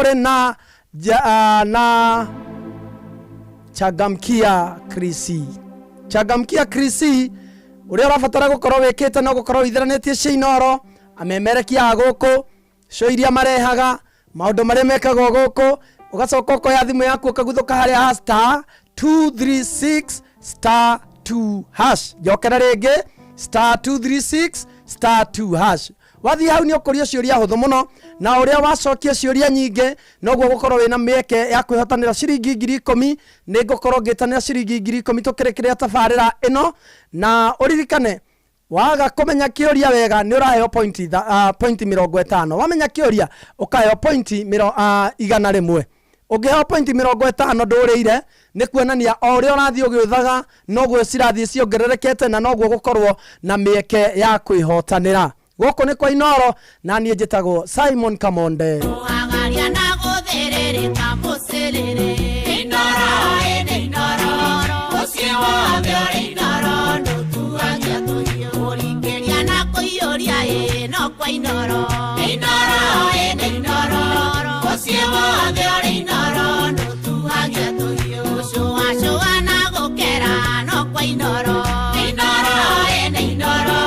Tũrĩ na na Changamkia Krisi. Changamkia Krisi ũrĩa ũrabatara gũkorwo wĩkĩte no gũkorwo wĩitheranĩtie cia Inooro, amemerekia a gũkũ, show iria marehaga, maũndũ marĩa mekagwo gũkũ, ũgacoka ũkoya thimũ yaku ũkaguthũka harĩa ha star 236 star 2 hash. Njokera rĩngĩ, star 236 star 2 hash. Wathiĩ hau nĩ ũkũrio ciũria hũthũ mũno, na ũrĩa wacokia ciũria nyingĩ noguo ũgũkorwo wĩna mĩeke ya kwĩhotanĩra ciringi 10,000. Nĩ ngũkorwo ngĩtanĩra ciringi 10,000 tũkĩrĩkĩrĩra tabarĩra ĩno, na ũririkane waga kũmenya kĩũria wega nĩ ũraheo pointi 50. Wamenya kĩũria ũkaheo pointi 100. Ũngĩheo pointi 50 ndũrĩire, nĩ kuonania o ũrĩa ũrathiĩ ũgĩũthaga noguo cirathiĩ ciongererekete, na noguo gũkorwo na mĩeke ya kwĩhotanĩra. Gũkũ nĩ kwa Inooro, na niĩ njĩtagwo Simon Kamonde. Kũhagaria na gũthĩrĩrĩka mũcĩrĩrĩ. Inooro, ĩnĩ Inooro, mũciĩ wothe ũrĩ Inooro, ndũtuagia tũhiũ. Kũringĩria na kũiyũria ĩ, no kwa Inooro. Inooro, ĩnĩ Inooro, mũciĩ wothe ũrĩ Inooro, ndũtuagia tũhiũ. Gũcũacũa na gũkera, no kwa Inooro. Inooro, ĩnĩ Inooro,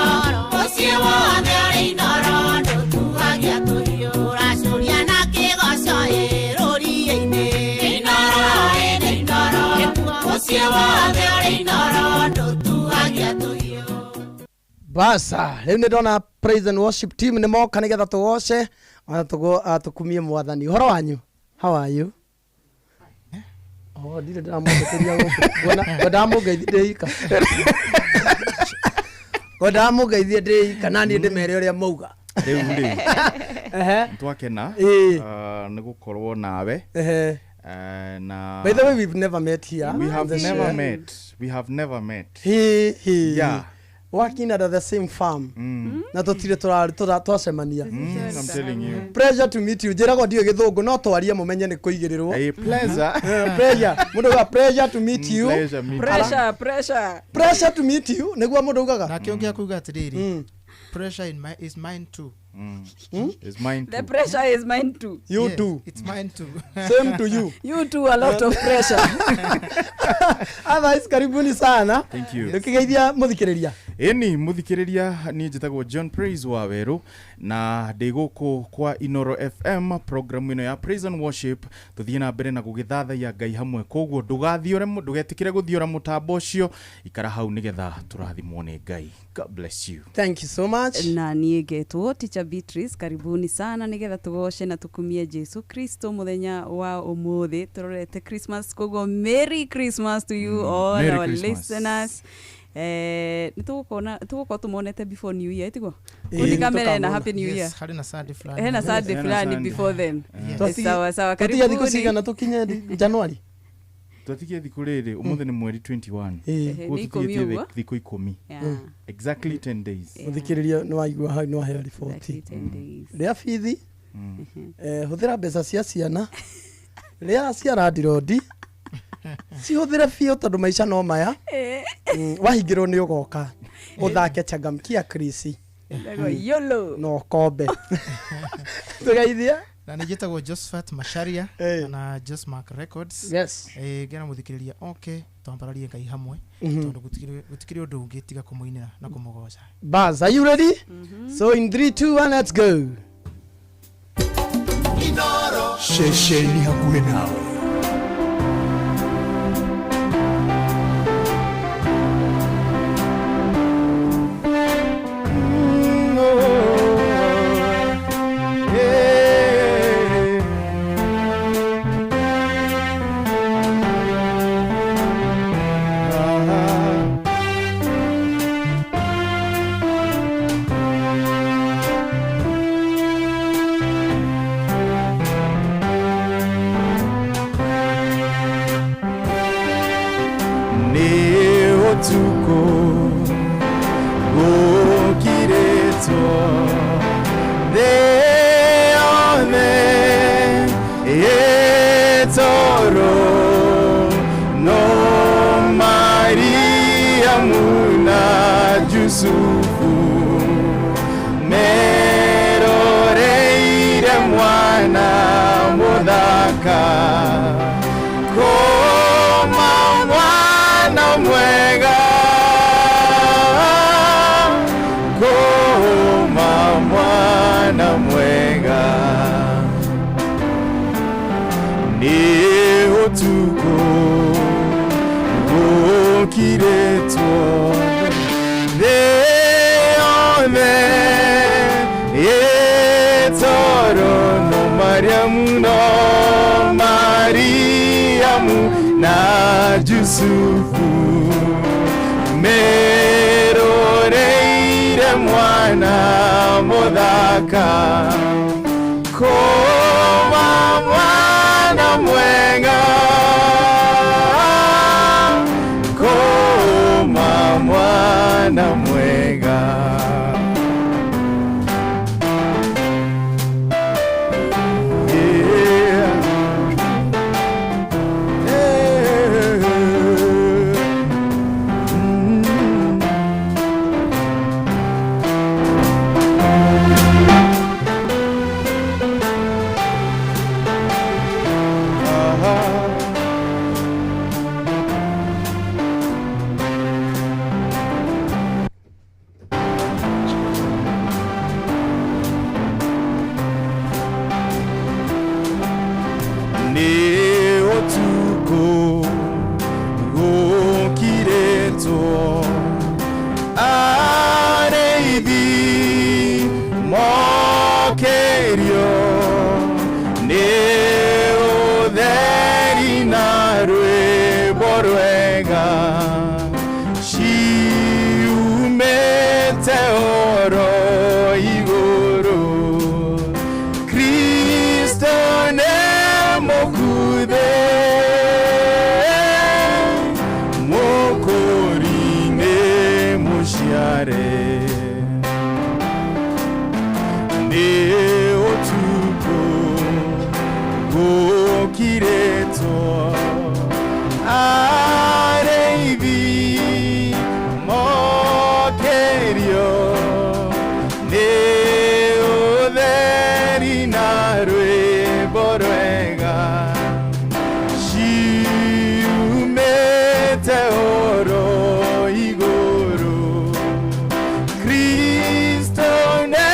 mũciĩ wothe ũrĩ Inooro, ndũtuagia tũhiũ. Ũracũria na kĩgoco ĩ, rũriĩ-inĩ. Inooro, ĩnĩ Inooro, mũciĩ wothe ũrĩ Inooro, ndũtuagia tũhiũ. Basa, rĩu nĩ ndona praise and worship team nĩ moka nĩgetha tũgoce ona tũkumie mwathani. Ũhoro wanyu? How are you? Oh, ndirĩ ndĩramũthikĩria gũkũ. Ngwendaga mũngeithie ndĩ ika. Ngwendaga mũngeithie ndĩ ika, na niĩ ndĩmere ũrĩa mauga. Rĩu rĩ, twakena nĩ gũkorwo nawe. Na By the way, we've never met here. We have on the never show. met. We have never met. He, he. Yeah. Working at the same farm. Na tũtirĩ twacemania. I'm telling you. Pleasure to meet you. Njĩragwo ndiũĩ gĩthũngũ, no twarie mũmenye nĩ kũigĩrĩrwo. A pleasure. Pleasure. Mũndũ auga pleasure to meet you. Pleasure meet you. Pressure, pressure. Pressure to meet you nĩguo mũndũ augaga. Nake ũngĩ akuga atĩrĩrĩ, pressure in my, is mine too. It's mine The too. pressure is mine too. You Yes, too. It's mine too. Same to you. You too, a lot of pressure. Otherwise, karibuni sana. Thank you. Ndũkĩgeithia mũthikĩrĩria. Ĩni mũthikĩrĩria, niĩ njĩtagwo John Praise wa Werũ, na ndĩ gũkũ kwa Inooro FM program ĩno ya Praise and Worship, tũthiĩ na mbere na gũgĩthathaiya Ngai hamwe. Koguo ndũgathiũre, ndũgetĩkĩre gũthiũra mũtambo ũcio, ikara hau nĩgetha tũrathimwo nĩ Ngai. God bless you. Thank you so much. Na niĩ ngetwo Teacher Beatrice, karibuni sana nĩgetha tũgoce na tũkumie Jesu Kristo mũthenya wa ũmũthĩ tũrorete Christmas, koguo Merry Christmas to you all Merry our Christmas. listeners. Nĩ tũgũkorwo tũmonete before New Year, tiguo? Ĩĩ, Kundi kamere na nĩtũkamona. Happy New Year. Yes, harĩ na Sunday fulani. Hena Sunday Hena fulani Sunday. before then. Yes. Sawa sawa, Tũtige thikũ karibuni. cigana tũkinye January? Twatigie thikũ rĩrĩ, ũmũthĩ nĩ mweri 21. Ĩĩ. Ehe, Koguo nĩ ikũmi tũtigĩtie ũguo. thikũ 10. Yeah. Exactly 10 days. Yeah. Mũthikĩrĩria nĩ waigua hau nĩ waheo riboti. Exactly 10 days. Rĩa bithi, hũthĩra mbeca cia ciana, rĩa cia landirondi, cihũthĩre biũ tondũ maica no maya. Wahingĩrwo nĩ ũgoka ũthake Changamkia Krisi. Ĩtagwo YOLO. Na ũkombe. Tũgeithie. Na nĩ njĩtagwo Josephat Macharia na Josmark Records. Yes. Ngena mũthikĩrĩria oke twambararie Ngai hamwe, tondũ gũtikĩrĩ ũndũ ũngĩ tiga kũmũinĩra na kũmũgoca. Buzz, are you ready? So in 3, 2, 1, let's go. Ceceni hakuhĩ nawe. Nĩ ũtukũ gũkirĩtwo, thĩ yothe ĩtoro, no Mariamu na Jusufu meroreire mwana mũthaka. Mũthaka koma mwana mwega koma mwana mwega nĩ ũtukũ gũkirĩtwo thĩ yothe ĩtoro no Mariamu no Mariamu na Jusufu meroreire mwana mũthaka koma mwana mwega koma mwana mwega. Yeah. Yeah. Mm. Aha. Nĩ ũtukũ gũkirĩtwo arĩithi mokĩrio nĩ ũtheri na rwĩmbo rwega ciumĩte oro igũrũ Kristo nĩ mũkuthe mũkũri nĩ mũciare nĩ ũtukũ gũkirĩtwo arĩithi mokĩrio nĩ ũtheri na rwĩmbo rwega ciumĩte oro igũrũ Kristo nĩ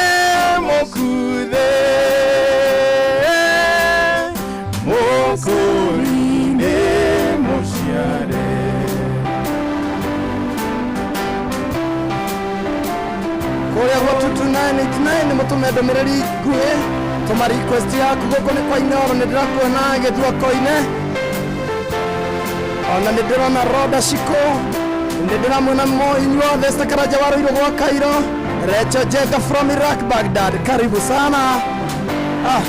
mũkuthe mũkũri nĩ mũciare. Kũrĩa gwa 22989 mũtũme ndũmĩrĩri nguhĩ tũma request yaku gũkũ nĩ kwa Inooro nĩ ndĩrakuona gĩthua koine ona nĩ ndĩrona Roda Shiko nĩ ndĩramuona mo inyuothe Stakaraja wa Ruiru gwa Cairo Recho Jenga from Iraq Baghdad karibu sana ah.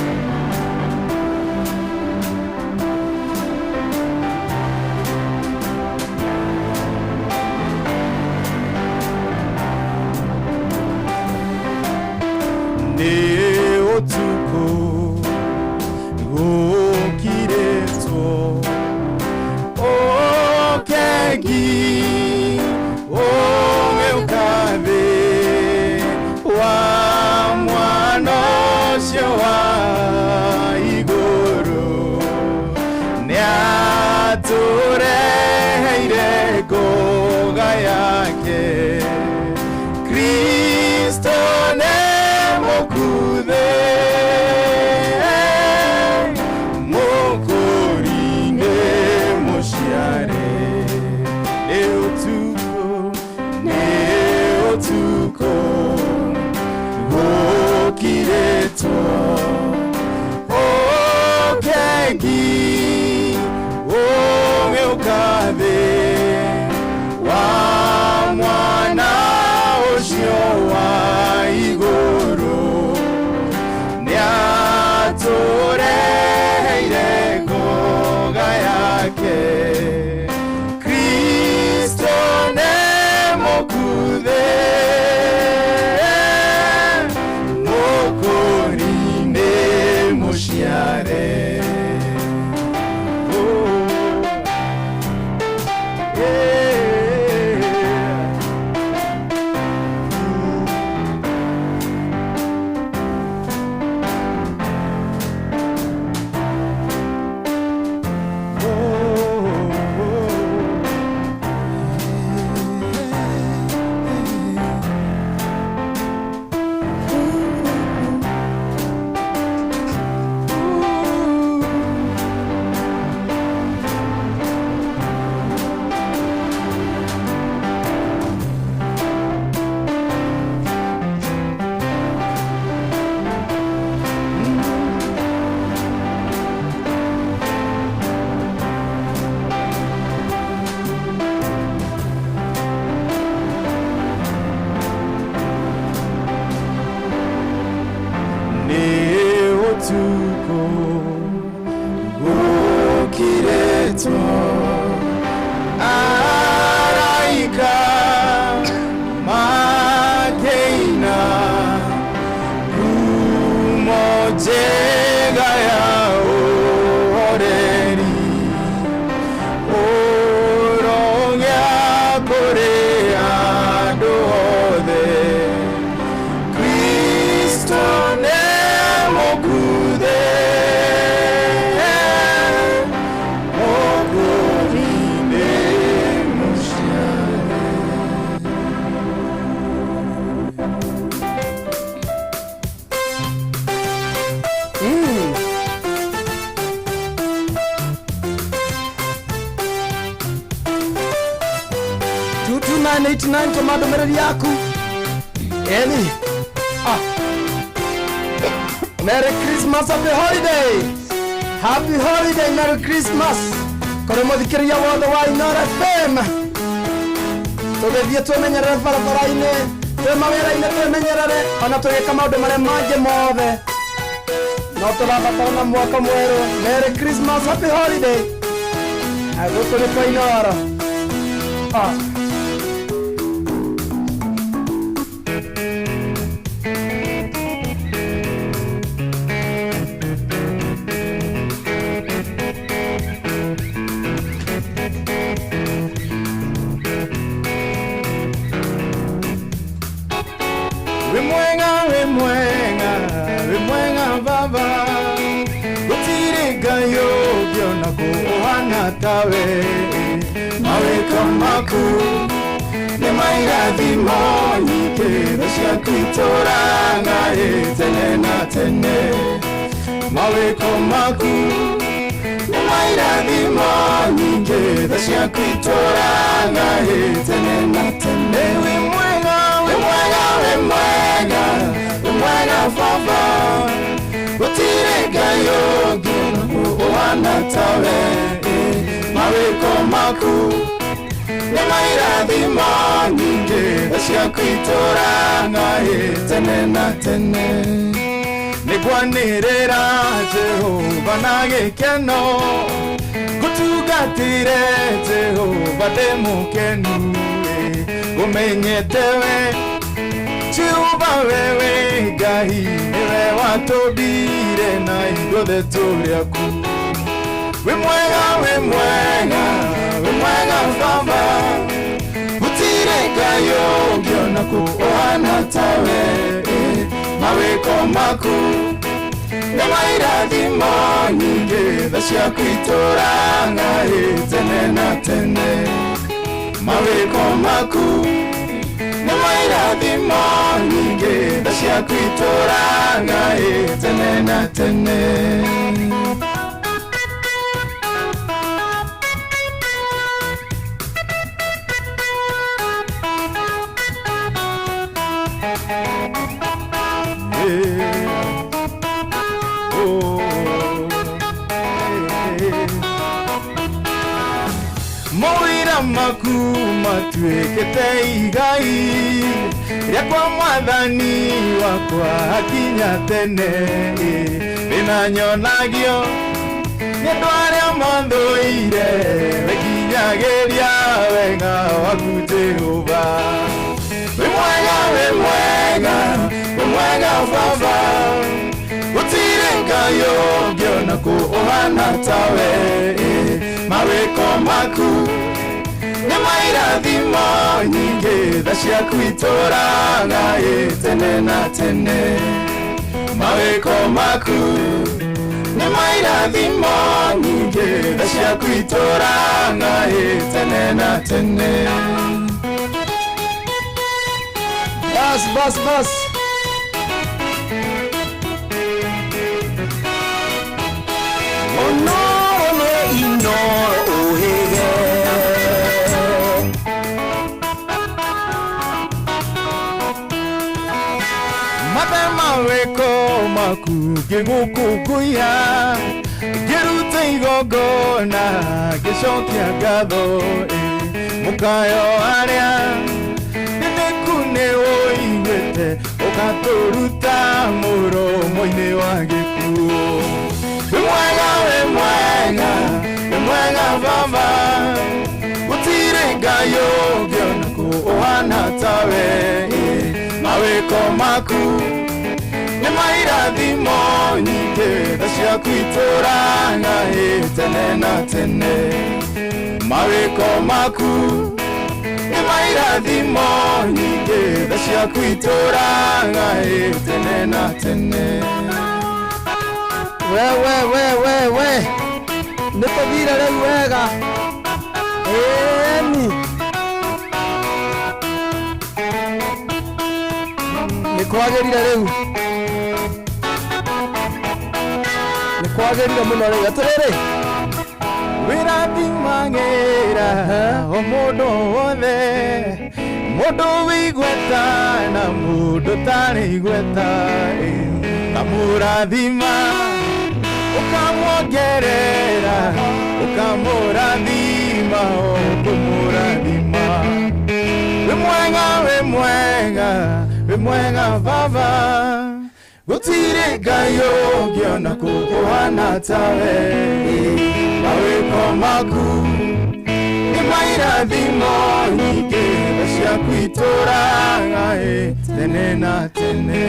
Nĩ ũtukũ gũkirĩtwo ũkegi ũgĩũka thĩ wa mwana ũcio wa igũrũ nĩatũreheire ngoga yake Kristo nĩ mũkuthe mũkũri nĩ mũciare nĩ ũtukũ nĩ ũtukũ gũkirĩtwo ũkegi ũgĩũka thĩ wa mwana ũcio wa igũrũ nĩatũreheire ngoga yake Kristo nĩ mũkuthe mũkũri nĩ mũciare. Ũciarĩtwo araika makĩina ngumo njega ya ũhoreri ũrogĩa kũrĩ andũ othe. Kristo nĩ mũkuthe, Mũkũri nĩ mũciare. 22989 tũma ndũmĩrĩri yaku eni. Ah. Merry Christmas, happy holiday, happy holiday, Merry Christmas kũrĩ mũthikĩrĩria wothe wa Inoro FM. Tũgĩthiĩ twĩmenyerere barabara-inĩ, twĩ mawĩra-inĩ twĩmenyerere, ona tũgĩka maũndũ marĩa mangĩ mothe no tũrabatara na mwaka mwerũ. Merry Christmas, happy holiday. Na gũkũ nĩ kwa Inoro. Ah. Wĩ mwega, wĩ mwega, wĩ mwega baba, gũtirĩ Ngai ũngĩona kũhana tawe. Mawĩko maku nĩ mairathimo nyingĩ, tha ciaku itũũraga tene na tene. Mawĩko maku nĩ mairathimo nyingĩ, tha ciaku itũũraga tene na tene. Wĩ mwega, wĩ mwega, wĩ mwega, wĩ mwega baba, gũtirĩ Ngai ũngĩ ũhana tawe. Mawĩko maku nĩ mairathimo nyingĩ, tha ciaku itũũraga tene na tene. Nĩngwanĩrĩra Jehova na gĩkeno, ngũtungatĩre Jehova ndĩ mũkenu. Ngũmenyete we Jehova, wewe Ngai, nĩwe watũmbire na ithuothe tũrĩ aku. Wĩ mwega, wĩ mwega, wĩ mwega baba, gũtirĩ Ngai ũngĩona kũhana tawe. Mawĩko maku nĩ mairathimo nyingĩ, tha ciaku itũũraga tene na tene. Mawĩko maku nĩ mairathimo nyingĩ, tha ciaku itũũraga tene na tene. Yeah. Oh. Yeah. Mawĩra maku matuĩkĩte igai rĩakwa, mwathani wakwa, hakinya tene. Thĩna nyonagio nĩ andũ arĩa mathũire, wĩkinyagĩria wega waku Jehova. Wĩ mwega, wĩ mwega, wĩ mwega baba, gũtirĩ Ngai ũngĩona kũhana tawe. Mawĩko maku nĩ mairathimo nyingĩ, tha ciaku itũũraga tene na tene. Mawĩko maku nĩ mairathimo nyingĩ, tha ciaku itũũraga tene na tene. Bas, bas, bas. Onoro nĩ Inoro ũhĩge. Mathe mawĩko maku ngĩgũkũngũiya, ngĩruta igongona ngĩcokia ngatho. Mũkayo arĩa nĩnĩku nĩ ũiguĩte, ũgatũruta mũromo-inĩ wa gĩkuũ. Wĩ mwega, wĩ mwega, wĩ mwega. kũhana tawe. Mawĩko maku nĩ mairathimo nyingĩ, tha ciaku itũũraga tene na tene. Mawĩko maku nĩ mairathimo nyingĩ, tha ciaku itũũraga tene na tene. We we we we we, nĩ tũthire rĩu wega. Ĩni nĩ kwagĩrire rĩu, nĩ kwagĩrire mũno rĩu. Atĩrĩrĩ, wĩrathimagĩra o mũndũ wothe, mũndũ wĩ igweta na mũndũ ũtarĩ igweta, ũkamũrathima ũkamwongerera, ũkamũrathima ũkũmũrathima. Wĩ mwega, wĩ mwega, wĩ mwega baba, gũtirĩ Ngai ũngĩona kũkũhana tawe. Mawĩko maku nĩ mairathimo nyingĩ, tha ciaku itũũraga tene na tene.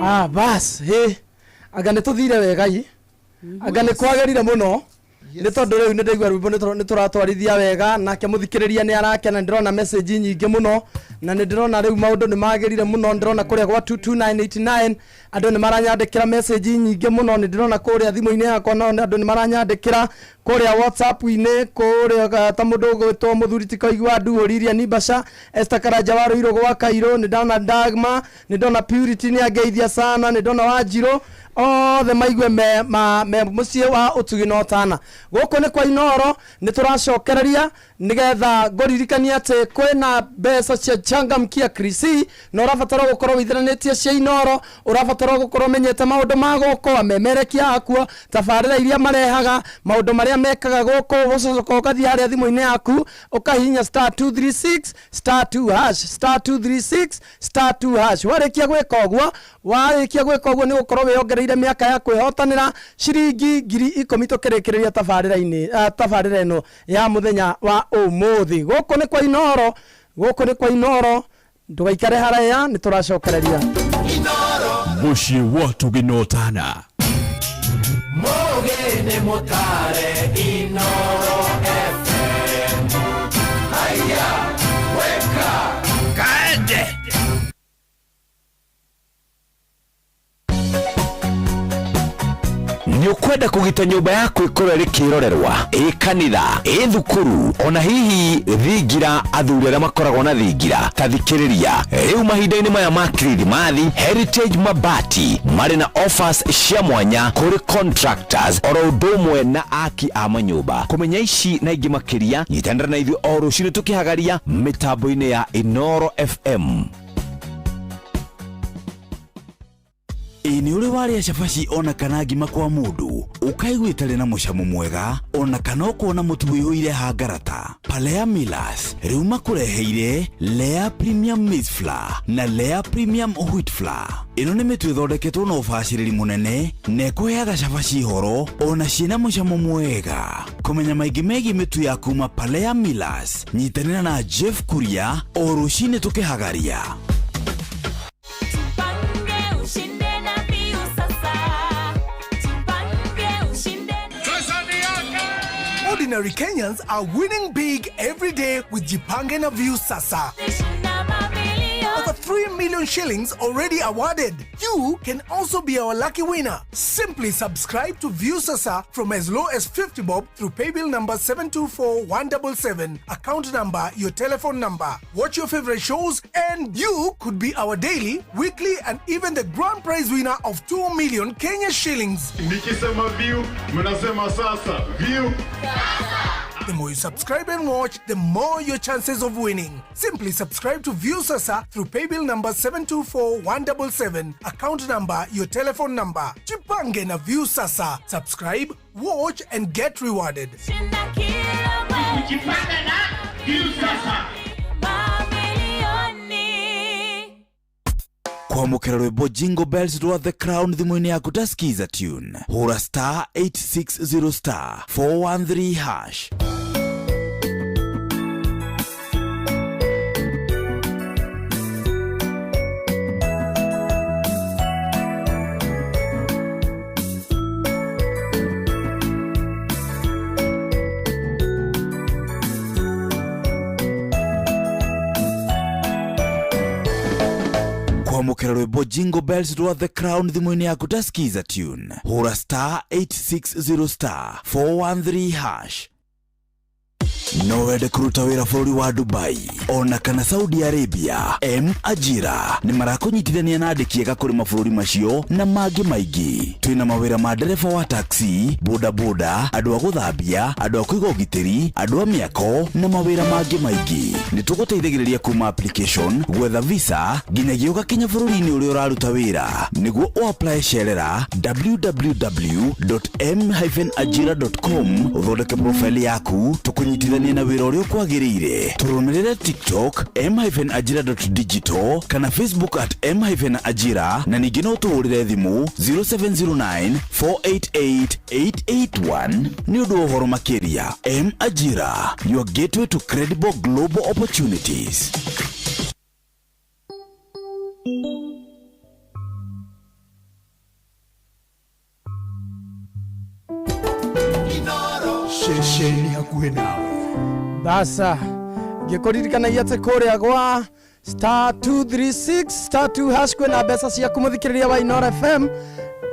Ah, bas, he anga nĩ tũthire wega i, anga nĩ kwagĩrire mũno, nĩ tondũ rĩu nĩ ndaigua rwĩmbo nĩ tũratwarithia wega, nake mũthikĩrĩria nĩ arakena. Ndĩrona message nyingĩ mũno, na nĩ ndĩrona rĩu maũndũ nĩ magĩrire mũno. Ndĩrona kũrĩa gwa 22989 andũ nĩ maranyandĩkĩra message nyingĩ mũno. Nĩ ndĩrona kũrĩa thimũ-inĩ yakwa nao andũ nĩ maranyandĩkĩra kũrĩa WhatsApp-inĩ, kũrĩa ta mũndũ ũgwĩtwo mũthuri ti Koigua Nduhũriria Nibasha, Esther Karanja wa Ruiru gwa Kairũ, nĩ ndona Dagma, nĩ ndona Purity nĩ angeithia sana, nĩ ndona Wanjirũ, othe maigue me mũciĩ wa ũtugi na ũtana. Gũkũ nĩ kwa Inooro, nĩ tũracokereria nĩgetha ngũririkanie atĩ kwĩna mbeca cia Changamkia Krisi, na ũrabatara gũkorwo wĩitheranĩtie cia Inooro, ũrabatara gũkorwo ũmenyete maũndũ ma gũkũ, amemerekia akuo, tabarĩra iria marehaga, maũndũ marĩa mekaga gũkũ. Ũgũcoka ũgathiĩ harĩa thimũ-inĩ yaku ũkahihinya *236 *2 hash *236 *2 hash. Warĩkia gwĩka ũguo, warĩkia gwĩka ũguo nĩ gũkorwo wĩongereire mĩaka ya kwĩhotanĩra ciringi 10,000 tũkĩrĩkĩrĩria tabarĩra-inĩ, tabarĩra ĩno ya mũthenya wa ũmũthĩ. Gũkũ nĩ kwa Inooro, gũkũ nĩ kwa Inooro, ndũgaikare haraya, nĩ tũracokereria. Mũciĩ wa ũtugi na ũtana. Mũgĩ nĩ mũtare Inooro FM. Haya, weka kaende. Nĩ ũkwenda kũgita nyũmba yaku ĩkorwo ĩrĩ kĩrorerwa, ĩ kanitha, ĩ thukuru, ona hihi thingira, athuri arĩa makoragwo na thingira, ta thikĩrĩria. Rĩu mahinda-inĩ maya ma Kirithimathi, Heritage Mabati marĩ na offers cia mwanya kũrĩ contractors oro ũndũ ũmwe na aki a manyũmba. Kũmenya ici na ingĩ makĩria, nyitanĩra na ithuĩ o rũcinĩ tũkĩhagaria mĩtambo-inĩ ya Inooro FM. Ĩ nĩ ũrĩ warĩa cabaci ona kana ngima kwa mũndũ ũkaigua ĩtarĩ na mũcamo mwega, ona kana ũkona mũtu ũihũire hangarata? Palea Millers rĩu makũreheire Lea Premium Maize Flour na Lea Premium Wheat Flour. Ĩno nĩ mĩtu ĩthondeketwo na ũbacĩrĩri mũnene na ĩkũheaga cabaci horo ona ciĩna mũcamo mwega. Kũmenya maingĩ megiĩ mĩtu ya kuma Palea Millers, nyitanĩra na Jeff Kuria o rũcinĩ tũkĩhagaria. Ordinary Kenyans are winning big every day with Jipange na Viusasa. Over 3 million shillings already awarded. You can also be our lucky winner. Simply subscribe to Viusasa from as low as 50 bob through paybill number 724177, account number, your telephone number. Watch your favorite shows and you could be our daily, weekly and even the grand prize winner of 2 million Kenya shillings. Nikisema view, mnasema sasa. View. The more you subscribe and watch, the more your chances of winning. Simply subscribe to Viusasa through paybill number 724177, account number, your telephone number. Jipange na Viusasa. Subscribe, watch and get rewarded. Jipange na Viusasa. Kwamũkĩra rwĩmbo Jingle Bells rwa The Crown thimũ-inĩ yaku ta skiza tune, hũra star 860 star 413 hash. Gũcokera rwĩmbo Jingle Bells rwa The Crown thimũ-inĩ yaku ta Skiza tune, hũra star 860 star 413 hash. No wende kũruta wĩra bũrũri wa Dubai ona kana Saudi Arabia? M Ajira nĩ marakũnyitithania na andĩki ega kũrĩ mabũrũri macio na mangĩ maingĩ. Twĩna mawĩra ma ndereba wa taxi, bodaboda, andũ a gũthambia, andũ a kũiga ũgitĩri, andũ a mĩako na mawĩra mangĩ maingĩ. Nĩ tũgũteithagĩrĩria kuma application, gwetha visa nginyagia ũgakinya bũrũri-inĩ ũrĩa ũraruta wĩra. Nĩguo ũapply, cerera www.m-ajira.com, ũthondeke profile yaku, tũkũnyitithanie na wĩra ũrĩa ũkwagĩrĩire. Tũrũmĩrĩre TikTok m-ajira.digital kana Facebook at m-ajira, na ningĩ no tũhũrĩre thimũ 0709 488 881 nĩ ũndũ wa ũhoro makĩria. M Ajira, your gateway to credible global opportunities. Ceceni hakuhĩ nawe. Basa ngĩkũririkanagia atĩ kũrĩa gwa star 236 star 2 hash kwĩna mbeca ciaku, mũthikĩrĩria wa Inoro FM.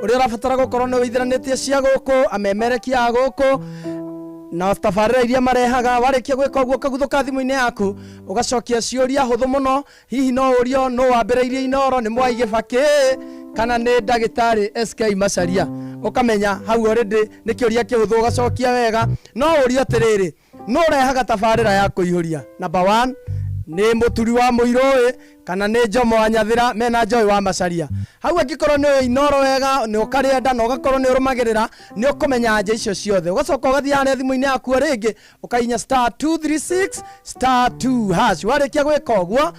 Ũrĩa ũrabatara gũkorwo nĩ wĩitheranĩtie cia gũkũ, amemerekia a gũkũ na tabarĩra iria marehaga. Warĩkia gwĩka ũguo, ũkaguthũka thimũ-inĩ yaku, ũgacokia ciũria hũthũ mũno. Hihi no ũrio no wambĩrĩirie Inoro nĩ Mwai Gĩbakĩ kana nĩ ndagĩtarĩ SK Macharia, ũkamenya hau already nĩ kĩũria kĩhũthũ, ũgacokia wega. No ũrio atĩrĩrĩ, no ũrehaga tabarĩra ya kũihũria number 1 nĩ mũturi wa mũirũĩ kana nĩ Njomo wa Nyathĩra mena Joy wa Macharia? Hau angĩkorwo nĩ ũĩ Inoro wega, nĩ ũkarĩenda na ũgakorwo nĩ ũrũmagĩrĩra, nĩ ũkũmenya anja icio ciothe. Ũgacoka ũgathiĩ harĩa thimũ-inĩ yaku o rĩngĩ, ũkahihinya star 236 star 2 hash. Warĩkia gwĩka ũguo,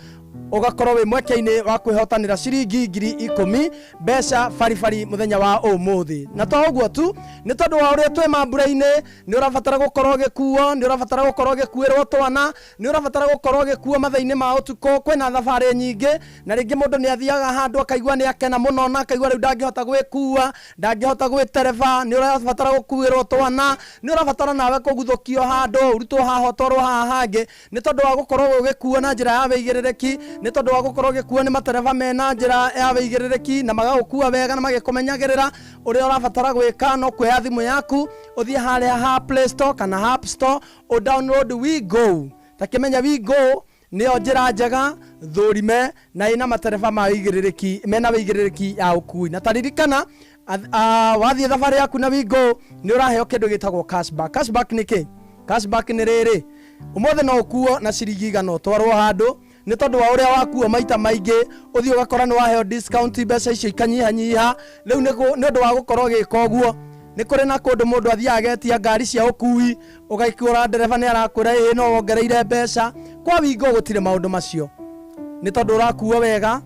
ũgakorwo wĩ mweke-inĩ wa kwĩhotanĩra ciringi 10,000, mbeca baribari mũthenya wa ũmũthĩ. Na to ũguo tu, nĩ tondũ wa ũrĩa twĩ mambura-inĩ, nĩ ũrabatara gũkorwo ũgĩkuo, nĩ ũrabatara gũkorwo ũgĩkuĩrwo twana, nĩ ũrabatara gũkorwo ũgĩkuo mathaa-inĩ ma ũtukũ. Kwĩna thabarĩ nyingĩ, na rĩngĩ mũndũ nĩ athiaga handũ akaigua nĩ akena mũno na akaigua rĩu ndangĩhota gwĩkua, ndangĩhota gwĩtereba. Nĩ ũrabatara gũkuĩrwo twana, nĩ ũrabatara nawe kũguthũkio handũ, ũrutwo haha ũtwarwo haha hangĩ. Nĩ tondũ wa gũkorwo ũgĩkuo na njĩra ya wĩigĩrĩrĩki, nĩ tondũ wa gũkorwo ũgĩkuo nĩ matereba mena njĩra ya wĩigĩrĩrĩki na magagũkua wega na magĩkũmenyagĩrĩra, ũrĩa ũrabatara gwĩka no kuoya thimũ yaku, ũthiĩ harĩa ha Play Store kana App Store, ũ download WeGo. Takĩmenya WeGo nĩyo njĩra njega thũrime na ĩna matereba ma wĩigĩrĩrĩki, mena wĩigĩrĩrĩki ya ũkui. Na taririkana, wathiĩ thabarĩ yaku na WeGo, nĩ ũraheo kĩndũ gĩtagwo cashback. Cashback nĩ kĩ? Cashback nĩ rĩrĩ: ũmũthĩ no ũkuo na ciringi 100 ũtwarwo handũ, nĩ tondũ wa ũrĩa wakuo maita maingĩ, ũthiĩ ũgakora nĩ waheo discount, mbeca icio ikanyihanyiha. Rĩu nĩ ũndũ wa gũkorwo ũgĩka ũguo, nĩ kũrĩ na kũndũ mũndũ athiaga agetia ngari cia ũkui, ũgaikũra ndereba nĩ arakwĩra ĩĩ no wongereire mbeca. Kwa WeGo gũtirĩ maũndũ macio, nĩ tondũ ũrakuo wega,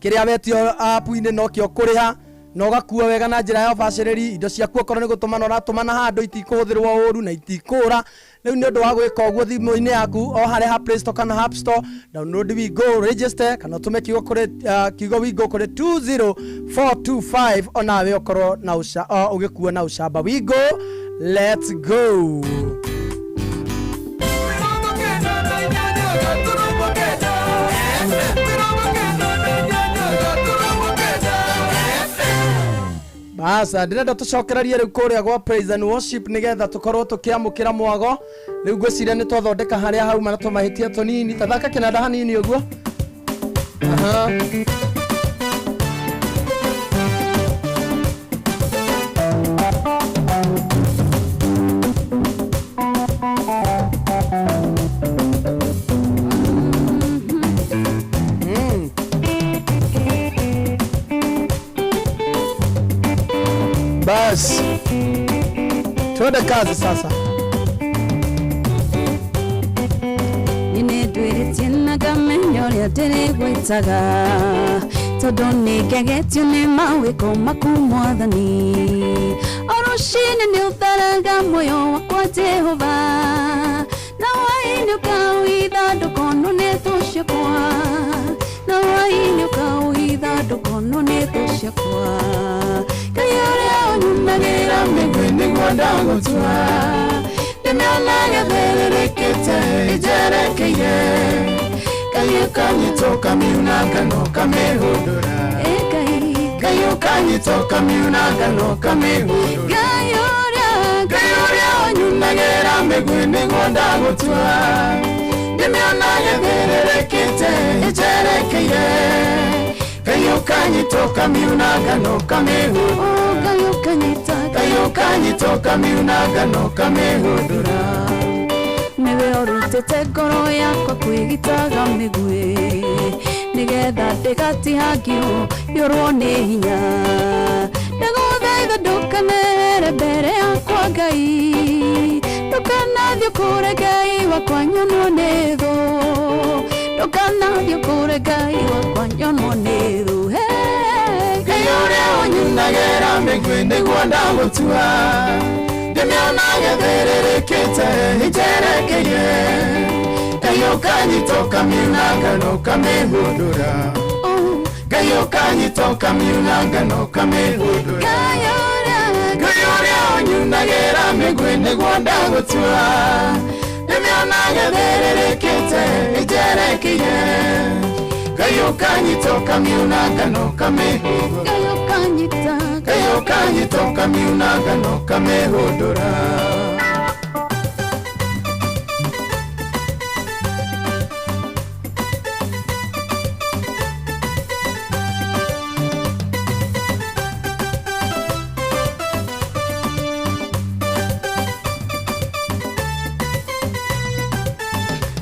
kĩrĩa wetio app-inĩ nokĩo kũrĩha, na ũgakuo wega na njĩra ya ũbacĩrĩri. Indo ciaku okorwo nĩ gũtũmana ũratũmana handũ, itikũhũthĩrwo ũru na itikũra. Rĩu nĩ ũndũ wa gwĩka ũguo, thimũ-inĩ yaku o harĩa ha Play Store kana App Store, download WeGo, register, kana ũtũme kiugo kũrĩ kiugo WeGo kũrĩ 20425, onawe ũkorwo na ũgĩkuo na ũcamba. WeGo, let's go. Basa ndĩrenda tũcokererie rĩu kũrĩa gwa praise and worship, nĩgetha tũkorwo tũkĩamũkĩra mwago. Rĩu ngwĩciria nĩ twathondeka harĩa hauma na tũmahĩtia tũnini. Tathaka kĩnanda hanini ũguo. Aha. Basi twende kazi sasa. Nĩ ndwĩrĩtie na ngamenya ũrĩa ndĩrĩgwĩtaga, tondũ nĩ ngegetio nĩ mawĩko maku, Mwathani. O rũcinĩ nĩ ũtharaga muoyo wakwa, Jehova, na hwaĩ-inĩ ũkawitha ndũkonwo nĩ thũ ciakwa, na hwaĩ-inĩ ũkawitha ndũkonwo nĩ thũ ciakwa. Ngai ũrĩa ũnyunagĩra mĩguĩ nĩguo ndagũtua, ndĩmĩonaga thĩrĩrĩkĩte ĩnjerekeire. Ngai. Ngai ũkanyita ũkamiunanga na ũkamĩhũndũra. Ngai ũkanyita ũkamiunanga na ũkamĩhũndũra. Ngai ũrĩa ũnyunagĩra mĩguĩ nĩguo ndagũtua. Ndĩmĩonage thĩrĩrĩkĩte ĩnjerekeire. Ngai ũkanyita ũkamiunanga na ũkamĩhũndũra. Ngai ũkanyita ũkamiunanga na ũkamĩhũndũra. Nĩwe ũrutĩte ngoro yakwa kwĩgitaga mĩguĩ nĩgetha ndĩgatihangio yũrwo nĩ hinya. Ndagũthaitha ndũkanehere mbere yakwa Ngai, ndũkanathiĩ kũrĩ Ngai wakwa nyonwo nĩ thũ, ndũkanathiĩ kũrĩ Ngai wakwa nyonwo nĩ thũ. Ngai ũrĩa ũnyunagĩra mĩguĩ nĩguo ndagũtua. Ndĩmĩonage thĩrĩrĩkĩte ĩnjerekeire. Ngai ũkanyita ũkamiunanga na ũkamĩhũndũra. Ngai ũkanyita ũkamiunanga na ũkamĩhũndũra. Ngai ũrĩa ũnyunagĩra mĩguĩ nĩguo ndagũtua. Ndĩmĩonage thĩrĩrĩkĩte ĩnjerekeire. Ngai ũkanyita ũkamiunanga na ũkamĩhũndũra. Ngai ũkanyita ũkamiunanga na ũkamĩhũndũra.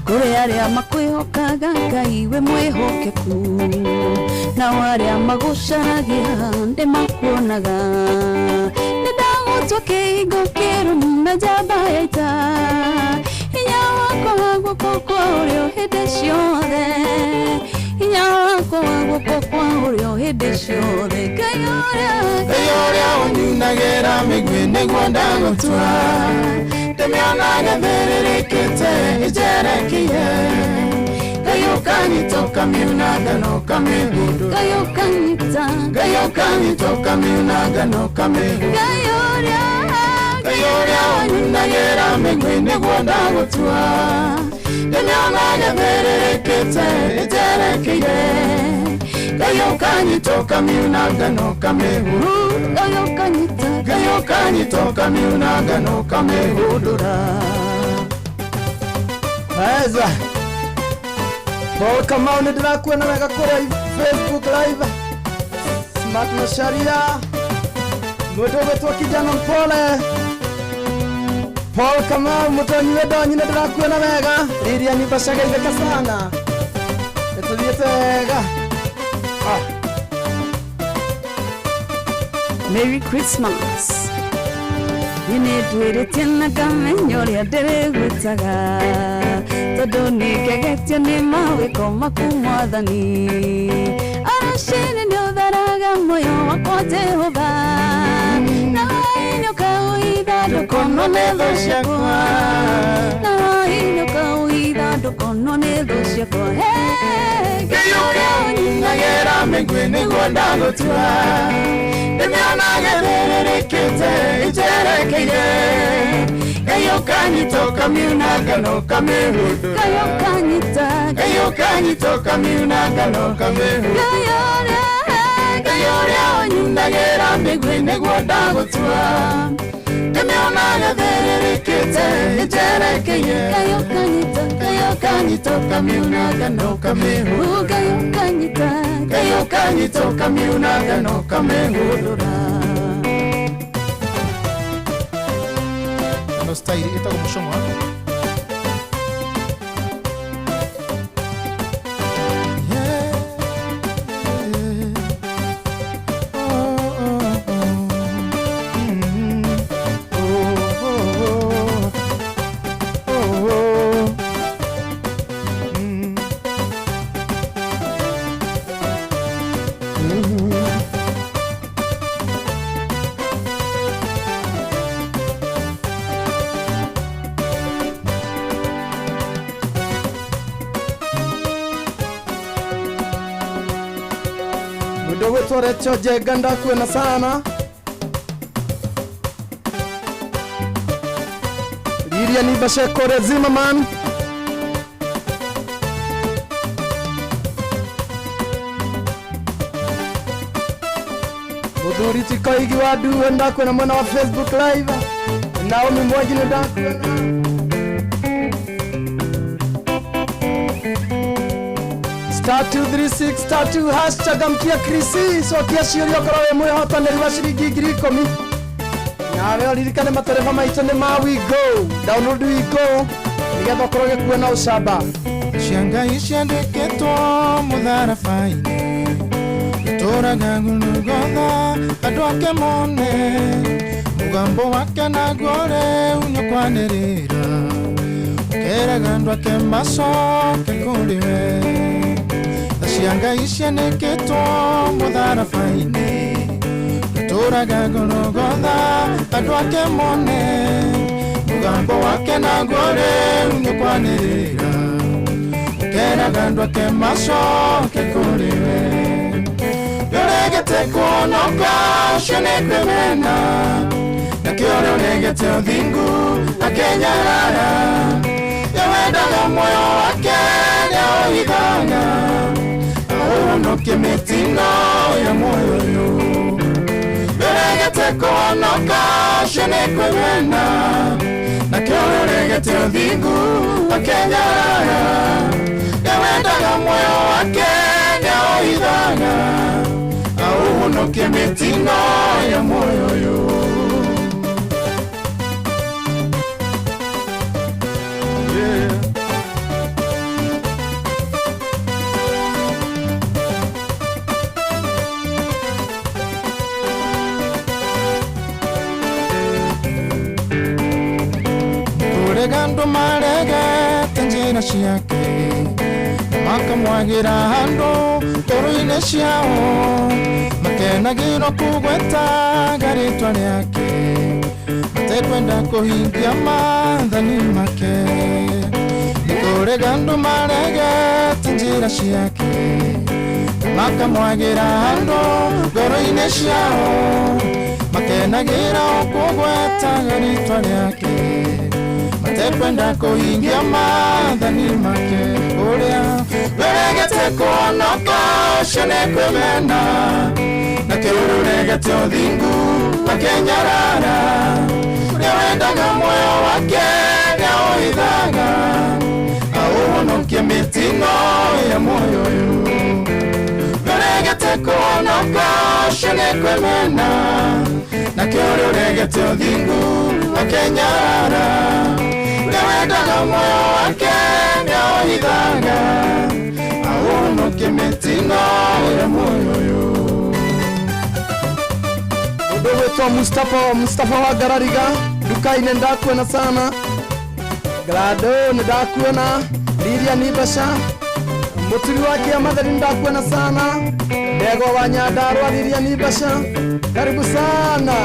Kũrĩ arĩa makwĩhokaga Ngai wĩ mwĩhokeku, nao arĩa magũcaragia nĩmakuonaga. Nĩndagũtua kĩhingo kĩrũmu na njamba ya ita, hinya wakwa wa guoko kwa ũrĩo hĩndĩ ciothe, hinya wakwa wa guoko kwa ũrĩo hĩndĩ ciothe. Ngai ũrĩa ũnyunagĩra mĩguĩ nĩguo ndagũtua. Ndĩmĩonage thĩrĩrĩkĩte ĩnjerekeire. Ngai ũkanyita ũkamiunanga na ũkamĩhũndũra. Ngai ũkanyita ũkamiunanga na ũkamĩhũndũra. Ngai ũrĩa ũnyunagĩra mĩguĩ nĩguo ndagũtua. Ndĩmĩonage thĩrĩrĩkĩte ĩnjerekeire. Ngai ũkanyita ũkamiunanga na ũkamĩhũndũra. Ngai ũkanyita ũkamiunanga na ũkamĩhũndũra. Weza. Paul Kamau nĩ ndĩrakuona wega kũrĩa Facebook live. Smart Macharia. Mũndũ ũgwĩtwo kijana mpole. Paul Kamau mũtonyi wendo nĩ ndĩrakuona wega. Lilian Bashaga sana. Nĩtũthiĩte wega. Merry Christmas. Nĩ ndwĩrĩtie na ngamenya ũrĩa ndĩrĩgwĩtaga, tondũ nĩngegetio nĩ mawĩko maku Mwathani. Aracini nĩũtharaga muoyo wakwa Jehova, na hwaĩ-inĩ ũkaũhitha ndũkonwo nĩ thũ ciakwa, na hwaĩ-inĩ ũkaũhitha ndũkonwo nĩ thũ ciakwa. Ngai ũrĩa ũnyunagĩra mĩguĩ nĩguo ndagũtua. Ndĩmĩonage thĩrĩrĩkĩte ĩnjerekeire. Ngai ũkanyita ũkamiunanga na ũkamĩhũndũra. Ngai ũkanyita ũkamiunanga na ũkamĩhũndũra. Ngai ũrĩa ũnyunagĩra mĩguĩ nĩguo ndagũtua. Ndĩmĩonage thĩrĩrĩkĩte ĩnjerekeire. Ngai ũkanyita ũkamiunanga na ũkamĩhũndũra. Ngai ũkanyita ũkamiunanga na ũkamĩhũndũra. Ĩno style ĩtagwo mũcong'o. Mũndũ ũgwĩtwo Recho Njenga ndakuona sana. Lilian Bashekore Zimmerman. Muthuri ti Koigi wa Nduo ndakuona mwena wa Facebook live. Naomi Mwangi nĩ ndakuona. Star 236 star 2 hash changamkia Krisi cokia ciũria ũkorwo wĩ mwĩhotanĩri wa ciringi 10,000. Nawe ũririkane matereba maitũ nĩ ma Wigo. Download Wigo nĩgetha ũkorwo ũgĩkua na ũcamba. Cia Ngai ciandĩkĩtwo mũtharaba-inĩ Tũraga Golgotha andũ ake mone Mũgambo wake naguo rĩu nĩũkwanĩrĩra Ũkeraga andũ ake macoke kũrĩ we. Tha cia Ngai cianĩkĩtwo mũtharaba-inĩ Tũraga Golgotha andũ ake mone Mũgambo wake naguo rĩu nĩũkwanĩrĩra Ũkeraga andũ ake macoke kũrĩ we. Ũregete kuonoka ũcio nĩ kwĩmena Nakĩo ũrĩa ũregete ũthingu akenyarara Ye wendaga muoyo wake nĩaũhithaga Aũhonokie mĩtino ya muoyo ũyũ. Ũregete kuonoka ũcio nĩ kwĩmena Nakĩo ũrĩa ũregete ũthingu akenyarara Ye wendaga muoyo wake nĩaũhithaga Aũhonokie mĩtino ya muoyo ũyũ. Kũrega andũ maregete njĩra ciake makamwagĩra handũ ngoro-inĩ ciao makenagĩrwo kũgwetaga rĩtwa rĩake matekwenda kũhingia maathani make. Nĩ kũrega andũ maregete njĩra ciake makamwagĩra handũ ngoro-inĩ ciao makenagĩra kũgwetaga rĩtwa rĩake matekwenda kũhingia maathani make. Ũrĩa ũregete kũhonoka ũcio nĩ kwĩmena nakĩo ũrĩa ũregete ũthingu akenyarara Ũrĩa wendaga muoyo wake nĩaũhithaga aũhonokie mĩtino ya muoyo ũyũ. Ũregete kũhonoka ũcio nĩ kwĩmena nakĩo ũrĩa ũregete ũthingu akenyarara Ũrĩa wendaga muoyo wake nĩaũhithaga aũhonokie mĩtino ya muoyo ũyũ. Mũndũ ũgwĩtwo Mustafa Mustafa wa Ngarariga nduka-inĩ ndakuona sana. Glado nĩ ndakuona. Lilian Ibasha Mũturi wa Kĩamatheri nĩ ndakuona sana. Ndegwa wa Nyandarua Lilian Ibasha karibu sana.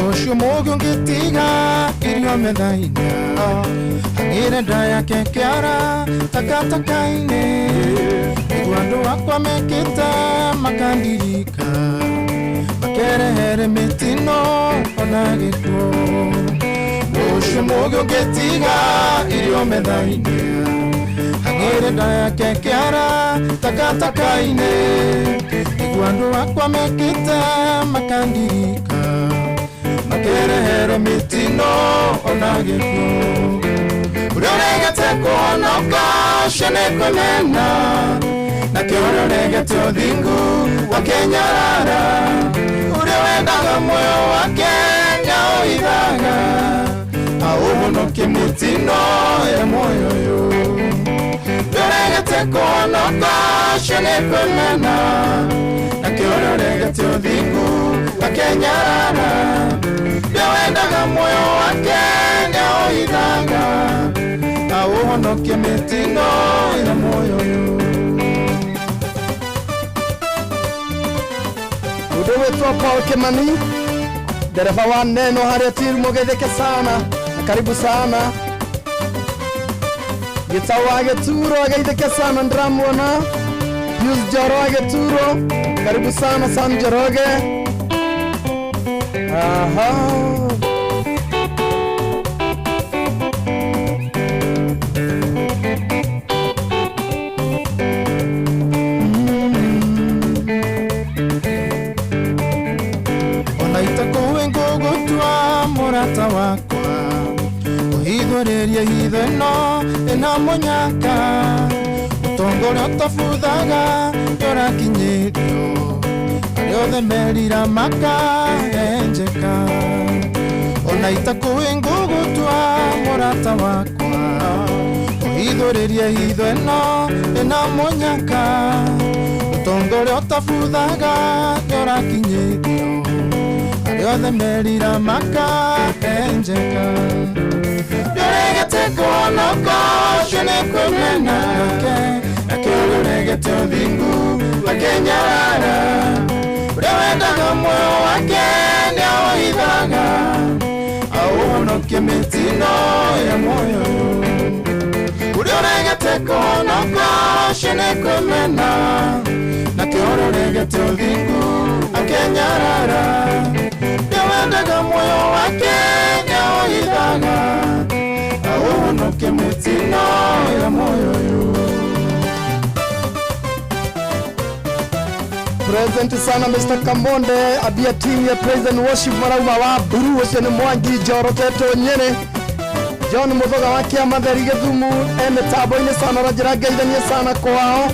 Ũcio mũũgĩ ũngĩtiga irio metha-inĩ hang'ĩre nda yake kĩara takataka-inĩ nĩguo andũ akwa mekĩte makandirika makerehere mĩtino ona gĩkuũ. Ũcio mũũgĩ ũngĩtiga irio metha-inĩ hang'ĩre nda yake kĩara takataka-inĩ nĩguo andũ akwa mekĩte makandirika makerehere mĩtino ona gĩkuũ. Ũrĩa ũregete kũhonoka ũcio nĩ kwĩmena nakĩo ũrĩa ũregete ũthingu akenyarara Ũrĩa wendaga muoyo wake nĩaũhithaga aũhonokie mĩtino ya muoyo ũyũ. Ũrĩa ũregete kũhonoka ũcio nĩ kwĩmena nakĩo ũrĩa ũregete ũthingu akenyarara Ũrĩa wendaga muoyo wake nĩaũhithaga aũhonokie mĩtino ya muoyo ũyũ. Mũndũ ũgwĩtwo Paul Kimani dereva wa Neno harĩa Tiru mũgeithĩke sana na karibu sana. Gĩtau wa Gĩturo ageithĩke sana ndĩramuona. Pius Njoro wa Gĩturo. Karibu sana Sam Njoroge. Aha. Ona itakuwe ngũgũtua mũrata wakwa ũhithũrĩrie hitho ĩno ĩna mũnyaka ũtonga ũrĩa ũtabuthaga nĩũrakinyĩrio arĩa othe merira makahenjeka ona itakuwe ngũgũtua mũrata wakwa ũhithũrĩrie hitho ĩno ĩna mũnyaka ũtonga ũrĩa ũtabuthaga nĩũrakinyĩrio arĩa othe merira makahenjeka nĩũregete kũhonoka ũcio nĩ kwĩmena nake nake ũrĩa ũregete ũthingu akenyarara ũrĩa wendaga muoyo wake nĩaũhithaga aũhonokie mĩtino ya muoyo ũrĩa ũregete kũhonoka ũcio nĩ kwĩmena nake ũrĩa ũregete ũthingu akenyarara ũrĩa wendaga muoyo wake nĩaũhithaga aũhonokie mĩtino ya muoyo ũyũ. Present sana Mr. Kamonde abia team ya Praise and Worship marauma wa buru ucio nĩ Mwangi Njorotetwo Nyĩrĩ John Muthoga wa kĩama theri Gĩthumu e mĩtambo-inĩ sana ũranjĩra ngeithanie sana kwao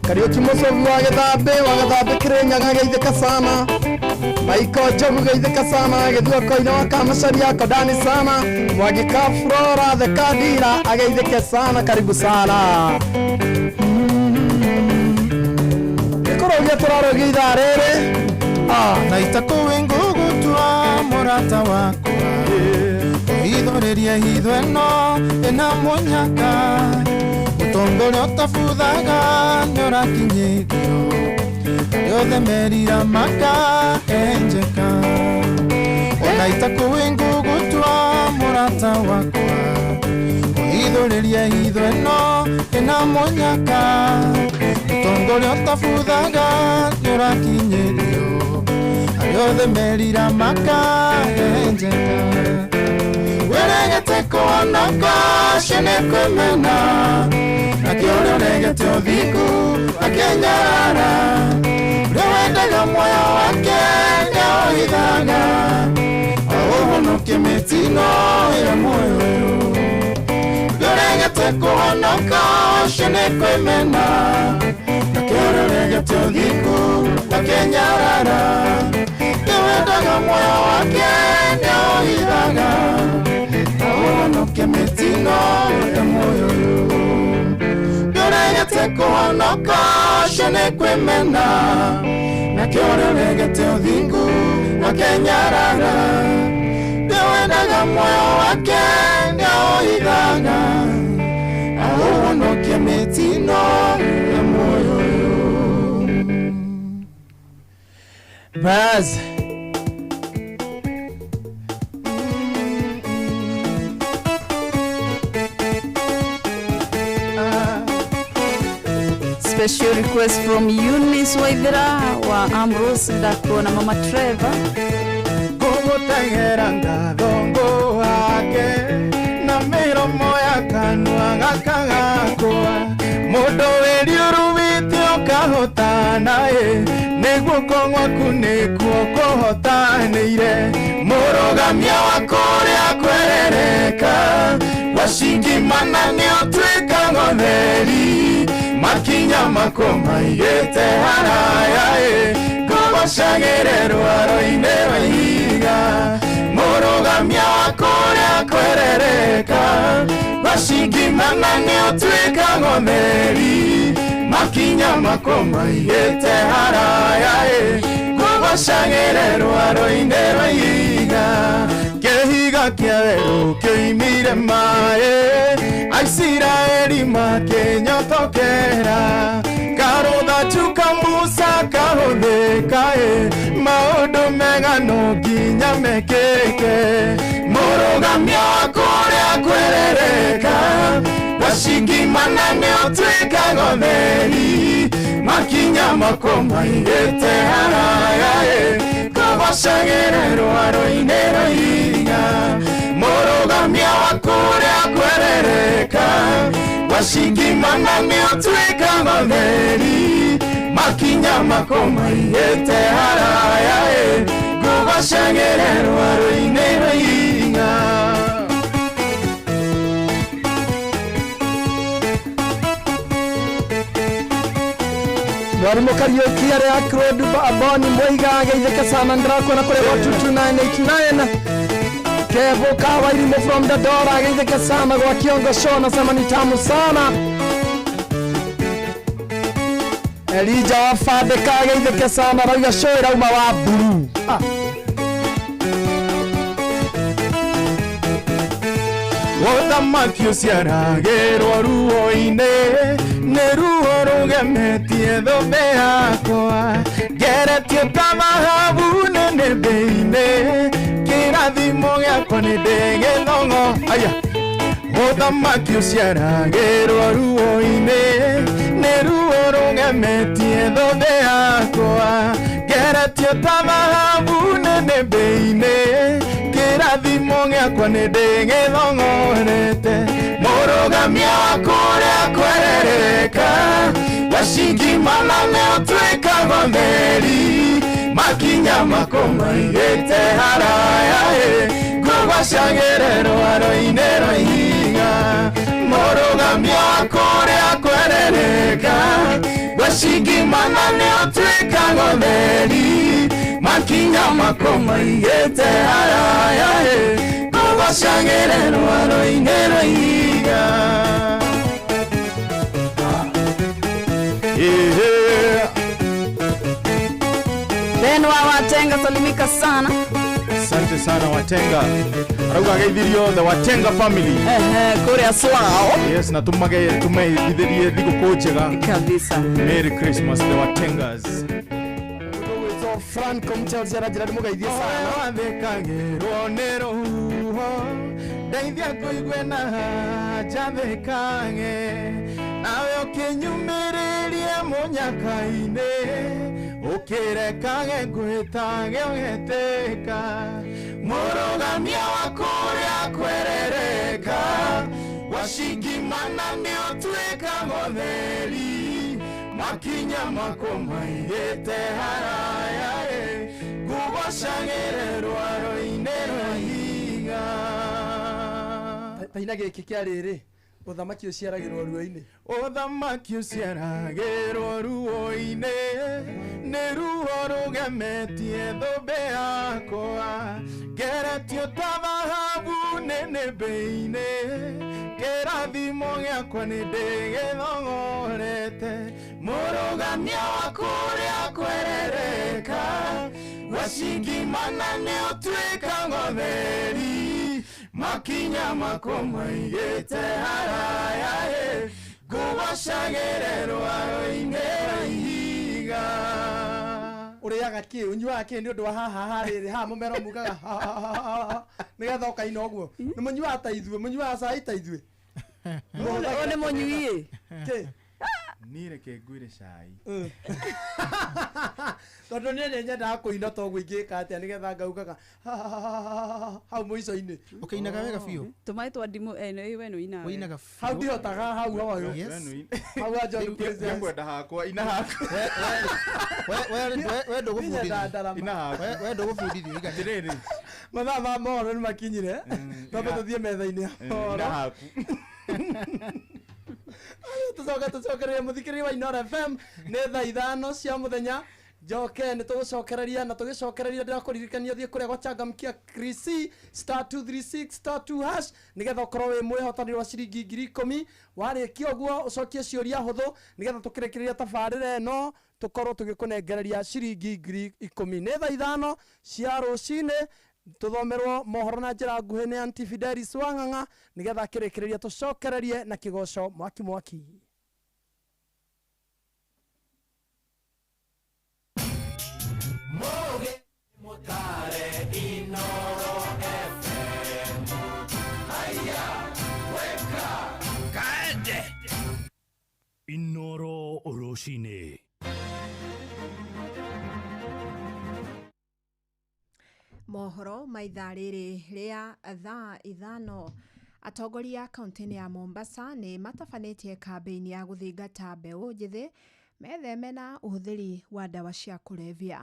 Kariũki Mũcobi wa Gĩthambĩ wa Gĩthambĩ Kĩrĩnyaga geithĩka sana Maiko Njogu geithĩka sana Gĩthua Koine wa Kamacaria Kodani sana Mwangi ka Flora the Kadira ageithĩke sana karibu sana nĩkũrũgia tũrarũgia ithaa rĩrĩ. Na itakuwe ngũgũtua mũrata wakwa ũhithũrĩrie hitho ĩno ĩna mũnyaka ũtonga ũrĩa ũtabuthaga nĩũrakinyĩrio arĩa othe merira makahenjeka ona itakuwe ngũgũtua mũrata wakwa ũhithũrĩrie hitho ĩno ĩna mũnyaka ũtonga ũrĩa ũtabuthaga nĩũrakinyĩrio arĩa othe merira makahenjeka wĩregete kũhonoka ũcio nĩ kwĩmena nake ũrĩa ũregete ũthingu akenyarara ũrĩa wendaga muoyo wake nĩaũhithaga aũhonokie mĩtino ya muoyo ũyũ ũrĩa ũregete kũhonoka ũcio nĩ kwĩmena nake ũrĩa ũregete ũthingu akenyarara ũrĩa wendaga muoyo wake nĩaũhithaga aũhonokie mĩtino ya muoyo ũyũ nĩũregete kũhonoka ũcio nĩ kwĩmena nake ũrĩa ũregete ũthingu akenyarara ũrĩa wendaga muoyo wake nĩaũhithaga aũhonokie mĩtino ya muoyo ũyũ. Baz. Special request from Eunice Waithera wa Ambrose Ndako na Mama Trevor. Ngũgũteng'era ngathongo wake na mĩromo ya kanua gaka gakwa mũndũ wĩriũrũwĩte ũkahotana ĩ nĩ guoko gwaku nĩkuo kũhotanĩire mũrũgamia wa kũrĩa kwerereka gwacingimana nĩ ũtuĩkaga ũtheri makinya mako maigĩte haraya ĩ ngũgocagĩre rwaro-inĩ rwa ihiga mũrũgamia wa kũrĩa kwerereka gwacingimana nĩ ũtuĩkaga ũtheri makinya mako maigĩte haraya ĩ ngũgocagĩre rwaro-inĩ rwa ihiga kĩhiga kĩa werũ kĩoimire maĩ aisiraeli makĩnyotokera karũthachu ka Musa kahũthĩka ĩ maũndũ mega no nginya mekĩke mũrũgamia wa kũrĩa kwerereka wacingimana nĩ ũtuĩkaga ũtheri Makinya makwa maigĩte haraya Ngũgocagĩre rwaro-inĩ rwa ihiga Mũrũgamia wa kũrĩa kwerereka Wacingimana nĩ ũtuĩkaga ũtheri Makinya makwa maigĩte haraya Ngũgocagĩre rwaro-inĩ rwa ihiga. Mwarimu Kariuki aria Claude Aboni Mwiga ageithĩke sana ndĩrakuona kũrĩa gwa 22989 Kevo Kawairimu from Dandora ageithĩke sana gwa Kiongo Show nasema ni tamu sana. Elija wa Fadeka ageithĩke sana rauga show ĩrauma wa blue. Ah. Ũthamaki ũciaragĩrwo ruo-inĩ nĩ ruo rũgemetie thũmbĩ yakwa ngeretie ta thahabu nene mbĩ-inĩ kĩrathimo gĩakwa nĩ ndĩgĩthong'o aya ũthamaki ũciaragĩrwo ruo-inĩ nĩ ruo rũgemetie thũmbĩ yakwa ngeretie ta thahabu nene mbĩ-inĩ kĩrathimo gĩakwa nĩ ndĩgĩthong'orete mũrũgamia wa kũrĩa kwerereka wacingimana nĩ ũtuĩkaga ũtheri makinya makwa maigĩte haraya ngũgocagĩre rwaro-inĩ rwa ihiga mũrũgamia wa kũrĩa kwerereka wacingimana nĩ ũtuĩkaga ũtheri makinya makwa maigĩte haraya ngũgocagĩre rwaro-inĩ rwa ihiga. Yeah. Ben wa Watenga salimika sana. Asante sana Watenga. Arauga geithirio the Watenga family. Ehe, kuria swao. Yes, na tumage tumeithirie thigũkũ njega. Kabisa. Merry Christmas the Watengas. So Franco Mchelsea arajira ndĩmũgeithie sana. Wathĩkagĩrwo nĩ rũhuho ndeithia kũigue na njathĩkage nawe ũkĩnyumĩrĩrie mũnyaka-inĩ ũkĩrekage ngwĩtage ũgetĩka mũrũgamia wa kũrĩa kwerereka wacingimana nĩ ũtuĩkaga ũtheri makinya makwa maigĩte haraya ngũgocagĩre rwaro-inĩ rwa ihiga. Taina gĩkĩ kĩa rĩrĩ ũthamaki ũciaragĩrwo ruo-inĩ. Ũthamaki ũciaragĩrwo ruo-inĩ nĩ ruo rũgemetie thũmbĩ yakwa ngeretio ta thahabu nene mbĩ-inĩ kĩrathimo gĩakwa nĩ ndĩgĩthong'orete mũrũgamia wa kũrĩa kwerereka wacingimana nĩ ũtuĩkaga ũtheri makinya makwa maigĩte haraya ngũgocagĩre rwaro-inĩ rwa ihiga. Ũrĩaga kĩ ũnyuaga kĩ nĩ ũndũ wa haha harĩrĩ haha mũmero mugaga nĩgetha ũkaina ũguo nĩ mũnyuaga ta ithuĩ mũnyuaga cai ta ithuĩ. Ũyũ nĩ mũnyui kĩ? Niĩ reke ngwĩre cai. Tondũ niĩ nĩ nyendaga kũina toguo ingĩka atĩa nĩgetha ngaugaga hau mũico-inĩ. Ũkĩinaga wega biũ. Tũmaĩ twa ndimũ we nĩ ũinaga. Ũinaga biũ. Hau ndihotaga hau hoyo. Hau wa John President. Ngwenda hakwa ina hakwa. We ndũgũbundithio. Ina hakwa. We ndũgũbundithio iga. Atĩrĩrĩ. Mathaa ma mohoro nĩ makinyire. Twambe tũthiĩ metha-inĩ ya mohoro. Ina haku. Tucoke tũcokererie mũthikĩrĩria wa Inooro FM nĩ thaa 5 cia mũthenya njoke nĩ tũgũcokereria na tũgĩcokereria ndĩrakũririkania ũthiĩ kũrĩa gwachangamkia Krisi *236 *2# nĩgetha ũkorwo wĩ mwĩhotanĩri wa ciringi 10,000 warĩkia ũguo ũcokie ciũria hũthũ nĩgetha tũkĩrĩkĩrĩria tabarĩra ĩno tũkorwo tũgĩkũnengereria ciringi 10,000 nĩ thaa 5 cia rũcinĩ tuthomerwo mohoro na njĩra nguhĩ nĩ Aunty Fidelis Wang'ang'a nĩgetha akĩrĩkĩrĩria tũcokererie na kĩgoco mwaki mwaki. Moge motare Inooro FM. Haya, weka kaende Inooro rũcinĩ. Mohoro ma ithaa rĩrĩ rĩa thaa 5. Atongoria kaunti-inĩ ya Mombasa nĩ matabanĩtie kambĩini ya gũthingata mbeũ njĩthĩ metheme na ũhũthĩri wa ndawa cia kũrebia.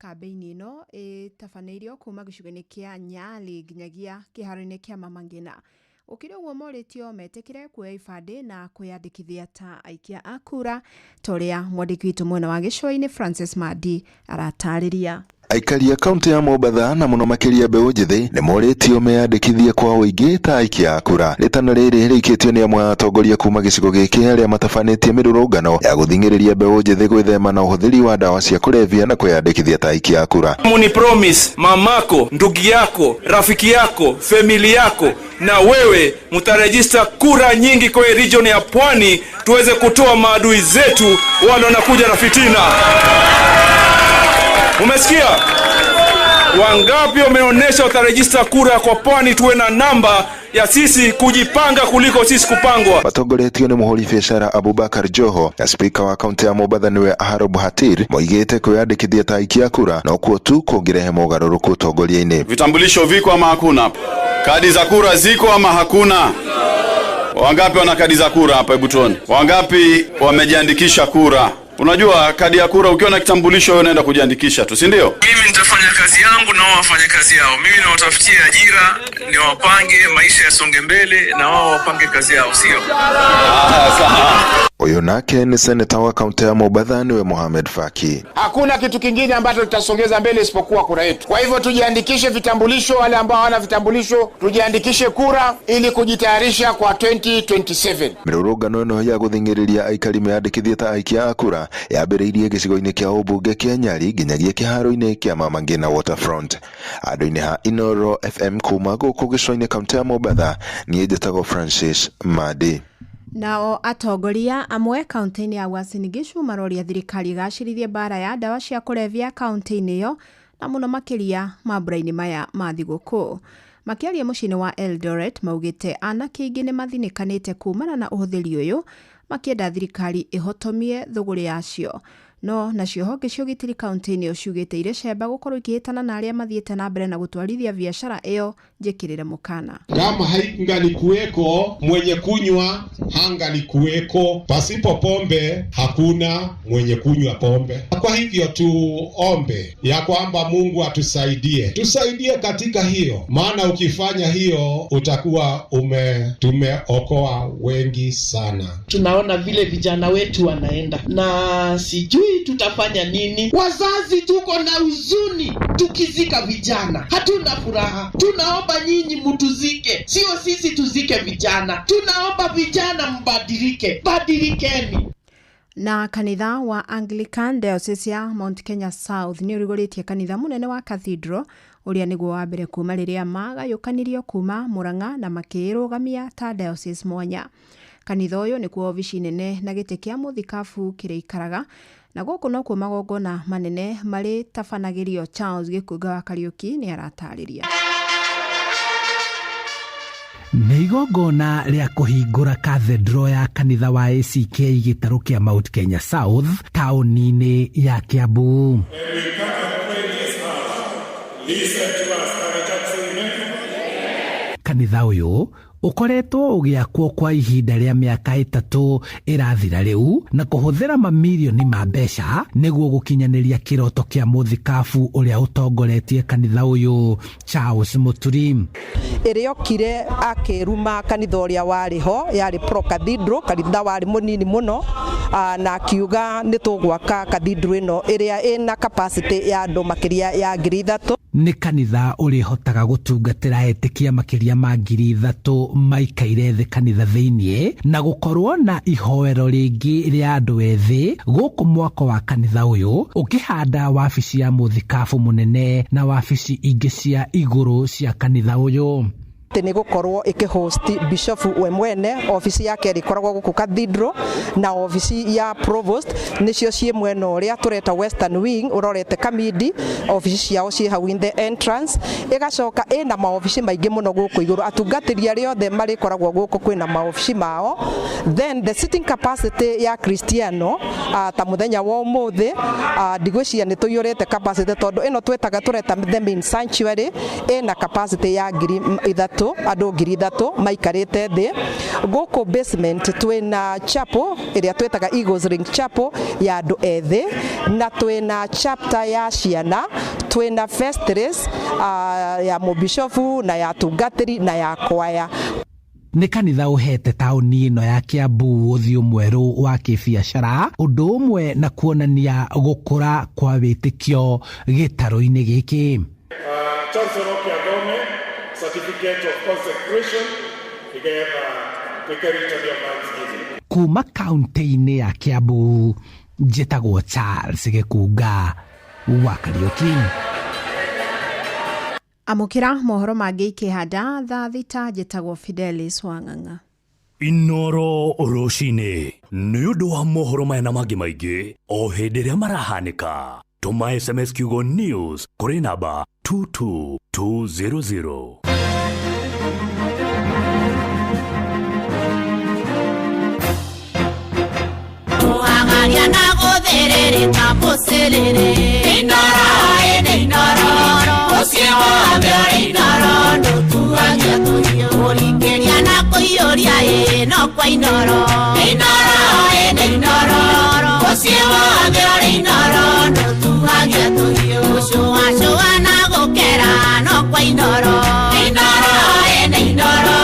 Kambĩini ĩno ĩtabanĩirio kuma gĩcigo-inĩ kĩa Nyali nginyagia kĩharo-inĩ kĩa Mama Ngina. Gũkĩrĩ ũguo morĩtio metĩkĩre kuoya ibandĩ na kwĩyandĩkithia ta aikia a kura ta ũrĩa mwandĩki witũ mwena wa gĩcũa-inĩ Francis Mandi aratarĩria. Aikari a kaunti ya Mombatha na mũno makĩria mbeũ njĩthĩ nĩ morĩtio meyandĩkithie kwa ũingĩ ta aikia a kura. Rĩtana rĩrĩ rĩikĩtio nĩ amwe a atongoria kuma gĩcigo gĩkĩ arĩa matabanĩtie mĩrũrũngano ya gũthing'ĩrĩria mbeũ njĩthĩ gwĩthema na ũhũthĩri wa ndawa cia kũrebia na kwĩyandĩkithia ta aikia a kura. Muni promise mamako, ndugu yako, rafiki yako, family yako na wewe mtarejista kura nyingi kwa region ya Pwani, tuweze kutoa maadui zetu wale wanakuja na fitina. Umesikia? Wangapi wameonyesha watarejista kura kwa Pwani, tuwe na namba ya sisi kujipanga kuliko sisi kupangwa. Matongoretio nĩ mũhũri biacara Abubakar Joho na spika wa kaunti ya Mombatha nĩwe Aharob Hatir moigĩte kwĩyandĩkithia ta aikia kura no kuo tu kũngĩrehe mogarũrũku ũtongoria-inĩ. Vitambulisho viko ama hakuna? Kadi za kura ziko ama hakuna? Wangapi wana kadi za kura hapa? Hebu tuone wangapi wamejiandikisha kura. Unajua kadi ya kura ukiwa na kitambulisho wewe unaenda kujiandikisha tu, si ndio? Mimi nitafanya kazi yangu na wao wafanye kazi yao. Mimi nawatafutia ajira, niwapange maisha yasonge mbele na wao wapange kazi yao, sio? Ũyũ nake nĩ seneta wa kaunti ya Mombatha nĩwe Mohamed Faki. Hakuna kitu kingine ambacho tutasongeza mbele isipokuwa kura yetu. Kwa hivyo tujiandikishe vitambulisho, wale ambao hawana vitambulisho tujiandikishe kura ili kujitayarisha kwa 2027. Mĩrũrũngano ĩno ya gũthing'ĩrĩria aikari meyandĩkithie ta aikia a kura yambĩrĩirie gĩcigo-inĩ kĩa ũmbunge kĩa Nyali nginyagia kĩharo-inĩ kĩa Mama Ngina Waterfront. Andũ-inĩ ha Inooro FM kuma gũkũ gĩcũa-inĩ kaunti ya Mombatha, niĩ njĩtagwo Francis Mandi. Nao atongoria amwe kaunti-inĩ ya Uasin Gishu maroria thirikari ĩgacĩrithie mbara ya ndawa cia kũrebia kaunti-inĩ ĩyo na mũno makĩria mambura-inĩ maya ma thigũkũ. Makĩaria mũciĩ-inĩ wa Eldoret maugĩte anake aingĩ nĩ mathinĩkanĩte kumana na ũhũthĩri ũyũ makĩenda thirikari ĩhotomie thũgũrĩ yacio. No nacio honge cia ũgitĩri kaunti-inĩ ĩyo ciugĩte irĩ cemba gũkorwo ikĩhĩtana na arĩa mathiĩte na mbere na gũtwarithia biacara ĩyo njĩkĩrĩre mũkana. Kama haingalikuweko mwenye kunywa hangalikuweko, pasipo pombe hakuna mwenye kunywa pombe. Kwa hivyo tuombe ya kwamba Mungu atusaidie, tusaidie katika hiyo, maana ukifanya hiyo utakuwa tumeokoa wengi sana. Tunaona vile vijana wetu wanaenda na sijui tutafanya nini. Wazazi tuko na huzuni tukizika vijana, hatuna furaha. Tunaomba nyinyi mutuzike, sio sisi tuzike vijana. Tunaomba vijana mbadilike, badilikeni. Na kanitha wa Anglican Diocese ya Mount Kenya South nĩ ũrugũrĩtie kanitha mũnene wa Cathedral ũrĩa nĩguo wa mbere kuma rĩrĩa magayũkanirio kuma Murang'a na makĩrũgamia ta diocese mwanya. Kanitha ũyũ nĩkuo obici nene na gĩtĩ kĩa mũthikabu kĩrĩikaraga na gũkũ nokuo magongona manene marĩtabanagĩrio. Charles Gĩkunga wa Kariũki nĩ aratarĩria. Nĩ igongona rĩa kũhingũra cathedral ya kanitha wa ACK gĩtarũ kĩa Mount Kenya South taũni-inĩ ya Kiambu. Kanitha ũyũ ũkoretwo ũgĩakwo kwa ihinda rĩa mĩaka 3 ĩrathira rĩu na kũhũthĩra mamirioni ma mbeca nĩguo gũkinyanĩria kĩroto kĩa mũthikabu ũrĩa ũtongoretie kanitha ũyũ Charles Muturi. Ĩrĩa okire akĩruma kanitha ũrĩa warĩ ho, yarĩ pro cathedral, kanitha warĩ mũnini mũno, na akiuga nĩ tũgwaka cathedral ĩno ĩrĩa ĩna capacity ya andũ makĩria ya 3,000. Nĩ kanitha ũrĩhotaga gũtungatĩra etĩkia makĩria ma 3,000 maikaire thĩ kanitha thĩiniĩ na gũkorwo na ihoero rĩngĩ rĩa andũ ethĩ gũkũ mwako wa kanitha ũyũ ũkĩhanda wabici ya mũthikabu mũnene na wabici ingĩ cia igũrũ cia kanitha ũyũ. Atĩ nĩ gũkorwo ĩkĩhost bishofu we mwene, obici yake ĩrĩkoragwo gũkũ cathedral, na obici ya provost nĩcio ciĩ mwena ũrĩa tũreta western wing ũrorete Kamindi, obici ciao ciĩ hau in the entrance. Ĩgacoka ĩna maobici maingĩ mũno gũkũ igũrũ, atungatĩri arĩa othe marĩkoragwo gũkũ kwĩna maobici mao. Then the sitting capacity ya Cristiano ta mũthenya wa ũmũthĩ, ndigwĩciria nĩ tũiyũrĩte capacity, tondũ ĩno twĩtaga tũreta the main sanctuary ĩna capacity ya 3,000, andũ 3,000 maikarĩte thĩ. Gũkũ basement twĩna chapel ĩrĩa twĩtaga Eagles Ring Chapel ya andũ ethĩ, na twĩna chapter ya ciana, twĩna vestries ya mũbishofu na ya atungatĩri na ya kwaya. Nĩ kanitha ũhete taũni ĩno ya Kiambu ũthiũ mwerũ wa kĩbiacara, ũndũ ũmwe na kuonania gũkũra kwa wĩtĩkio gĩtarũ-inĩ gĩkĩ. Johnson Okiagome, certificate of consecration, igetha tuĩke rita rĩa thanksgiving. Kuma kaunti-inĩ ya Kiambu, njĩtagwo Charles Gĩkunga wa Kariũki. Amũkĩra mohoro mangĩ ikĩhanda thaa 6. Njĩtagwo Fidelis Wang'ang'a. Inoro rũcinĩ nĩ ũndũ wa mohoro maya na mangĩ maingĩ o hĩndĩ ĩrĩa marahanĩka, tũma SMS kiugo news kũrĩ namba 22200. Kuhangania na gũthĩrĩrĩka mũcĩrĩrĩ. Inoro ĩnĩ inoro, mũciĩ wothe ũrĩ inoro, ndũtuagia tũhiũ. Kũringĩria na kũiyũria ĩ no kwa inoro. Inoro ĩnĩ inoro, mũciĩ wothe ũrĩ inoro, ndũtuagia tũhiũ. Gũcũacũa na gũkera no kwa inoro. Inoro ĩnĩ inoro,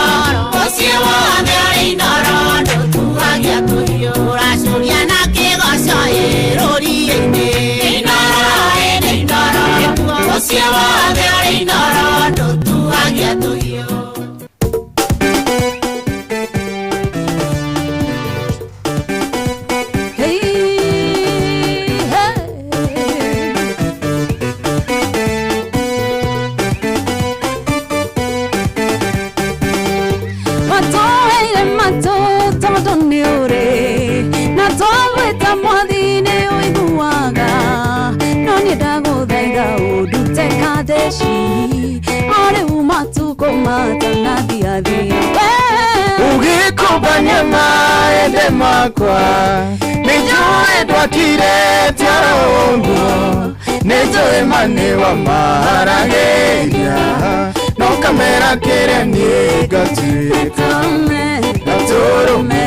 mũciĩ wothe ũrĩ inoro, ndũtuagia tũhiũ. Ũracũria na kĩgoco ĩ rũriĩ-inĩ. Inoro ĩnĩ inoro, mũciĩ wothe ũrĩ inoro, ndũtuagia tũhiũ. Hey, hey. Matũheire matũ tondũ nĩ ũrĩ na twagwĩta mwathi nĩ ũiguaga, no niĩ ndagũthaitha ũndute katheci o rĩu matukũ matanathiathia. Ũgĩkũmbania maende makwa, nĩnjũĩ ndwakire tiarũngo, nĩnjũĩ ma nĩ wamaharagĩria, no kamera kĩrĩa niĩ ngatuĩka gatũrũme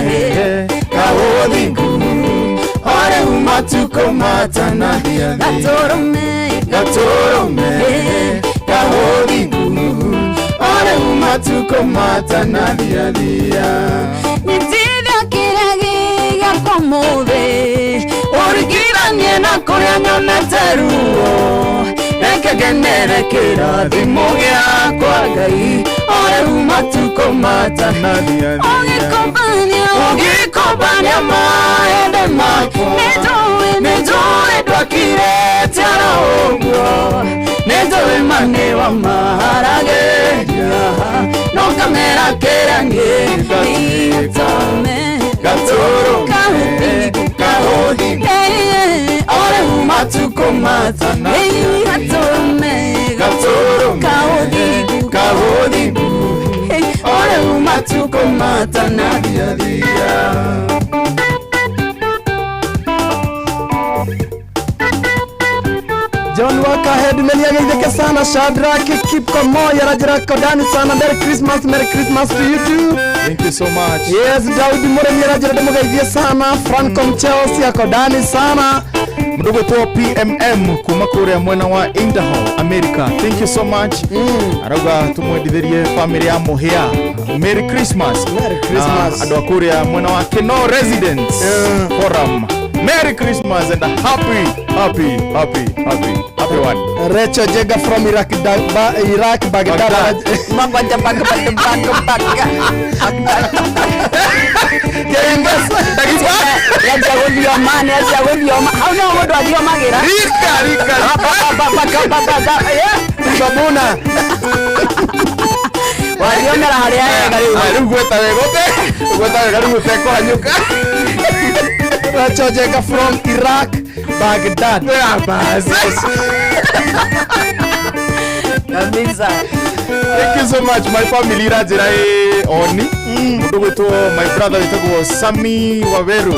kaũthingu o rĩu matukũ matanathiathia. Gatũrũme, gatũrũme kaũthingu o rĩu matukũ matanathiathia. Nyitithia kĩrĩa gĩ gĩakwa ũmũthĩ, ũringithanie na kũrĩa nyonete ruo, reke ngenere kĩrathimo gĩakwa Ngai o rĩu matukũ matanathiathia. Ũgĩkũmbania, ũgĩkũmbania maende makwa, nĩnjũĩ, nĩnjũĩ ndwakire tiara ũguo, nĩnjũĩ ma nĩ wamaharagĩria, no kamera kĩrĩa niĩ ngatuĩka gatũrũme kaũthingu o rĩu matukũ matanathiathia. Gatũrũme, gatũrũme kaũthingu o rĩu matukũ matanathiathia. John Walker Head meniageithĩke sana. Shadrack Kipkomoy arajira kodani sana. Merry Christmas, Merry Christmas to you too. Thank you so much. Yes, Daudi Muremi arajira ndĩmũgeithie sana. Franco Chelsea akodani sana. Mũndũ gwĩtwo PMM kuma kũrĩa mwena wa Idaho, America, thank you so much. Arauga tũmwendithĩrie family ya Mũhĩa Merry Christmas. Merry Christmas. Na andũ a kũrĩa mwena wa Keno Residence Forum, Merry Christmas and a happy, happy, happy, happy, happy one. Rachel Jega from Iraq, Iraq Baghdad. Baghdad. Yanjia gũthioma, nĩanjia gũthioma. Hau nĩho mũndũ athiomagĩra. Rika, rika. Ba, ba, ba, ba, ba, ba, ba, yeah. Sabuna. Wathioma wega rĩu. Aya, rĩu gweta wega gweta wega rĩu ũtekũhanyũka. Rachel Jenga from Iraq, Baghdad. Yeah, basi. Kabisa. Thank you so much my family iranjĩra ĩ oni mũndũ gwĩtwo my brother wĩtagwo Sami Waweru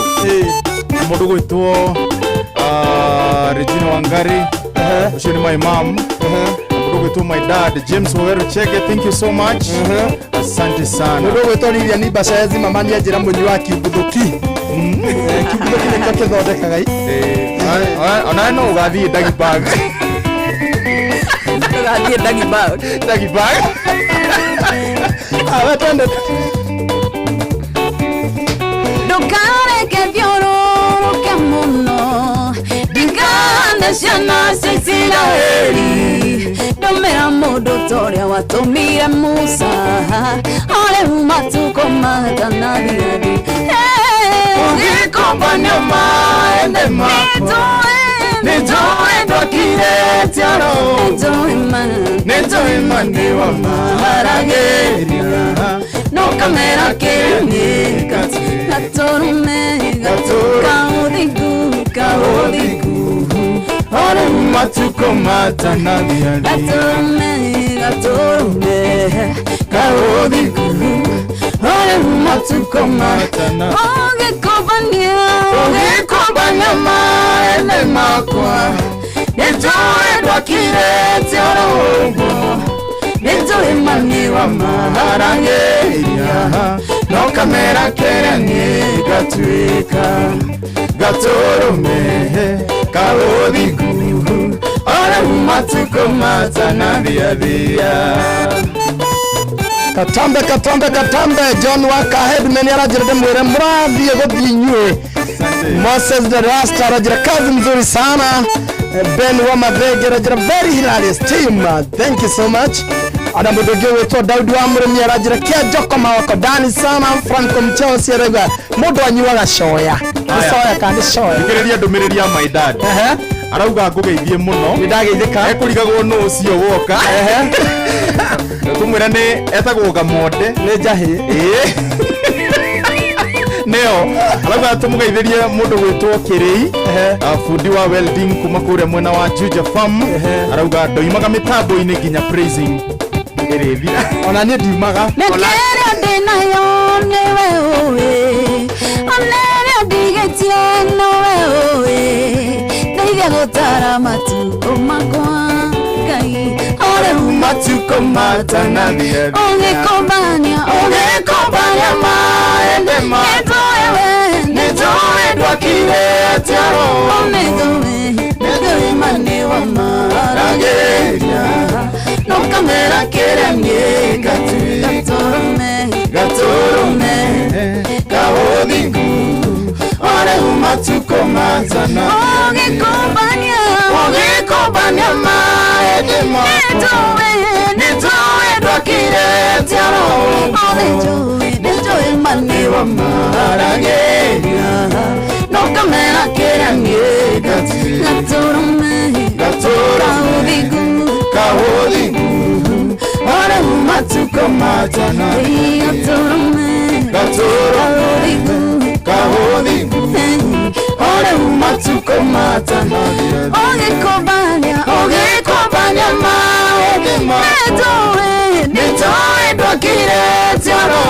na mũndũ gwĩtwo Regina Wangari ũcio nĩ my mom na mũndũ gwĩtwo my dad James Waweru Chege thank you so much asante sana Mũndũ ũgwĩtwo Lilian Bacezi mama nĩ anjĩra mũnyui wa kiumbuthuki. Kiumbuthuki nĩkĩo kĩthondekaga i. Onawe no ũgathiĩ Dagibag. Ũgathiĩ Dagibag. Dagibag. Awe twende. Ndũkareke thiũrũrũke mũno ndigane ciana cia Isiraeli ndũmĩra mũndũ ta ũrĩa watũmire Musa o rĩu matukũ matanathiathi Ũgĩkombania maembe makwa nĩnjũĩ ndwakire oro nĩnjũĩ ma nĩ wa maharagĩria no kamera kĩrĩnyĩka gatũrũme kaũthingu kaũthingu o rĩu matukũ matanathiathia gatũrũme gatũrũme kaũthingu o rĩu matukũ matana ũgĩkombania ũgĩkombania maembe makwa nĩnjũĩ ndwakire oro ũguo nĩnjũĩ ma nĩ wa maharagĩria no kamera kĩrĩa niĩ gatuĩka gatũrũme kaũthingu o rĩu matukũ matanathiathia. Katambe katambe katambe John Waka headman aranjĩra ndĩmwĩre mũrathiĩ gũthiĩ inyuĩ. Moses the Rasta aranjĩra kazi mzuri sana. Ben wa Mathenge aranjĩra very hilarious team. Thank you so much. Ana mũndũ ũngĩ ũgwĩtwo Daudi wa Mũrĩmi aranjĩra kĩa Njoko mawako ndani sana. Franco Mchelsea arauga mũndũ anyuaga coya. Nĩ coya kana nĩ coya? Thikĩrĩria ndũmĩrĩri ya my dad arauga ngũgeithie mũno nĩndageithĩka ekũrigagwo nũ ũcio woka tũmwĩra nĩ etagwo gamonde nĩ njahĩ nĩo arauga tũmũgeithĩrie mũndũ gwĩtwo kĩrĩi bundi wa welding kuma kũrĩa mwena wa Juja Farm arauga ndoimaga mĩtambo-inĩ nginya praising ĩrĩthira ona niĩ ndiumaga Mĩkĩra ndĩnayo nĩwe ũĩ ona ĩrĩa ndigĩtie nĩwe ũĩ ndeithia gũtara matukũ makwa Ngai o rĩu matukũ matanathiathia ũgĩkombania ũgĩkombania maembe makwa nĩnjũĩ we nĩnjũĩ ndwakire oro nĩnjũĩ nĩnjũĩ ma nĩ wa maharagĩria no kamera kĩrĩa niĩ gatuĩka gatũrũme gatũrũme kaũthingu o rĩu matukũ matana ũgĩkombania ũgĩkombania maembe makwa nĩnjũĩ nĩnjũĩ ndwakire oro nĩnjũĩ nĩnjũĩ ma nĩ wa maharagĩria no kamera kĩrĩa niĩ gatuĩka gatũrũme gatũrũme kaũthingu o rĩu matukũ matana gatũrũme gatũrũme kaũthingu o rĩu matukũ matana ũgĩkombania ũgĩkombania maembe makwa nĩnjũĩ nĩnjũĩ ndwakire oro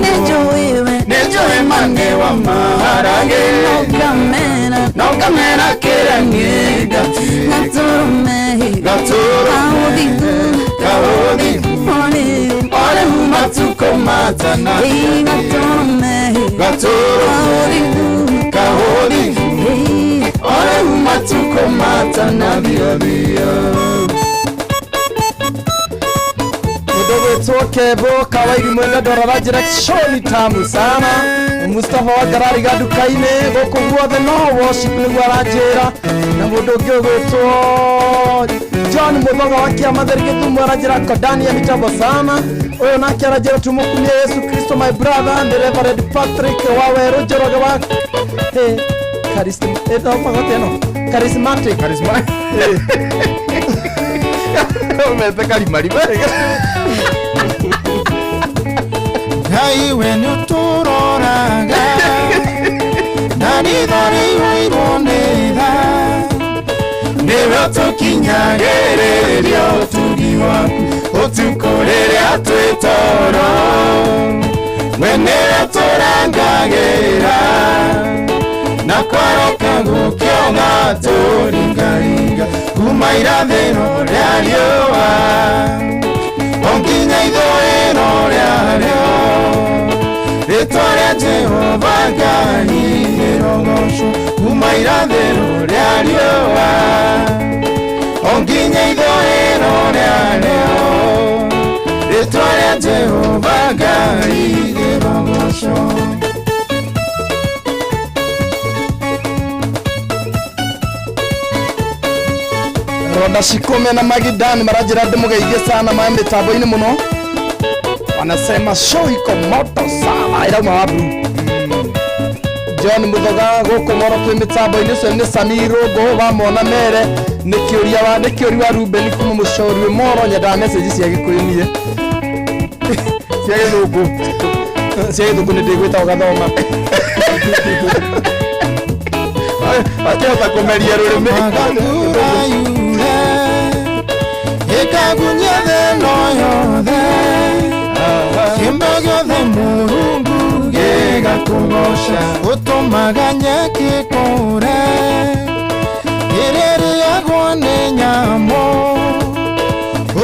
nĩnjũĩ we nĩnjũĩ ma nĩ wa maharagĩria kamera no kamera kĩrĩa niĩ gatuĩka gatũrũme gatũrũme kaũthingu kaũthingu o rĩu matukũ matana gatũrũme gatũrũme kaũthingu o rĩu matukũ matanathiathia. Mũndũ ũgwĩtwo Kebo Kawairi mwenda ndora aranjĩra show ni tamu sana. Mustafa wa Ngarariga nduka-inĩ gũkũ guothe no worship nĩguo aranjĩra. Na mũndũ ũngĩ ũgwĩtwo John Mũthoga wa Kĩamatheri Gĩthumo aranjĩra kodani ya mitambo sana. Ũyũ nake aranjĩra tumukumie Yesu Kristo my brother nĩ Reverend Patrick wa Werũ Njoroge wa hey, ĩthomagwo atĩa ĩno? Charismatic. Charismatic. Umete karimarima. Ngai we nĩ ũtũroraga na ritho rĩihũirwo nĩ tha nĩwe ũtũkinyagĩrĩria ũtugi waku ũtukũ rĩrĩa twĩ toro we nĩwe tũrangagĩra na kwaroka gũkĩonga tũringaringa kuma irathĩro rĩa riũa o nginya ithũĩro rĩarĩo rĩtwa rĩa Jehova Ngai rĩrogocwo kuma irathĩro rĩa riũa o nginya ithũĩro rĩarĩo rĩtwa rĩa Jehova Ngai rĩrogocwo. Ronda Shikome na Magidani maranjĩra ndĩmũgeithie sana ma mĩtambo-inĩ mũno, wanasema show iko moto sana irauma wa blue. John Muthoga gũkũ Moro twĩ mĩtambo-inĩ ũcio nĩ Sami Rũngũ wa mona mere nĩ kĩũria wa nĩ kĩũri wa Ruben kuma mũcori wĩ Moro nyendaga message cia gĩkũyũ niĩ cia gĩthũngũ cia gĩthũngũ nĩ ndĩgwĩta ũgathoma akĩhota kũmeria rũrĩmĩ. Ĩkagunyia thĩno yothe kĩmbe gĩothe Mũrungu gĩgakũgoca ũtũmaga nyeki kũre ĩrĩa ĩrĩagwo nĩ nyamũ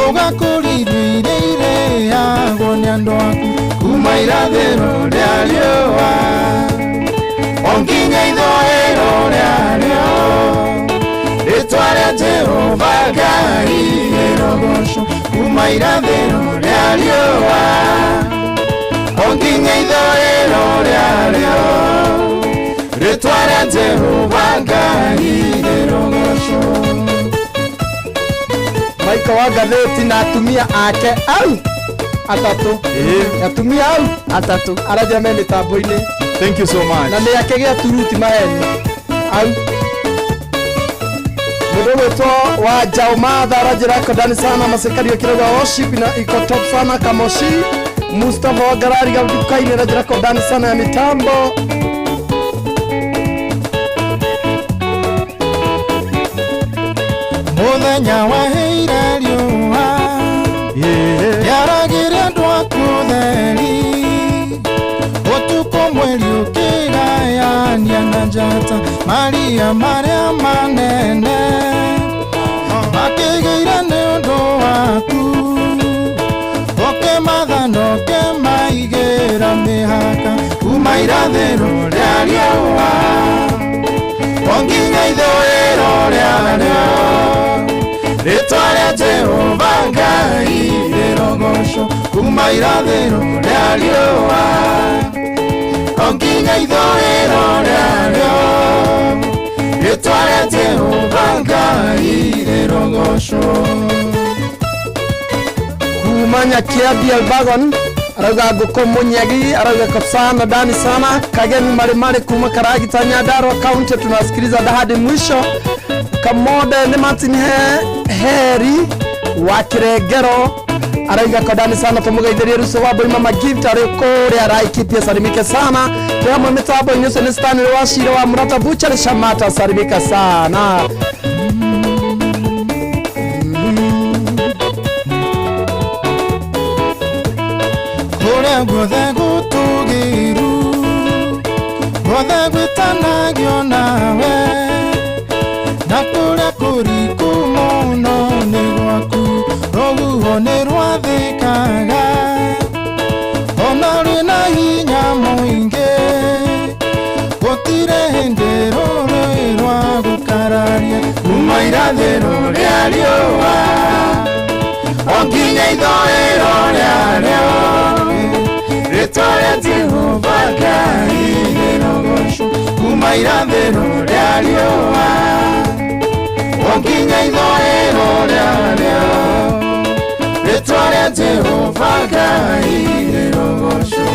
ũgakũrithia iria irĩagwo nĩ andũ aku kuma irathĩro rĩa riũa o nginya ithũĩro rĩarĩo rĩtwa rĩa Jehova Ngai rĩrogocwo kuma irathĩro rĩa riũa o nginya ithũĩro rĩarĩo rĩtwa rĩa Jehova Ngai rĩrogocwo. Michael wa ngathĩti na atumia ake au atatũ, atumia au atatũ aranjĩra me mĩtambo-inĩ. Thank you so much. Na nĩ ake gĩa turuti maheni au mũndũ ũgwĩtwo wa Jao Matha aranjĩra kodani sana masekario kĩrauga worship na iko top sana kamoshi. Mustafa wa Garari Gaudukaini aranjĩra kodani sana ya mitambo. Mũthenya waheire riũa rĩaragĩre andũ aku ũtheri ũtukũ mweri ũkĩgayania na njata maria marĩa manene makĩgĩire nĩ ũndũ waku ũkĩmatha na ũkĩmaigĩra mĩhaka kuma irathĩro rĩa riũa o nginya ithũĩro rĩarĩo rĩtwa rĩa Jehova Ngai rĩrogocwo kuma irathĩro rĩa riũa o nginya ithũĩro rĩarĩo rĩtwa rĩa Jehova Ngai rĩrogocwo. Kuma Nyakiambi Elbagon arauga ngũkũ mũnyagi arauga sana dani sana kageni marimari kuma Karagita Nyandarua County tunasikiliza hadi mwisho. Kamode nĩ Martin Heri wa Kiregero arauga kodani sana tũmũgeithĩrie Ruso wa Mbũri Mama Gift arĩ kũrĩa Laikipia salimike sana. Twĩ hamwe mĩtambo-inĩ ũcio nĩ Stanley wa Shiro wa Murata Butchery Shamata salimika sana. Kũrĩa guothe gũtũgĩru guothe gwĩtanagio nawe na kũrĩa kũriku mũno nĩ gwaku rũhuho nĩ rwathĩkaga ona rwĩna hinya mũingĩ gũtirĩ hĩndĩ rũrĩ rwa gũkararia kuma irathĩro rĩa riũa o nginya ithũĩro rĩarĩo rĩtwa rĩa Jehova Ngai rĩrogocwo kuma irathĩro rĩa riũa o nginya ithũĩro rĩarĩo rĩtwa rĩa Jehova Ngai rĩrogocwo.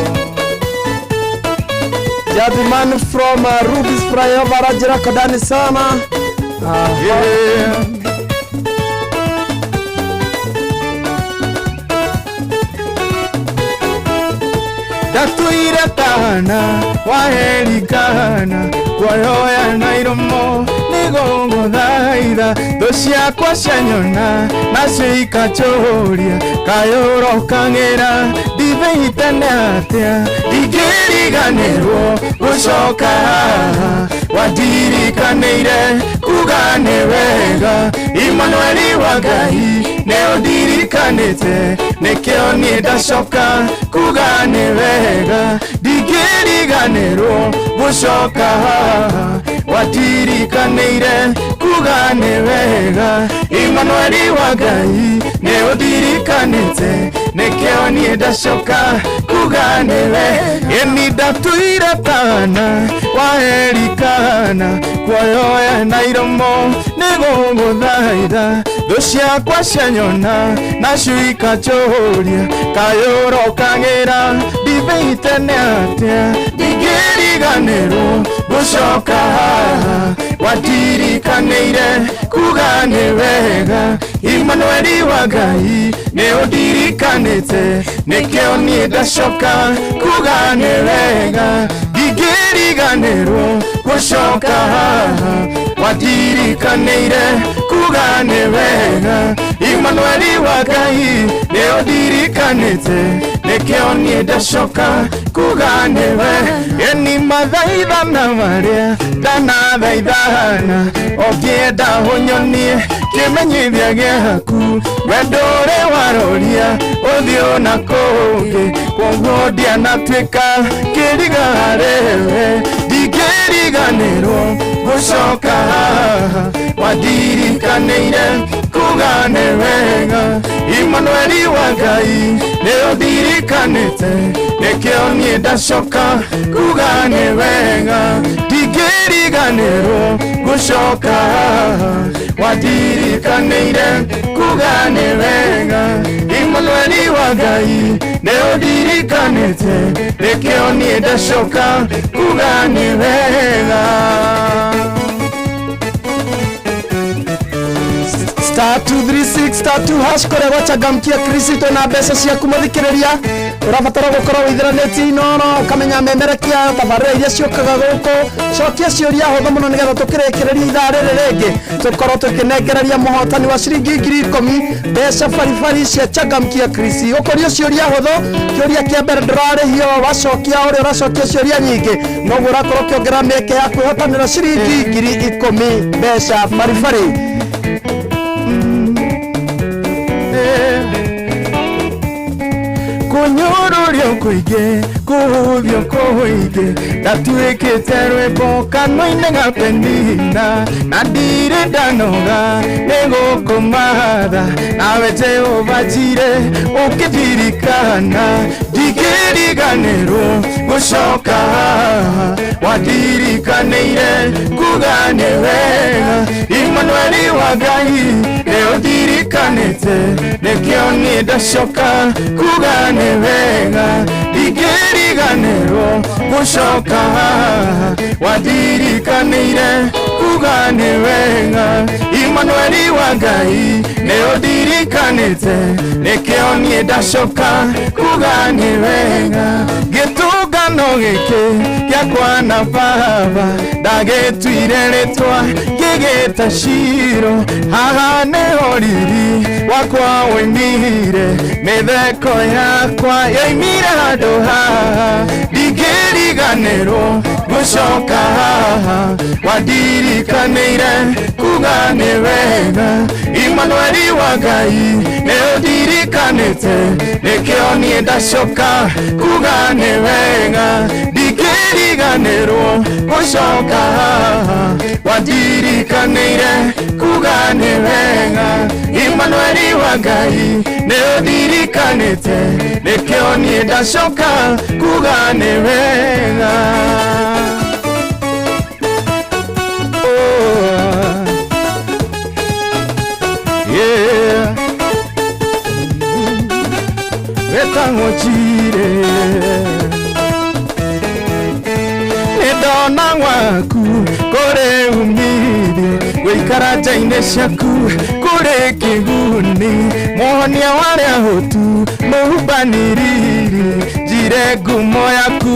Jadman from Rubis Flyover aranjĩra kodani sana. Yeah. Ndatuire kana waherikana kuoyoya na iromo nĩgũgũthaitha thũ ciakwa cianyona nacio ikacũria kayũro kang'ĩra ndithĩite nĩ atĩa ndingĩriganĩrwo gũcoka haha wandirikanĩire kuga nĩ wega Imanueli wa Ngai nĩ ũndirikanĩte nĩkĩo niĩ ndacoka kuga nĩ wega ndingĩriganĩrwo gũcoka haha watirikanĩire kuga nĩ wega Imanueli wa Ngai nĩ ũndirikanĩte nĩkĩo niĩ ndacoka kuga nĩ wega ĩni ndatuire kana waherikana kuoyoya na iromo nĩgũgũthaitha thũ ciakwa cianyona nacio ikacũria kayũro kang'ĩra ndithĩite nĩ atĩa ndingĩriganĩrwo gũcoka haha watirikanĩire kuga nĩ wega Imanueli wa Ngai nĩ ũndirikanĩte nĩkĩo niĩ ndacoka kuga nĩ wega ndingĩriganĩrwo gũcoka haha watirikanĩire kuga nĩ wega Imanueli wa Ngai nĩ ũndirikanĩte nĩkĩo niĩ ndacoka kuga nĩ wega ĩni mathaithana marĩa ndanathaithana ũngĩenda ũnyonie kĩmenyithia gĩaku wendo ũrĩ waroria ũthiũ na kũngĩ kwoguo ndianatuĩka kĩriga harĩwe ndingĩriganĩrwo gũcoka haha wandirikanĩire kuga nĩ wega Imanueli wa Ngai nĩ ũndirikanĩte nĩkĩo niĩ ndacoka kuga nĩ wega ndingĩriganĩrwo gũcoka haha watirikanĩire kuga nĩ wega Imanueli wa Ngai nĩ ũndirikanĩte nĩkĩo niĩ ndacoka kuga nĩ wega. Star 236 star 2 hash kũrĩa gwachangamkia Kristo na mbeca ciaku mũthikĩrĩria ũrabatara gũkorwo wĩithĩranĩtie Inooro ũkamenya memerekia tabarĩra iria ciũkaga gũkũ cokia ciũria hũthũ mũno nĩgetha tũkĩrĩkĩrĩria ithaa rĩrĩ rĩngĩ tũkorwo tũkĩnengereria mũhotani wa ciringi 10,000 mbeca baribari cia changamkia Krisi ũkũrio ciũria hũthũ kĩũria kĩa mbere ndũrarĩhio wacokia ũrĩa ũracokia ciũria nyingĩ noguo ũrakorwo ũkĩongerera mĩeke ya kwĩhotanĩra ciringi 10,000 mbeca baribari. Kunyururio kuingĩ kũhũthio kũingĩ ndatuĩkĩte rwĩmbo kanua-inĩ ga Penina na ndirĩ ndanoga nĩ gũkũmatha nawe Jehova Njire ũkĩndirikana ndingĩriganĩrwo gũcoka haha wandirikanĩire kuga nĩ wega Imanueli wa Ngai nĩ ũndirikanĩte nĩkĩo niĩ ndacoka kuga nĩ wega ndingĩriganĩrwo gũcoka haha wandirikanĩire kuga nĩ wega Imanueli wa Ngai nĩ ũndirikanĩte nĩkĩo niĩ ndacoka kuga nĩ wega gĩtũngano gĩkĩ gĩakwa na baba ndagĩtuire rĩtwa ngĩgĩta Shiro haha nĩho riri wakwa woimire mĩtheko yakwa yoimire handũ haha ndingĩriganĩrwo gũcoka haha wandirikanĩire kuga nĩ wega Imanueli wa Ngai nĩ ũndirikanĩte nĩkĩo niĩ ndacoka kuga nĩ wega ndingĩriganĩrwo gũcoka haha wandirikanĩire kuga nĩ wega Imanueli wa Ngai nĩ ũndirikanĩte nĩkĩo niĩ ndacoka kuga nĩ wega. Oh, yeah. Wetagwo Njire nĩndona gwaku kũrĩ umithio gũikara nja-inĩ ciaku kũrĩ kĩguni mũhonia wa arĩa ahũtu mũhumbani riri. Njiguire ngumo yaku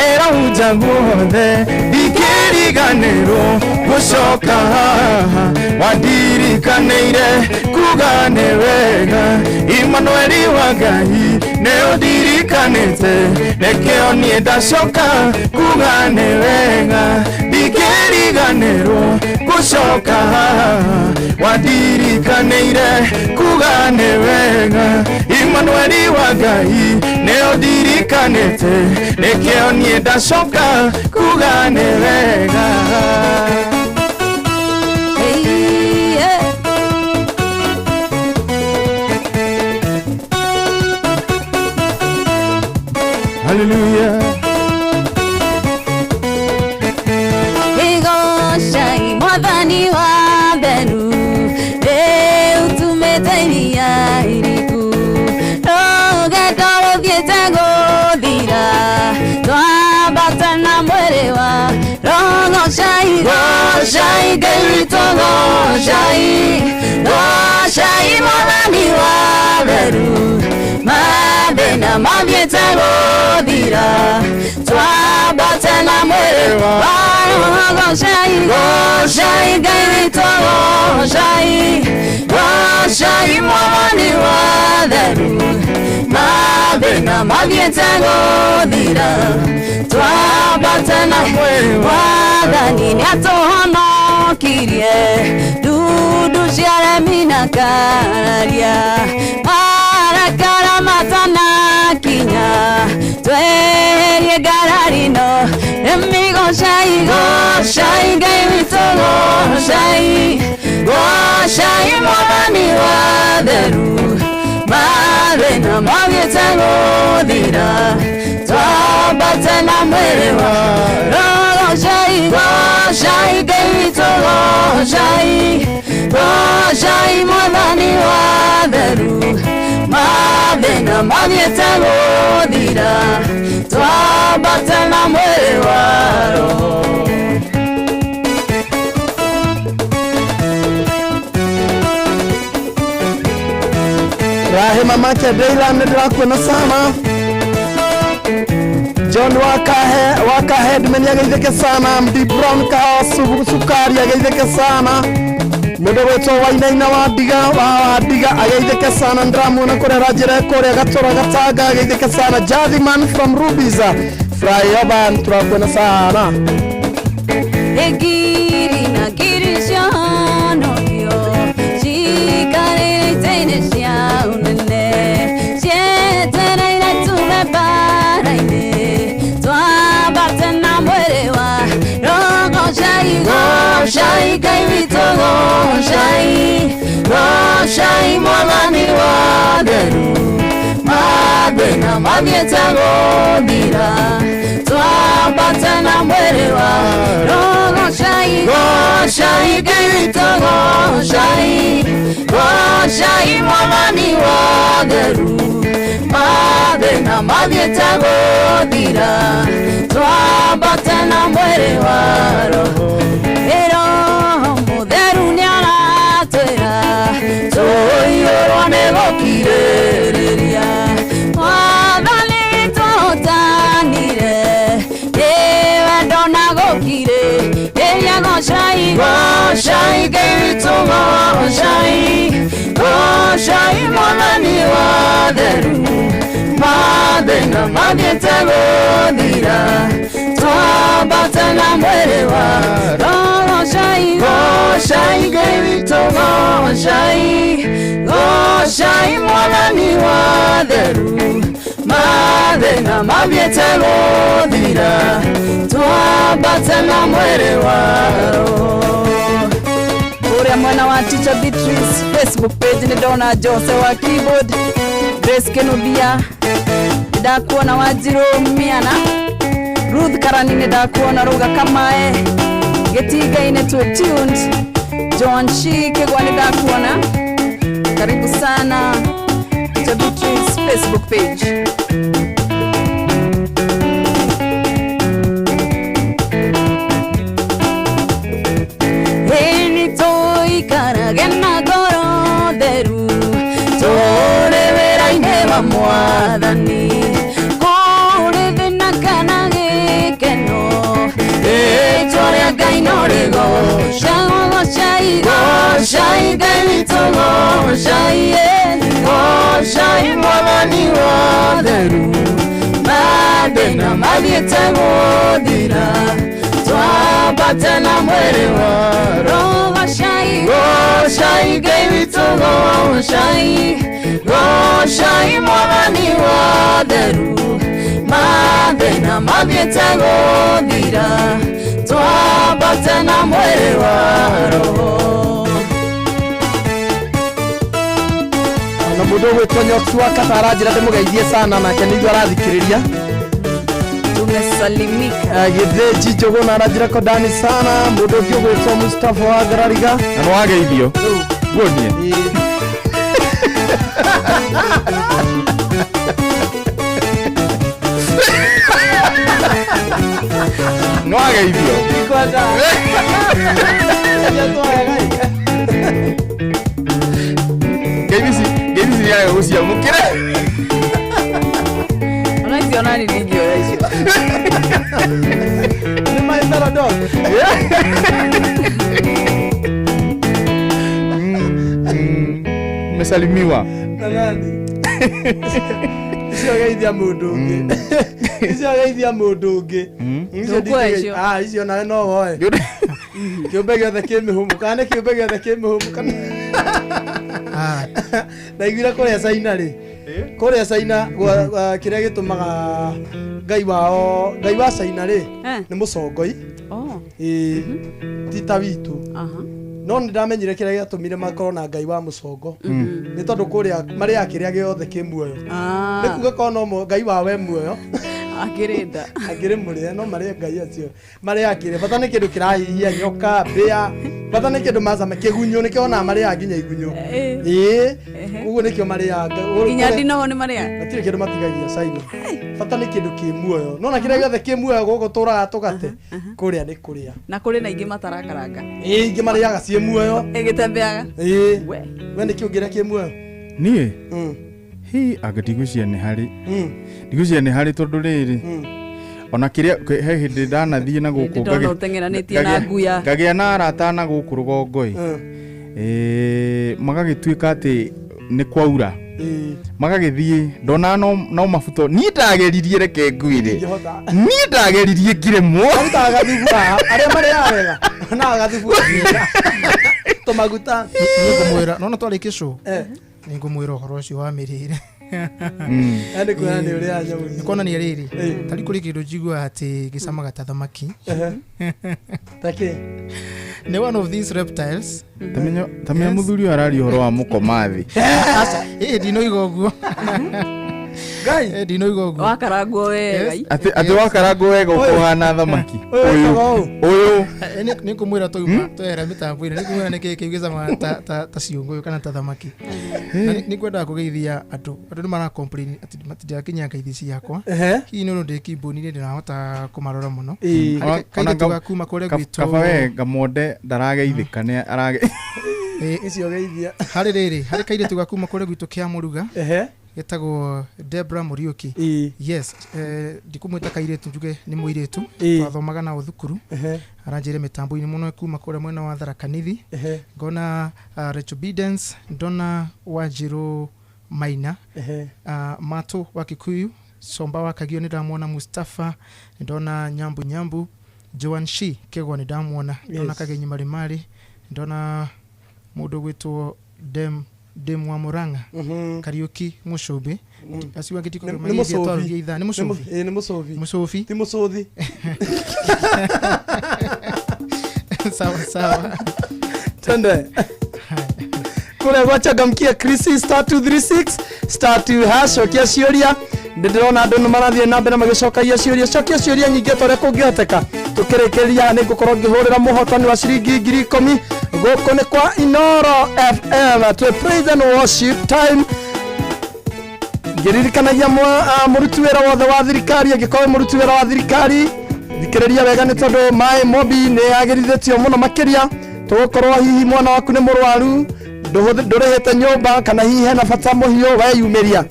ĩrahunja guothe, ndingĩriganĩrwo gũcoka haha. Wandirikanĩire kuga nĩ wega, Imanueli wa Ngai nĩ ũndirikanĩte, nĩkĩo niĩ ndacoka kuga nĩ wega, ndingĩriganĩrwo gũcoka haha. Wandirikanĩire kuga nĩ wega, Imanueli wa Ngai nĩ ũndirikanĩte, nĩkĩo niĩ ndacoka kuga nĩ wega. Hey, yeah. Hallelujah. Igocai mwathani wa theru, rĩu tumĩte iria iriku, rũgendo rũthiĩte gũthira, twambata na mwĩrĩ wa rogocai, gocai Ngai witũ, gocai, gocai mwathani wa theru, mathĩna mathiĩte gũthira, twambate na mwĩrĩ wa gocai, gocai Ngai witũ, gocai, gocai mwathani wa theru, mathĩna mathiĩte gũthira, twambate na mwĩrĩ wathani nĩatũhonokirie ndundu cia aremi na kararia, marakara matanakinya, tweherie ngarari no nĩmĩgocai, gocai Ngai witũ, gocai, gocai mwathani wa theru, mathĩna mathiĩte gũthira, twambate na mwĩrĩ wa gocai, gocai Ngai witũ, gocai, gocai mwathani wa theru, mathĩna mathiĩte gũthira, twambate na mwĩrĩ wa roho. Rahe mamake Deila nĩndĩrakuona sana. John Wakahe Wakahe Ndumeni ageithĩke sana. MD Brown Kahawa Sukari ageithĩke sana. Mũndũ gwĩtwo Wainaina wa Ndiga wa Ndiga ageithĩke sana. Ndĩramuona kũrĩa aranjĩra kũrĩa Gatũra Gatanga ageithĩke sana. Jathi man from Rubiza Flyover tũrakuona sana. Ngiri na ngiri ciahonokio cikarĩire itĩ-inĩ cia ũnene, cietereire tume mbara-inĩ, twambate na mwĩrĩ wa rogocai, gocai Ngai witũ, gocai, gocai mwathani wa theru, mathĩna mathiĩte gũthira, twambate na mwĩrĩ wa rogocai, gocai Ngai witũ, gocai, gocai mwathani wa theru, mathĩna mathiĩte gũthira, twambate na mwĩrĩ wa roho. Roho mũtheru nĩaratwĩra tũiyũrwo nĩ gũkirĩrĩria, mwathani witũ ũtanire nĩ wendo na gũkirĩrĩria, gocai, gocai Ngai witũ, gocai, gocai mwathani wa theru, mathĩna mathiĩte gũthira, twambate na mwĩrĩ wa gocai, gocai Ngai witũ, gocai, gocai mwathani wa theru, mathĩna mathiĩte gũthira, twambate na mwĩrĩ wa roho. Kũrĩa mwena wa Teacher Beatrice Facebook page nĩ ndona Jose wa keyboard, Grace Kenuthia ndakuona, Wanjirũ Miana, Ruth Karani nĩ ndakuona, Ruga Kamae Gĩtinga-inĩ twĩ tuned, John Shi Kĩgwa nĩ ndakuona, karibu sana Teacher Beatrice Facebook page. Ĩni tũikarage na ngoro theru, tũrĩ wĩra-inĩ wa mwathani, kũu Gocai Ngai witũ gocai gocai mwathani watheru mathĩna mathiĩte gũthira twambate na mwĩrĩ wa roho gocai gocai Ngai witũ gocai gocai mwathani watheru mathĩna mathiĩte gũthira twambate na mwĩrĩ wa roho na mundu ugwitwo Nyox wa Kata aranjira ndimugeithie sana nake nĩ ithuĩ arathikĩrĩria. Tumesalimika. Gĩthĩnji Njũgũna aranjira kondani sana mundu ũngĩ ũgwĩtwo Mustafa wa Ngarariga. Na nĩ wageithio guonie. Nĩ wageithio. Ngeithi ngeithi nĩ arega gũciamũkĩra. Ona icio nani ndingĩoya icio. Nĩ my fellow dog. Umesalimiwa. Na nani? Icio geithia mũndũ ũngĩ. Icio geithia mũndũ ũngĩ. Icio Ndũkuoya ndingĩgeithia- icio. Ah, icio nawe no woe. Kĩũmbe gĩothe kĩ mĩhũmũ kana nĩ kĩũmbe gĩothe kĩ mĩhũmũ kana ndaiguire kũrĩa China rĩ kũrĩa China kĩrĩa gĩtũmaga ngai wao ngai wa China rĩ nĩ mũcongoi. Oh. Ĩĩ, ti ta witũ no nĩ ndamenyire kĩrĩa gĩatũmire makorwo na ngai wa mũcongo nĩ tondũ kũrĩa marĩaga kĩrĩa gĩothe kĩ muoyo nĩ kuga korwo no ngai wao e muoyo akĩrĩ nda akĩrĩ mũrĩe no marĩe ngai acio marĩaga kĩrĩa bata nĩ kĩndũ kĩrahihia nyoka mbĩa bata nĩ kĩndũ macama kĩgunyũ nĩkĩo onaga marĩaga nginya igunyũ ĩĩ ũguo nĩkĩo marĩaga Nginya ndinoho nĩ marĩaga. Matirĩ kĩndũ matigagia China bata nĩ kĩndũ kĩ muoyo nona kĩrĩa gĩothe kĩ muoyo gũkũ tũraga tũgate kũrĩa nĩ kũrĩa. Na kũrĩ na ingĩ matarakaranga. Ĩĩ ingĩ marĩaga ciĩ muoyo. Ĩgĩtembeaga. Ĩĩ we nĩ kĩ ũngĩrĩa kĩ muoyo? Niĩ hi anga ndigwĩciria nĩ harĩ ndigwĩciria nĩ harĩ tondũ rĩrĩ ona kĩrĩa he hĩndĩ ndanathiĩ na gũkũ Hĩndĩ ndona ũteng'eranĩtie na nguya. ngagĩa na arata na gũkũ rũgongo ĩ magagĩtuĩka atĩ nĩ kwaura magagĩthiĩ ndona no mabuto niĩ ndageririe reke ngwĩre niĩ ndageririe ngiremwo. Marutaga gathubu haha arĩa marĩaga wega onaga gathubu tũmaguta. Nĩngũmwĩra nona twarĩkia show nĩngũmwĩra ũhoro ũcio wa mĩrĩre. Nĩ kuona nĩ ũrĩaga nyamũ icio. Nĩ kuonania rĩrĩ tarĩ kũrĩ kĩndũ njiguaga atĩ gĩcamaga ta thamaki. Takĩ? Nĩ one of these reptiles. Tamenya mũthuri ũyũ araria ũhoro wa mũkomathi. Aca ĩ ndinoiga ũguo. Ngai ndinoiga ũguo. Wakarangwo wega. Atĩ wakarangwo wega ũkũhana thamaki ũyũ ũyũ. Nĩ ngũmwĩra twauma twehera mĩtambo-inĩ nĩ ngũmwĩra nĩkĩĩ kĩu gĩcamaga ta ciũngũyũ kana ta thamaki. Na nĩ ngwendaga kũgeithia andũ andũ nĩ mara complain atĩ matirakinya ngeithi ciakwa hihi nĩ ũndũ ndĩ keyboard-inĩ ndĩrahota kũmarora mũno. Harĩ kairĩtu ga kuma kũrĩa gwitũ kaba we ngamonde ndarageithĩka nĩ arage Icio geithia. Harĩ rĩrĩ harĩ kairĩtu ga kuma kũrĩa gwitũ kĩa Mũruga getagwo Debra Muriuki. Yes, ndikumwĩta kairĩtu njuge nĩ mũirĩtu twathomaga nao thukuru aranjĩre mĩtambo-inĩ mũno kuma kũrĩa mwena wa Tharaka Nithi ngona Rachel Bidens ndona Wanjirũ Maina Matu wa Kikuyu Somba wa Kagio nĩ ndamwona Mustafa nĩ ndona Nyambu Nyambu Joan Shi Kegwa nĩ ndamwona ndona Yes. Kagenyi Marimari ndona mũndũ gwĩtwo Dem Dem wa Murang'a Kariuki Mũcũmbĩ acio angĩ Nĩ tikũmageithia mũcũbi. twarugia ithaa nĩ mũcũbi. Ĩĩ nĩ mũcũbi. Mũcũbi ti mũcũthi. Sawa sawa. Twende kũrĩa gwachangamkia Chris star 236 star 2 hash cokia ciũria nĩ ndĩrona andũ nĩ marathiĩ na mbere magĩcokagia ciũria cokia ciũria nyingĩ ta ũrĩa kũngĩhoteka tũkĩrĩkĩrĩria nĩ ngũkorwo ngĩhũrĩra mũhotani wa ciringi 10,000 gũkũ nĩ kwa Inoro FM twĩ praise and worship time ngĩririkanagia mũruti wĩra wothe wa thirikari angĩkorwo wĩ mũruti wĩra wa thirikari thikĩrĩria wega nĩ tondũ maĩ mobi nĩ yagĩrithĩtio mũno makĩria tũgũkorwo hihi mwana waku nĩ mũrwaru ndũrĩhĩte nyũmba kana hihi hena bata mũhiũ weyumĩria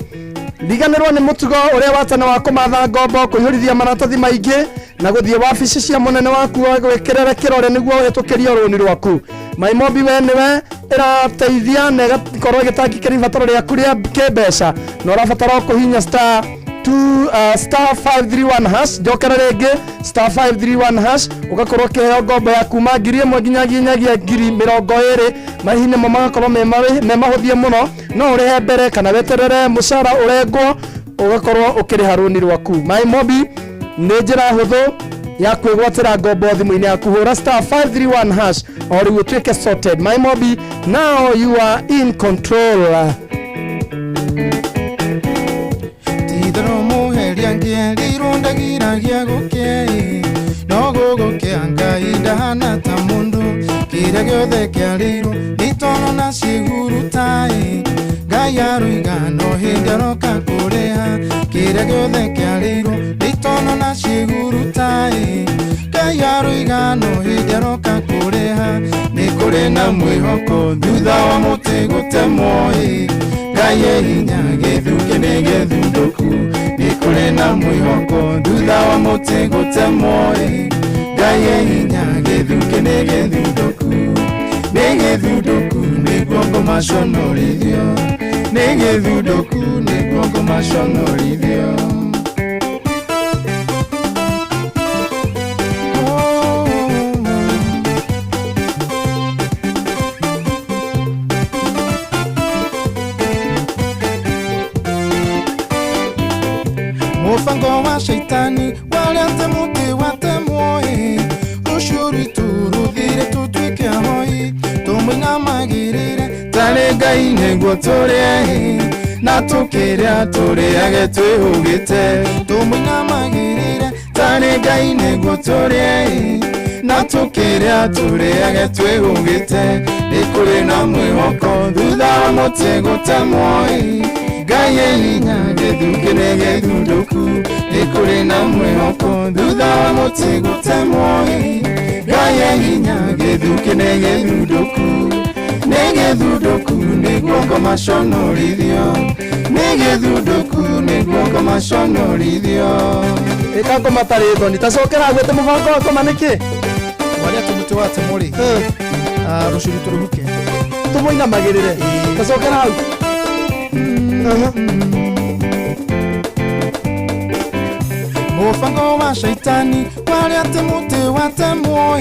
riganĩrwo nĩ mũtugo ũrĩa wa tene wa kũmatha ngombo kũihũrithia maratathi maingĩ na gũthiĩ wabici cia mũnene waku gwĩkĩrĩra kĩrore nĩguo ũhĩtũkĩrie rũni rwaku Maimobi we nĩwe ĩrateithia na ĩgakorwo ĩgĩtangĩkĩra ibataro rĩaku rĩa kĩmbeca na ũrabatara o kũhihinya star 2 star 531 hash njokera rĩngĩ star 531 hash ũgakorwo ũkĩheo ngombo ya kuma 1000 nginya nginyagia 20,000 marĩhi nĩmo magakorwo me mahũthie mũno no ũrĩhe mbere kana weterere mũcara ũrengwo ũgakorwo ũkĩrĩha rũni rwaku. Maimobi nĩ njĩra hũthũ ya kwĩgwatĩra ngombo thimũ-inĩ yaku hũra star 531 hash o rĩu ũtuĩke sorted. Maimobi, now you are in control. Titherũ mũheria ngĩerirwo ndagiragia gũkĩa no gũgũkĩa Ngai ndahana ta mũndũ kĩrĩa gĩothe kĩarĩirwo nĩ tono na ciĩhuruta Ngai aroiga no hĩndĩ aroka kũrĩha kĩrĩa gĩothe kĩarĩirwo nĩ tono na ciĩhuruta Ngai aroiga no hĩndĩ aroka kũrĩha nĩ kũrĩ na mwĩhoko thutha wa mũtĩ gũtemwo Ngai e hinya gĩthukĩ nĩ gĩthundũku nĩ kũrĩ na mwĩhoko thutha wa mũtĩ gũtemwo Ngai e hinya gĩthukĩ nĩ gĩthundũku nĩ gĩthundũku nĩguo ngũmaconorithio nĩ gĩthundũku nĩguo ngũmaconorithio. Mũbango wa shaitani warĩa atĩ mũtĩ watemwo rũciũ rwitũ rũthire tũtuĩke ahoi tũmũinamagĩrĩre tarĩ Ngai nĩguo tũrĩe na tũkĩrĩa tũrĩage twĩhũgĩte tũmũinamagĩrĩre tarĩ Ngai nĩguo tũrĩe na tũkĩrĩa tũrĩage twĩhũgĩte nĩ kũrĩ na mwĩhoko thutha wa mũtĩ gũtemwo Ngai e hinya gĩthukĩ nĩ gĩthundũku nĩ kũrĩ na mwĩhoko thutha wa mũtĩ gũtemwo Ngai e hinya gĩthukĩ nĩ gĩthundũku nĩ gĩthundũku nĩguo ngũmaconorithio nĩ gĩthundũku nĩguo ngũmaconorithio. Ĩka ngoma tarĩ thoni tacokera gwĩte mũbango wa ngoma nĩkĩ warĩa atĩ mũtĩ watemwo rĩ rũciũ rwitũ rũhuke tũmũinamagĩrĩre tacokera hau. Mũbango wa shaitani warĩa atĩ mũtĩ watemwo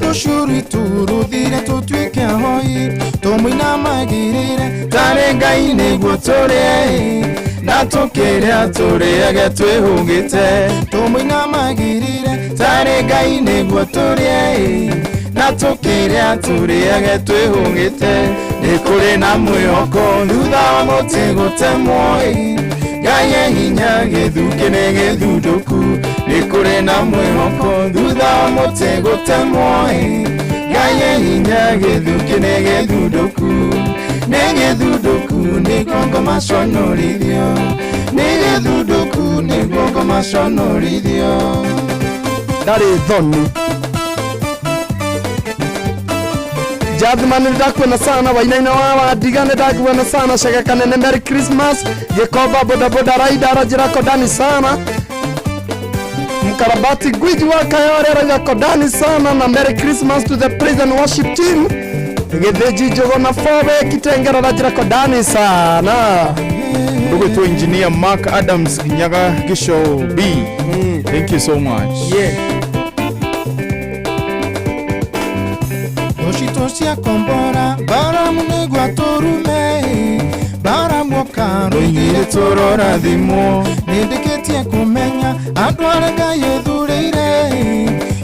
rũciũ rwitũ rũthire tũtuĩke ahoi tũmũinamagĩrĩre tarĩ Ngai nĩguo tũrĩe na tũkĩrĩa tũrĩage twĩhũgĩte tũmũinamagĩrĩre tarĩ Ngai nĩguo tũrĩe na tũkĩrĩa tũrĩage twĩhũgĩte nĩ kũrĩ na mwĩhoko thutha wa mũtĩ gũtemwo Ngai e hinya gĩthukĩ nĩ gĩthundũku nĩ kũrĩ na mwĩhoko thutha wa mũtĩ gũtemwo Ngai e hinya gĩthukĩ nĩ gĩthundũku nĩ gĩthundũku nĩguo ngũmaconorithio nĩ gĩthundũku nĩguo ngũmaconorithio. Ndarĩ thoni Jathman ndakuona sana wainaina wa Wadiga ndakuona sana Shagaka kanene Merry Christmas Gĩkomba boda boda rider arajira kodani sana Mkarabati gwiji wa Kayore arajira kodani sana na Merry Christmas to the praise and worship team Gĩthĩnji Njũgũna Fobe Kitengera arajira kodani sana. Ndugu engineer Mark Adams Nyaga Gisho B. Thank you so much. Yeah. Rũcitũ cia kombora Baramu nĩguo atũrume Baramu oka rũigire tũrorathimwo nĩndĩkĩtie kũmenya andũ arĩa Ngai ethurĩire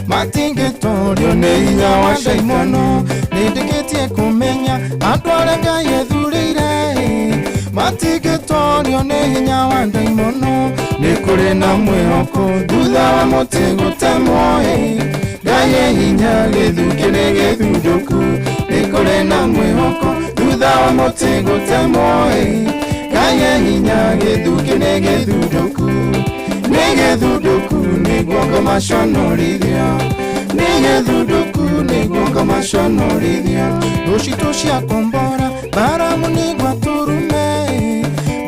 matingĩtorio nĩ hinya wa ndaimono nĩndĩkĩtie kũmenya andũ arĩa Ngai ethurĩire matingĩtorio nĩ hinya wa ndaimono nĩ kũrĩ na mwĩhoko thutha wa mũtĩ gũtemwo Ngai e hinya gĩthukĩ nĩ gĩthundũku nĩ kũrĩ na mwĩhoko thutha wa mũtĩ gũtemwo Ngai e hinya gĩthukĩ nĩ gĩthundũku nĩ gĩthundũku nĩguo ngũmaconorithio nĩ gĩthundũku nĩguo ngũmaconorithio. Rũcitũ cia kombora Baramu nĩguo atũrume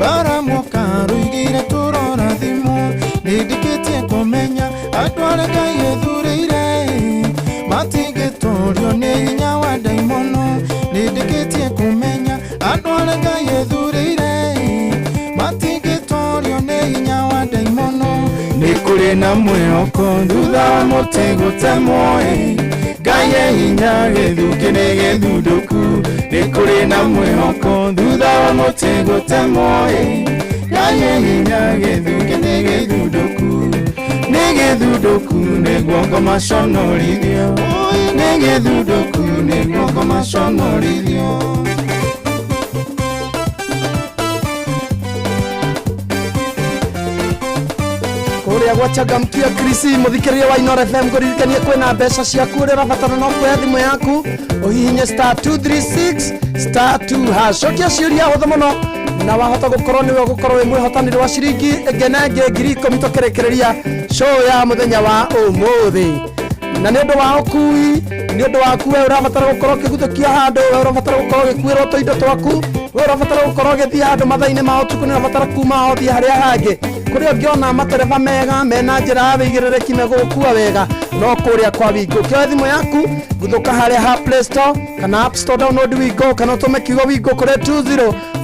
Baramu oka rũigire tũrorathimwo nĩndĩkĩtie kũmenya andũ arĩa Ngai ethurĩire matingĩtorio nĩ hinya wa ndaimono kũrĩ na mwĩhoko thutha wa mũtĩ gũtemwo ĩ Ngai e hinya gĩthukĩ nĩ gĩthundũku nĩ kũrĩ na mwĩhoko thutha wa mũtĩ gũtemwo ĩ Ngai e hinya gĩthukĩ nĩ gĩthundũku nĩ gĩthundũku nĩguo ngoma conorithio nĩ gĩthundũku nĩguo ngoma conorithio. Kuria gwa changamkia Krisi muthikiriria wa Inoro FM nguririkanie kwina mbeca ciaku uria urabatara no kuoya thimu yaku uhihinye star 236 star 2 hash. Cokia ciũria hũthũ mũno na wahota gukorwo niwe ugukorwo wi mwihotaniri wa ciringi ĩngĩ na ĩngĩ 10,000 tũkĩrĩkĩrĩria show ya muthenya wa ũmũthĩ. Na nĩ ũndũ wa ũkui, nĩ ũndũ waku we ũrabatara gũkorwo ũkĩguthũkia handũ, we ũrabatara gũkorwo ũgĩkuĩrwo tũindo twaku, we ũrabatara gũkorwo ũgĩthiĩ handũ mathaa-inĩ ma ũtukũ, nĩ ũrabatara kuma ho ũthiĩ harĩa hangĩ kũrĩa ũngĩona matereba mega mena njĩra ya wĩigĩrĩrĩki megũgũkua wega no kũrĩa kwa Wingo. Ũkĩoya thimũ yaku guthũka harĩa ha Play Store kana App Store, download Wingo kana ũtũme kiugo Wingo kũrĩ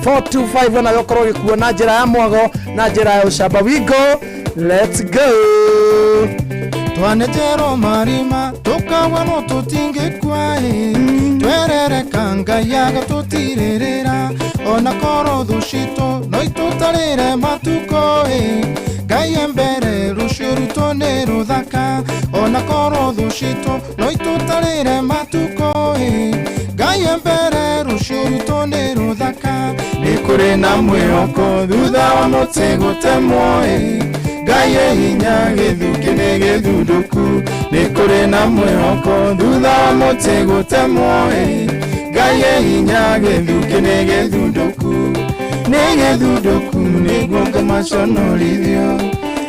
20425 nawe ũkorwo ũgĩkuo na njĩra ya mwago na njĩra ya ũcamba. Wingo, let's go. Twanenjerwo marima tukagwa no tũtingĩkua ĩ twerereka Ngai agatũtirĩrĩra ona korwo thũ citũ no itũtarĩre matukũ ĩ Ngai e mbere rũciũ rwitũ nĩ rũthaka ona korwo thũ citũ no itũtarĩre matukũ ĩ Ngai e mbere rũciũ rwitũ nĩ rũthaka nĩ kũrĩ na mwĩhoko thutha wa mũtĩ gũtemwo ĩ Ngai e hinya gĩthukĩ nĩ gĩthundũku nĩ kũrĩ na mwĩhoko thutha wa mũtĩ gũtemwo ĩ Ngai e hinya gĩthukĩ nĩ gĩthundũku nĩ gĩthundũku nĩguo ngamaconorithio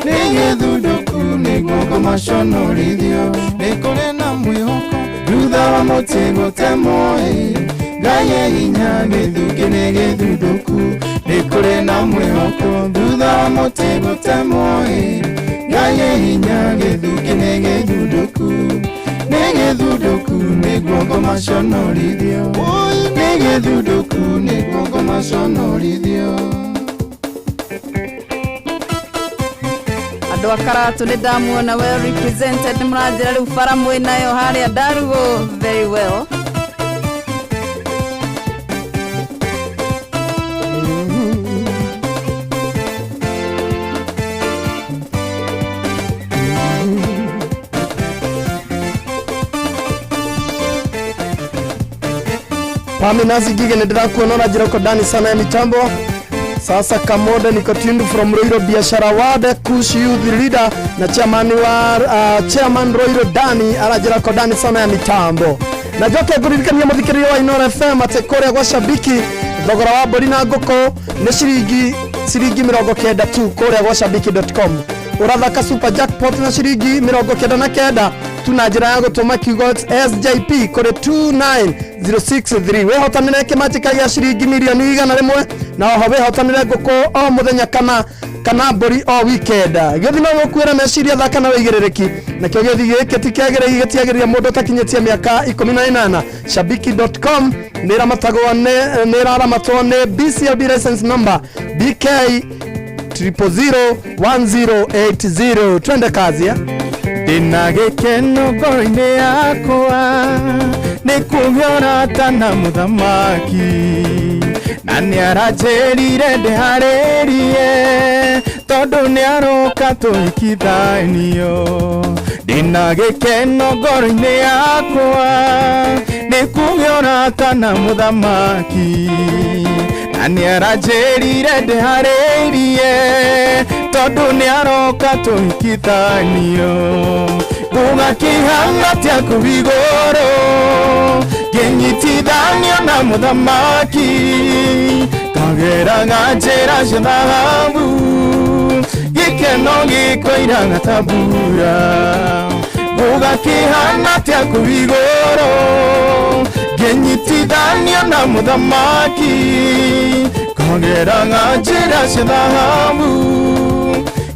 nĩ gĩthundũku nĩguo ngamaconorithio nĩ kũrĩ na mwĩhoko thutha wa mũtĩ gũtemwo ĩ Ngai e hinya gĩthukĩ nĩ gĩthundũku nĩ kũrĩ na mwĩhoko thutha wa mũtĩ gũtemwo ĩ Ngai e hinya gĩthukĩ nĩ gĩthundũku nĩ gĩthundũku nĩguo ngomaconorithio nĩ gĩthundũku nĩguo ngomaconorithio. Andũ a Karatu nĩ ndamuona well represented, nĩ mũranjĩra rĩu bara mwĩ nayo harĩa Ndarugo very well. Pami Nazi Gige nĩ ndĩrakuona ũranjĩra uko ndani sana ya mitambo. Sasa Kamode niko tuned from Roiro Biashara Ward, Kush Youth Leader na chairman wa chairman Roiro Dani aranjĩra uko ndani sana ya mitambo. Na njoke ngũririkanie mũthikĩrĩria wa Inoro FM atĩ kũrĩa gwa Shabiki thogora wa mbũri na ngũkũ nĩ ciringi 90 tu kũrĩa gwa shabiki.com. Ũrathaka super jackpot na ciringi 99 tu na njĩra ya gũtũma kiugo SJP kũrĩ 29063. Wĩhotanĩre kĩmanjĩka gĩa ciringi mirioni 100 na oho wĩhotanĩre ngũkũ o mũthenya kana mbũri o weekend. Gĩthi no gũkuĩre meciria thaka na wĩigĩrĩrĩki nakĩo gĩthi gĩkĩ ti kĩagĩrĩire gĩtiagĩrĩire mũndũ ũtakinyĩtie mĩaka 18. Shabiki.com nĩ ĩraramatwo nĩ BCLB license number BK 0001080. Twende kazi ya ndĩna gĩkeno ngoro-inĩ yakwa nĩ kũgĩa ũrata na mũthamaki na nĩ aranjĩrire ndĩharĩrie tondũ nĩ aroka tũhikithanio ndĩna gĩkeno ngoro-inĩ yakwa nĩ kũgĩa ũrata na mũthamaki na nĩ aranjĩrire ndĩharĩrie tondũ nĩ aroka tũhikithanio gũgakĩhana atĩa kũu igũrũ ngĩnyitithanio na mũthamaki ngageraga njĩra cia thahabu gĩkeno gĩkoiraga ta mbura gũgakĩhana atĩa kũu igũrũ ngĩnyitithanio na mũthamaki ngageraga njĩra cia thahabu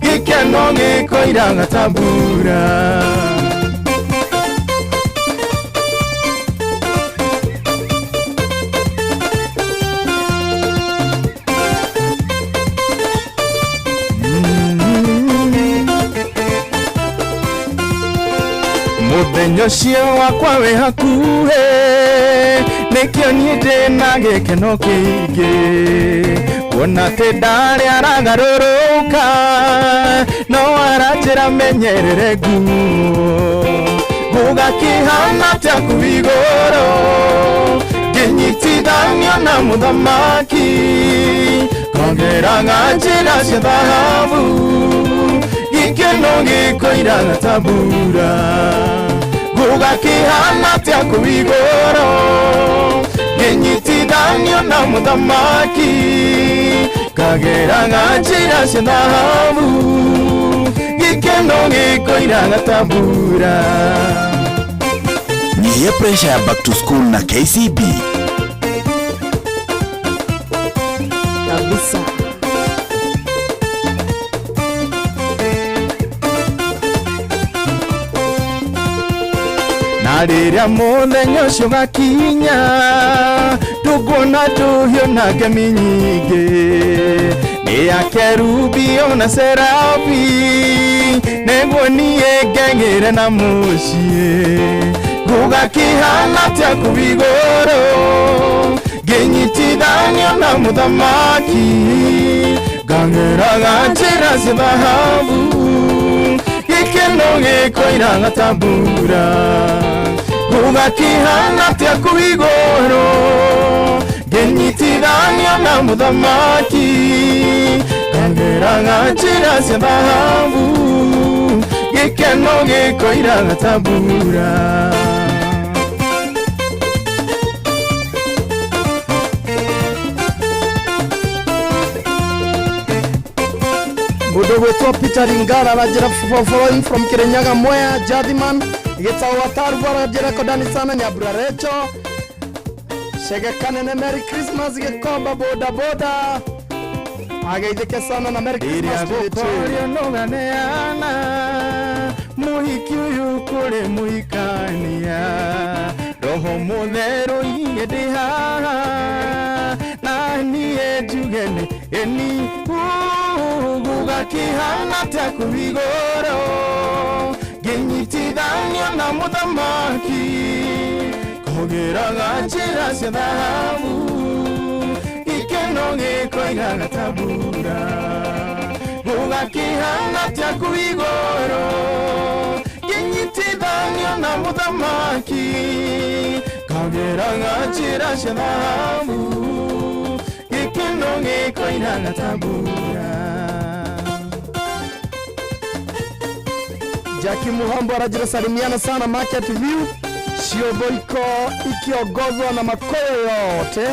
gĩkeno gĩkoiraga ta mbura. Mũthenya ũcio wakwa wĩ hakuhĩ, nĩkĩo niĩ ndĩ na gĩkeno kĩingĩ. Kuona atĩ ndarĩ aragarũrũka, no aranjĩra menyerere nguo. Gũgakĩhana atĩa kũu igũrũ, ngĩnyitithanio na mũthamaki, ngongeraga njĩra cia thahabu, gĩkeno gĩkoiraga ta mbura. Gũgakĩhana atĩa kũu igũrũ, ngĩnyitithanio na mũthamaki, ngageraga njĩra cia thahabu, gĩkeno gĩkoiraga ta mbura. Nyihia pressure ya back to school na KCB. Kabisa. Na rĩrĩa mũthenya ũcio ũgakinya, ndũkuona tũhiũ na ngemi nyingĩ, nĩ ya kerubi ona serafi, nĩguo niĩ ngegĩre na mũciĩ. Gũgakĩhana atĩa kũu igũrũ, ngĩnyitithanio na mũthamaki, ngageraga njĩra cia thahabu, gĩkeno gĩkoiraga ta mbura. Gũgakĩhana atĩa kũu igũrũ, ngĩnyitithanio na mũthamaki, ngageraga njĩra cia thahabu, gĩkeno gĩkoiraga ta mbura. Mundu gwitwo Peter Ringara aranjĩra following from Kirinyaga Mwea Jathiman gĩtaũ Wataru aranjĩra kodani sana Nyambura Recho Shege Kanene Merry Christmas Gĩkomba boda boda ageithĩke sana na Merry Christmas to you too. Rĩrĩa nũganeana mũhiki ũyũ kũrĩ mũhikania, roho mũtheru iye ndĩ haha, na niĩ njuge nĩ ĩni, gũgakĩhana atĩa kũu igũrũ, ngĩnyitithanio na mũthamaki, kũgeraga njĩra cia thahabu, gĩkeno gĩkoiraga ta mbura. Gũgakĩhana atĩa kũu igũrũ, ngĩnyitithanio na mũthamaki, ngageraga njĩra cia thahabu, gĩkeno gĩkoiraga ta mbura. Jackie Muhambo aranjĩra salimiana sana Market View Cioboiko ikiongozwa na makoyo yote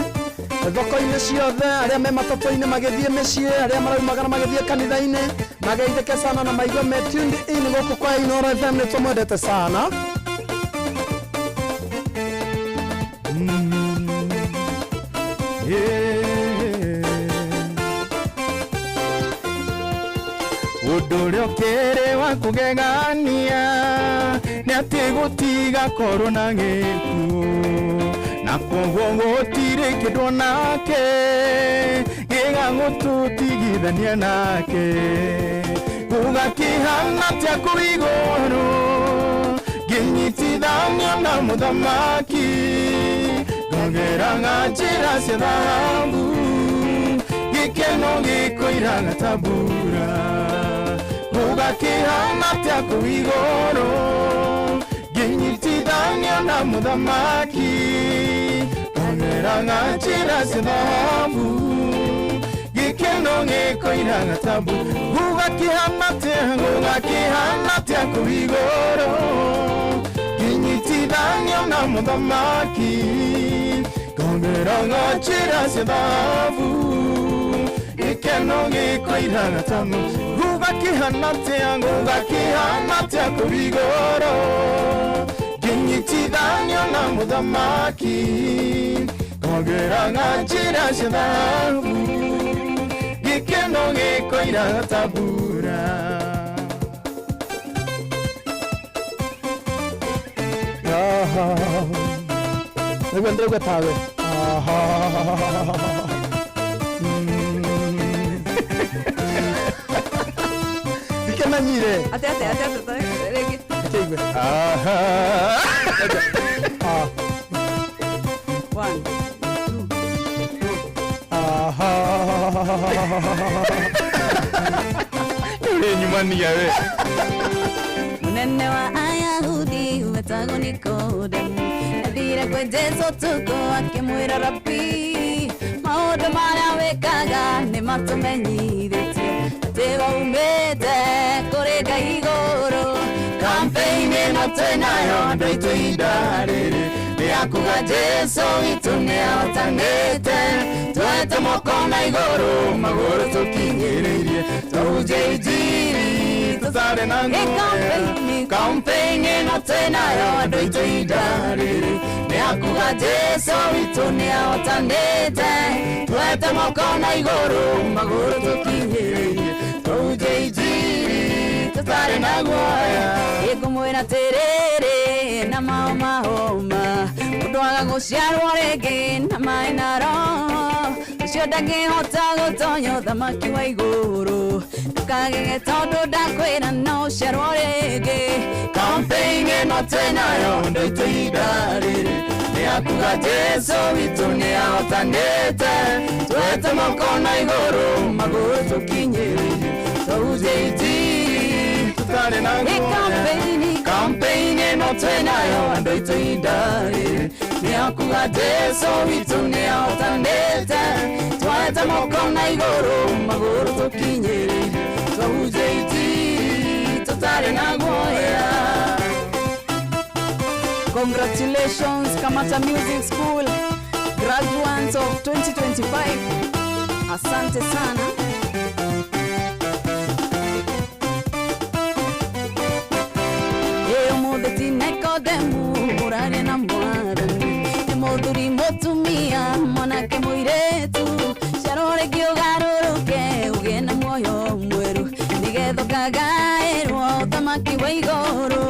thoko-inĩ ciothe, arĩa me matatũ-inĩ magĩthiĩ mĩciĩ, arĩa maraumagara magĩthiĩ kanitha-inĩ, mageithĩke sana na maigue me tuned in gũkũ kwa Inooro FM, nĩ tũmwendete sana. Ũndũ ũrĩa ũkĩrĩ wa kũgegania nĩ atĩ gũtigakorwo na gĩkuũ, na koguo gũtirĩ kĩndũ onake gĩgagũtũtigithania nake. Gũgakĩhana atĩa kũu igũrũ, ngĩnyitithanio na mũthamaki, ngageraga njĩra cia thahabu, gĩkeno gĩkoiraga ta mbura. Gũgakĩhana atĩa kũu igũrũ, ngĩnyitithanio na mũthamaki, ngageraga njĩra cia thahabu, gĩkeno gĩkoiraga ta mbura. Gũgakĩhana atĩa, gũgakĩhana atĩa kũu igũrũ, ngĩnyitithanio na mũthamaki, ngageraga njĩra cia thahabu, gĩkeno gĩkoiraga ta mbura. Gũgakĩhana atĩa, gũgakĩhana atĩa kũu igũrũ, ngĩnyitithanio na mũthamaki, ngageraga njĩra cia thahabu, gĩkeno gĩkoiraga ta mbura. Nĩguo ndĩraigua tawe. Ndũkĩmenyire. Atĩa atĩa atĩa atĩa rĩngĩ. Kĩigue. One. Aha. Uri nyumania we. Munene wa Ayahudi wetagwo Nikodemu athire kwĩ Jesũ ũtukũ akĩmwĩra rabi maũndũ marĩa wĩkaga nĩ matũmenyithĩtie atĩ waumĩte kũrĩ Ngai igũrũ. Campaign ĩno twĩnayo andũ aitũ ihinda rĩrĩ nĩ ya kuga Jesũ witũ nĩahotanĩte twete moko na igũrũ magũrũ tũkinyĩrĩirie tũhunjie injiri tũtarĩ na guoya. Campaign ĩno twĩnayo andũ aitũ ihinda rĩrĩ nĩ ya kuga Jesũ witũ nĩahotanĩte twete moko na igũrũ magũrũ tũkinyĩrĩirie tũhunjie injiri tũtarĩ na guoya. Ngũmwĩra atĩrĩrĩ na mahoma mũndũ aga gũciarwo rĩngĩ na maĩ na roho ũcio ndangĩhota gũtonya ũthamaki wa igũrũ ndũkagege tondũ ndakwĩra no ũciarwo rĩngĩ. Campaign ĩno twĩnayo andũ aitũ ihinda rĩrĩ nĩ ya kuga Jesũ witũ nĩahotanĩte twete moko na igũrũ magũrũ tũkinyĩrĩirie tũhunjie injiri tũtarĩ na guoya. Campaign ĩno twĩnayo andũ aitũ ihinda rĩrĩ nĩ ya kuga Jesũ witũ nĩahotanĩte twete moko na igũrũ magũrũ tũkinyĩrĩirie tũhunjie injiri tũtarĩ na guoya. Congratulations Kamata Music School graduates of 2025. Asante sana. Ũmũthĩ ti Nikodemu ũraria na mwathani nĩ mũthuri mũtumia mwanake mũirĩtu ciarwo rĩngĩ ũgarũrũke ũgĩe na muoyo mwerũ nĩgetha ũkagaĩrwo ũthamaki wa igũrũ.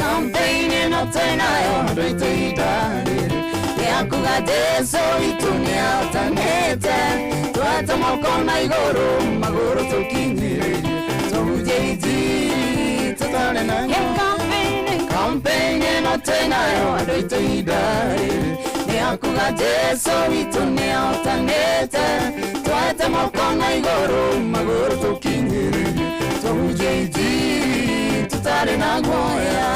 Campaign ĩno twĩnayo andũ aitũ ihinda rĩrĩ nĩ ya kuga Jesũ witũ nĩahotanĩte twete moko na igũrũ magũrũ tũkinyĩrĩirie tũhunjie injiri tũtarĩ na guoya. Campaign ĩno twĩnayo andũ aitũ ihinda rĩrĩ nĩ ya kuga Jesũ witũ nĩahotanĩte twete moko na igũrũ magũrũ tũkinyĩrĩirie tũhunjie injiri tũtarĩ na guoya.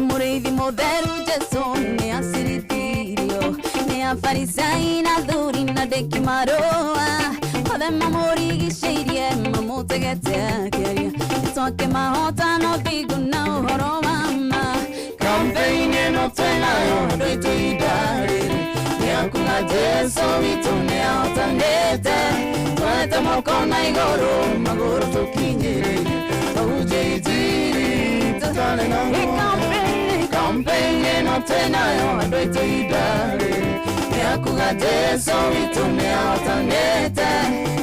Mũrĩithi mũtheru Jesũ nĩ acirithirio nĩ afarisai na athuri na ndĩki marũa othe mamũrigicĩirie mamũtegete akĩaria Jesũ akĩmahota na ũthingu na ũhoro wa ma. Campaign ĩno twĩnayo andũ aitũ ihinda rĩrĩ nĩ ya kuga Jesũ witũ nĩahotanĩte twete moko na igũrũ magũrũ tũkinyĩrĩirie tũhunjie injiri tũtarĩ na guoya. Campaign ĩno twĩnayo andũ aitũ ihinda rĩrĩ nĩ ya kuga Jesũ witũ nĩahotanĩte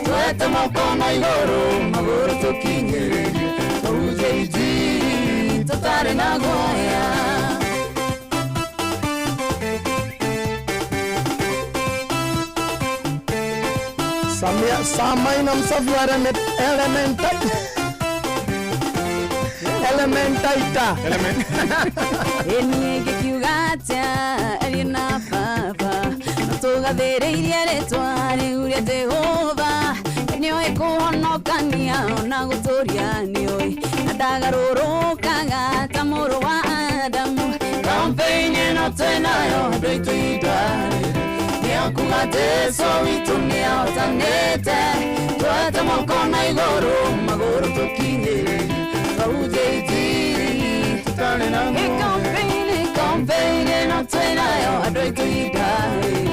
twete moko na igũrũ magũrũ tũkinyĩrĩirie tũhunjie injiri tũtarĩ na guoya. Samia Samaina msafi wa Elementaita. Niĩ ngĩkiuga atĩa ariũ na baba no tũgathĩrĩirie rĩtwa rĩu rĩa Jehova nĩoĩ kũhonokania ona gũtũria nĩoĩ na ndagarũrũkaga ta mũrũ wa Adamu. Campaign ĩno twĩnayo andũ aitũ ihinda rĩrĩ nĩ ya kuga Jesũ witũ nĩahotanĩte twete moko na igũrũ magũrũ tũkinyĩrĩirie tũhunjie injiri tũtarĩ na guoya. Campaign ĩno twĩnayo andũ aitũ ihinda rĩrĩ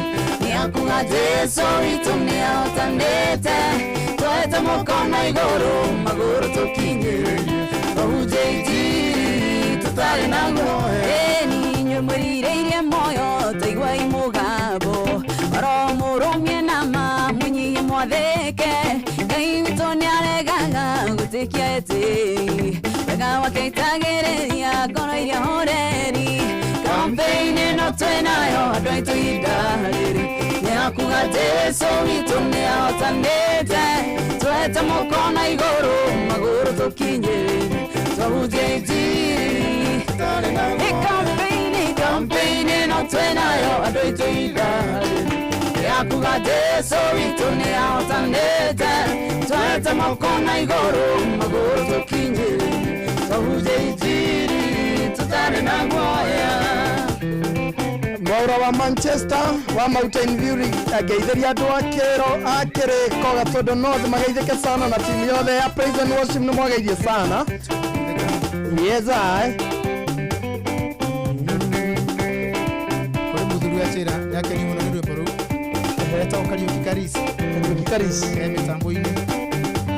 nĩ ya kuga Jesũ witũ nĩahotanĩte twete moko na igũrũ magũrũ tũkinyĩrĩirie tũhunjie injiri tũtarĩ na guoya. Inyuĩ mwĩrirĩirie muoyo taiguai mũgambo oro mũrũmie na ma mwĩnyihie mwathĩke Ngai witũ nĩaregaga gwĩtĩkia etĩi Makeitagĩrĩria ngoro iria horeri. Campaign ĩno twĩnayo andũ aitũ ihinda rĩrĩ nĩ akuga Jesu witũ nĩ ahotanĩte. Twete moko na igũrũ magũrũ tũkinyĩrĩre twahunjia injiri. Ĩ campaign, campaign ĩno twĩnayo andũ aitũ ihinda rĩrĩ yakuga Jesu witũ nĩ ahotanĩte. Twete moko na igũrũ magũrũ tũkinyĩrĩre twahunjia injiri tũtarĩ na guoya. Mwaura wa Manchester wa Mountain View ngeithĩria andũ a kĩro a kĩrĩko Gatũndũ North mageithĩke sana na timu yothe ya Praise and Worship nĩ mwageithie sana. Yes I. Kũrĩ mũthuri anjĩra nĩakenio mũno nĩ rwĩmbo rũu. Etagwo Kariũki Karisi. Kariũki Karisi. E mĩtambo-inĩ.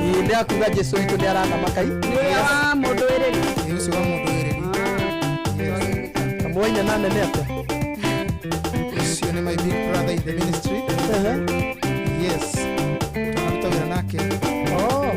Ĩĩ nĩ akuga Jesu witũ nĩ arathamaka. Nĩ ũrĩa wa mũndũ wĩrĩri. Ĩĩ ũcio wa mũndũ wĩrĩri. Kamwaina na nene atĩa? Ũcio nĩ my big brother in the ministry. Yes. Tunaruta wĩra nake. Oh.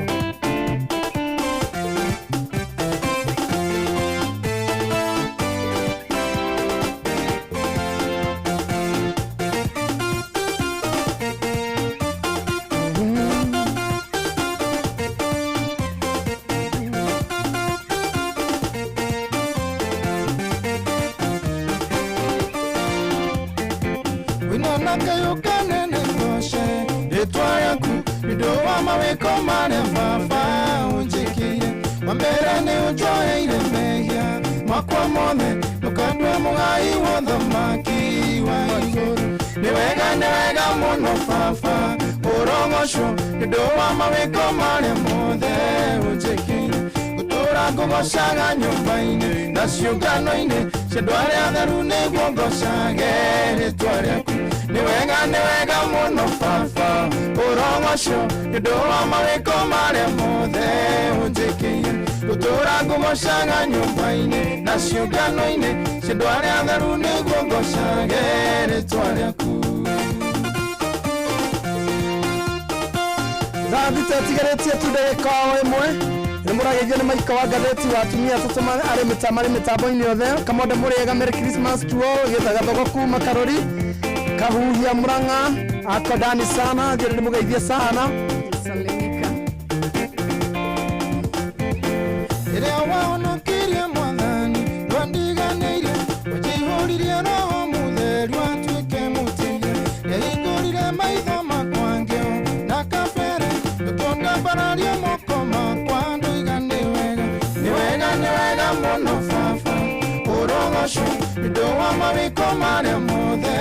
Wĩna kayũ kanene ngoce rĩtwa rĩaku nĩ ũndũ wa mawĩko marĩa baba ũnjĩkĩire. Wa mbere nĩ ũnjoheire mehia makwa mothe ndũkandue mũgai wa ũthamaki wa igũrũ. Nĩ wega nĩ wega mũno baba ũrogocwo nĩ ũndũ wa mawĩko marĩa mothe ũnjĩkĩire. Ngũtũũra ngũgocaga nyũmba-inĩ na ciũngano-inĩ cia andũ arĩa atheru nĩguo ngocage rĩtwa rĩaku. Nĩ wega nĩ wega mũno baba ũrogocwo nĩ ũndũ wa mawĩko marĩa mothe ũnjĩkĩire. Ngũtũũra ngũgocaga nyũmba-inĩ na ciũngano-inĩ cia andũ arĩa atheru nĩguo ngocage rĩtwa rĩaku. Thaa thita ĩtigarĩtie tu ndagĩka o ĩmwe. Nĩ mũrageithio nĩ maika wa ngathĩti wa atumia atatũ arĩ marĩ mĩtambo-inĩ yothe. Kamonde mũrĩega Merry Christmas to all. Gĩthaga thogoko kuma Karori Kahuhia Murang'a ako ndani sana njĩra ndĩmũgeithie sana. Salimika. Rĩrĩa wahonokirie mwathani ndwandiganĩirie, wanjihũririe roho mũtheru atuĩke mũteithia. Nĩahingũrire maitho makwa ngĩona kabere, ngĩtũndambararia moko makwa ndoiga nĩ wega. Nĩ wega nĩ wega mũno baba ũrogocwo nĩ ũndũ wa mawĩko marĩa mothe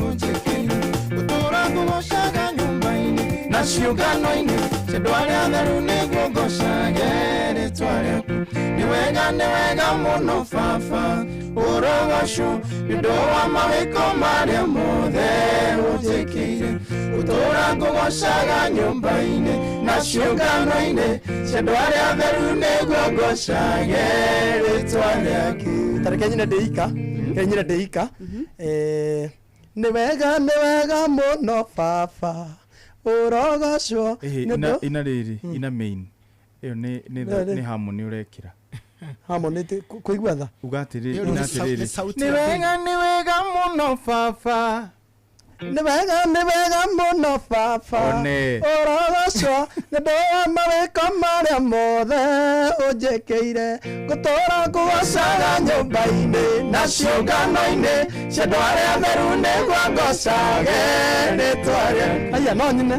ũnjĩkĩire. Ngũtũũra ngũgocaga nyũmba-inĩ na ciũngano-inĩ cia andũ arĩa atheru nĩguo ngocage rĩtwa rĩaku. Nĩ wega nĩ wega mũno baba ũrogocwo nĩ ũndũ wa mawĩko marĩa mothe ũnjĩkĩire. Ngũtũũra ngũgocaga nyũmba-inĩ na ciũngano-inĩ cia andũ arĩa atheru nĩguo ngocage rĩtwa rĩaku. Tareke nyine ndĩika, reke nyine ndĩika. Nĩ wega nĩ wega mũno baba ũrogocwo Ĩhĩ, nĩ ina ũndũ ina rĩrĩ ina main ĩyo nĩ nĩ Nĩ- nĩ harmony ũrekĩra. Harmony ti kũigua tha. Uga atĩrĩrĩ, Ĩyo nĩ ina atĩrĩrĩ. nĩ sauti Nĩ ya wega nĩ wega mũno baba. Nĩ wega nĩ wega mũno baba One. ũrogocwo nĩ ũndũ wa mawĩko marĩa mothe ũnjĩkĩire. Ngũtũũra ngũgocaga nyũmba-inĩ na ciũngano-inĩ cia andũ arĩa atheru nĩguo ngocage rĩtwa rĩaku. Aya no nyine.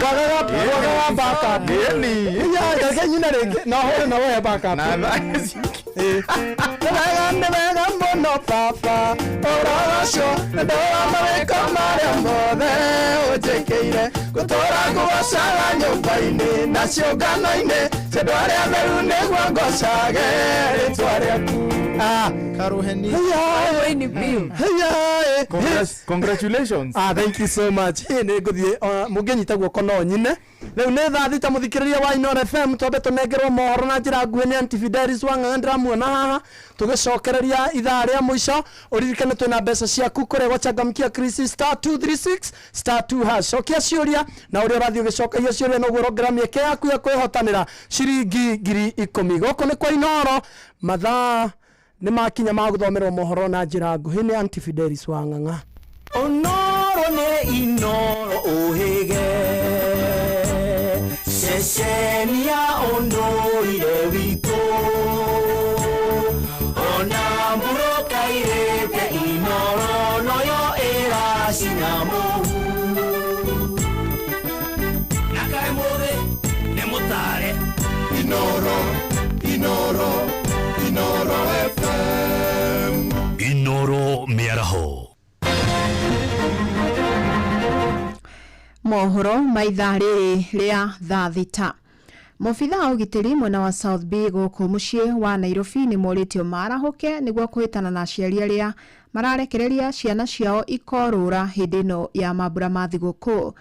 Kwagaga kwagaga backup. Iya reke nyine rĩngĩ no hũre na wehe backup. Nĩ wega nĩ wega mũno baba ũrogocwo nĩ ũndũ wa mawĩko marĩa mothe ũnjĩkĩire. Ngũtũũra ngũgocaga nyũmba-inĩ na ciũngano-inĩ cia andũ arĩa atheru nĩguo ngocage rĩtwa rĩaku. Ah. Karuheni. Heya. Ni biũ. Heya. Congratulations. Ah, thank you so much. Hĩ nĩ ngũthiĩ mũngĩnyita guoko no nyine. Rĩu nĩ thaa 6 mũthikĩrĩria wa Inoro FM, twambe tũnengerwo mohoro na njĩra nguhĩ nĩ Aunty Fidelis Wang'ang'a, ndĩramuona haha tũgĩcokereria ithaa rĩa mũico. Ũririkane twĩna mbeca ciaku kũrĩa gwachangamkia Chris star 236 star 2 hash. Cokia ciũria, na ũrĩa ũrathiĩ ũgĩcokagia ciũria noguo ũrongerera mĩeke yaku ya kwĩhotanĩra ciringi 10,000. Gũkũ nĩ kwa Inoro, mathaa nĩ makinya ma gũthomerwo mohoro na njĩra nguhĩ nĩ Aunty Fidelis Wang'ang'a. Onoro nĩ Inoro ũhĩge, ceceni ya ũndũire witũ, ona mbura kairĩte Inoro noyo ĩracina mũhu. Na kaĩ mũthĩ nĩ mũtare. Inoro, Inoro, Inoro FM. Inoro mĩaraho. Mohoro ma ithaa rĩrĩ rĩa thaa 6. Mobitha wa ũgitĩri mwena wa South B gũkũ mũciĩ wa Nairobi nĩ morĩtio marahũke nĩguo kũhĩtana na aciari arĩa mararekereria ciana ciao ikorũra hĩndĩ ĩno ya mambura ma thigũkũ.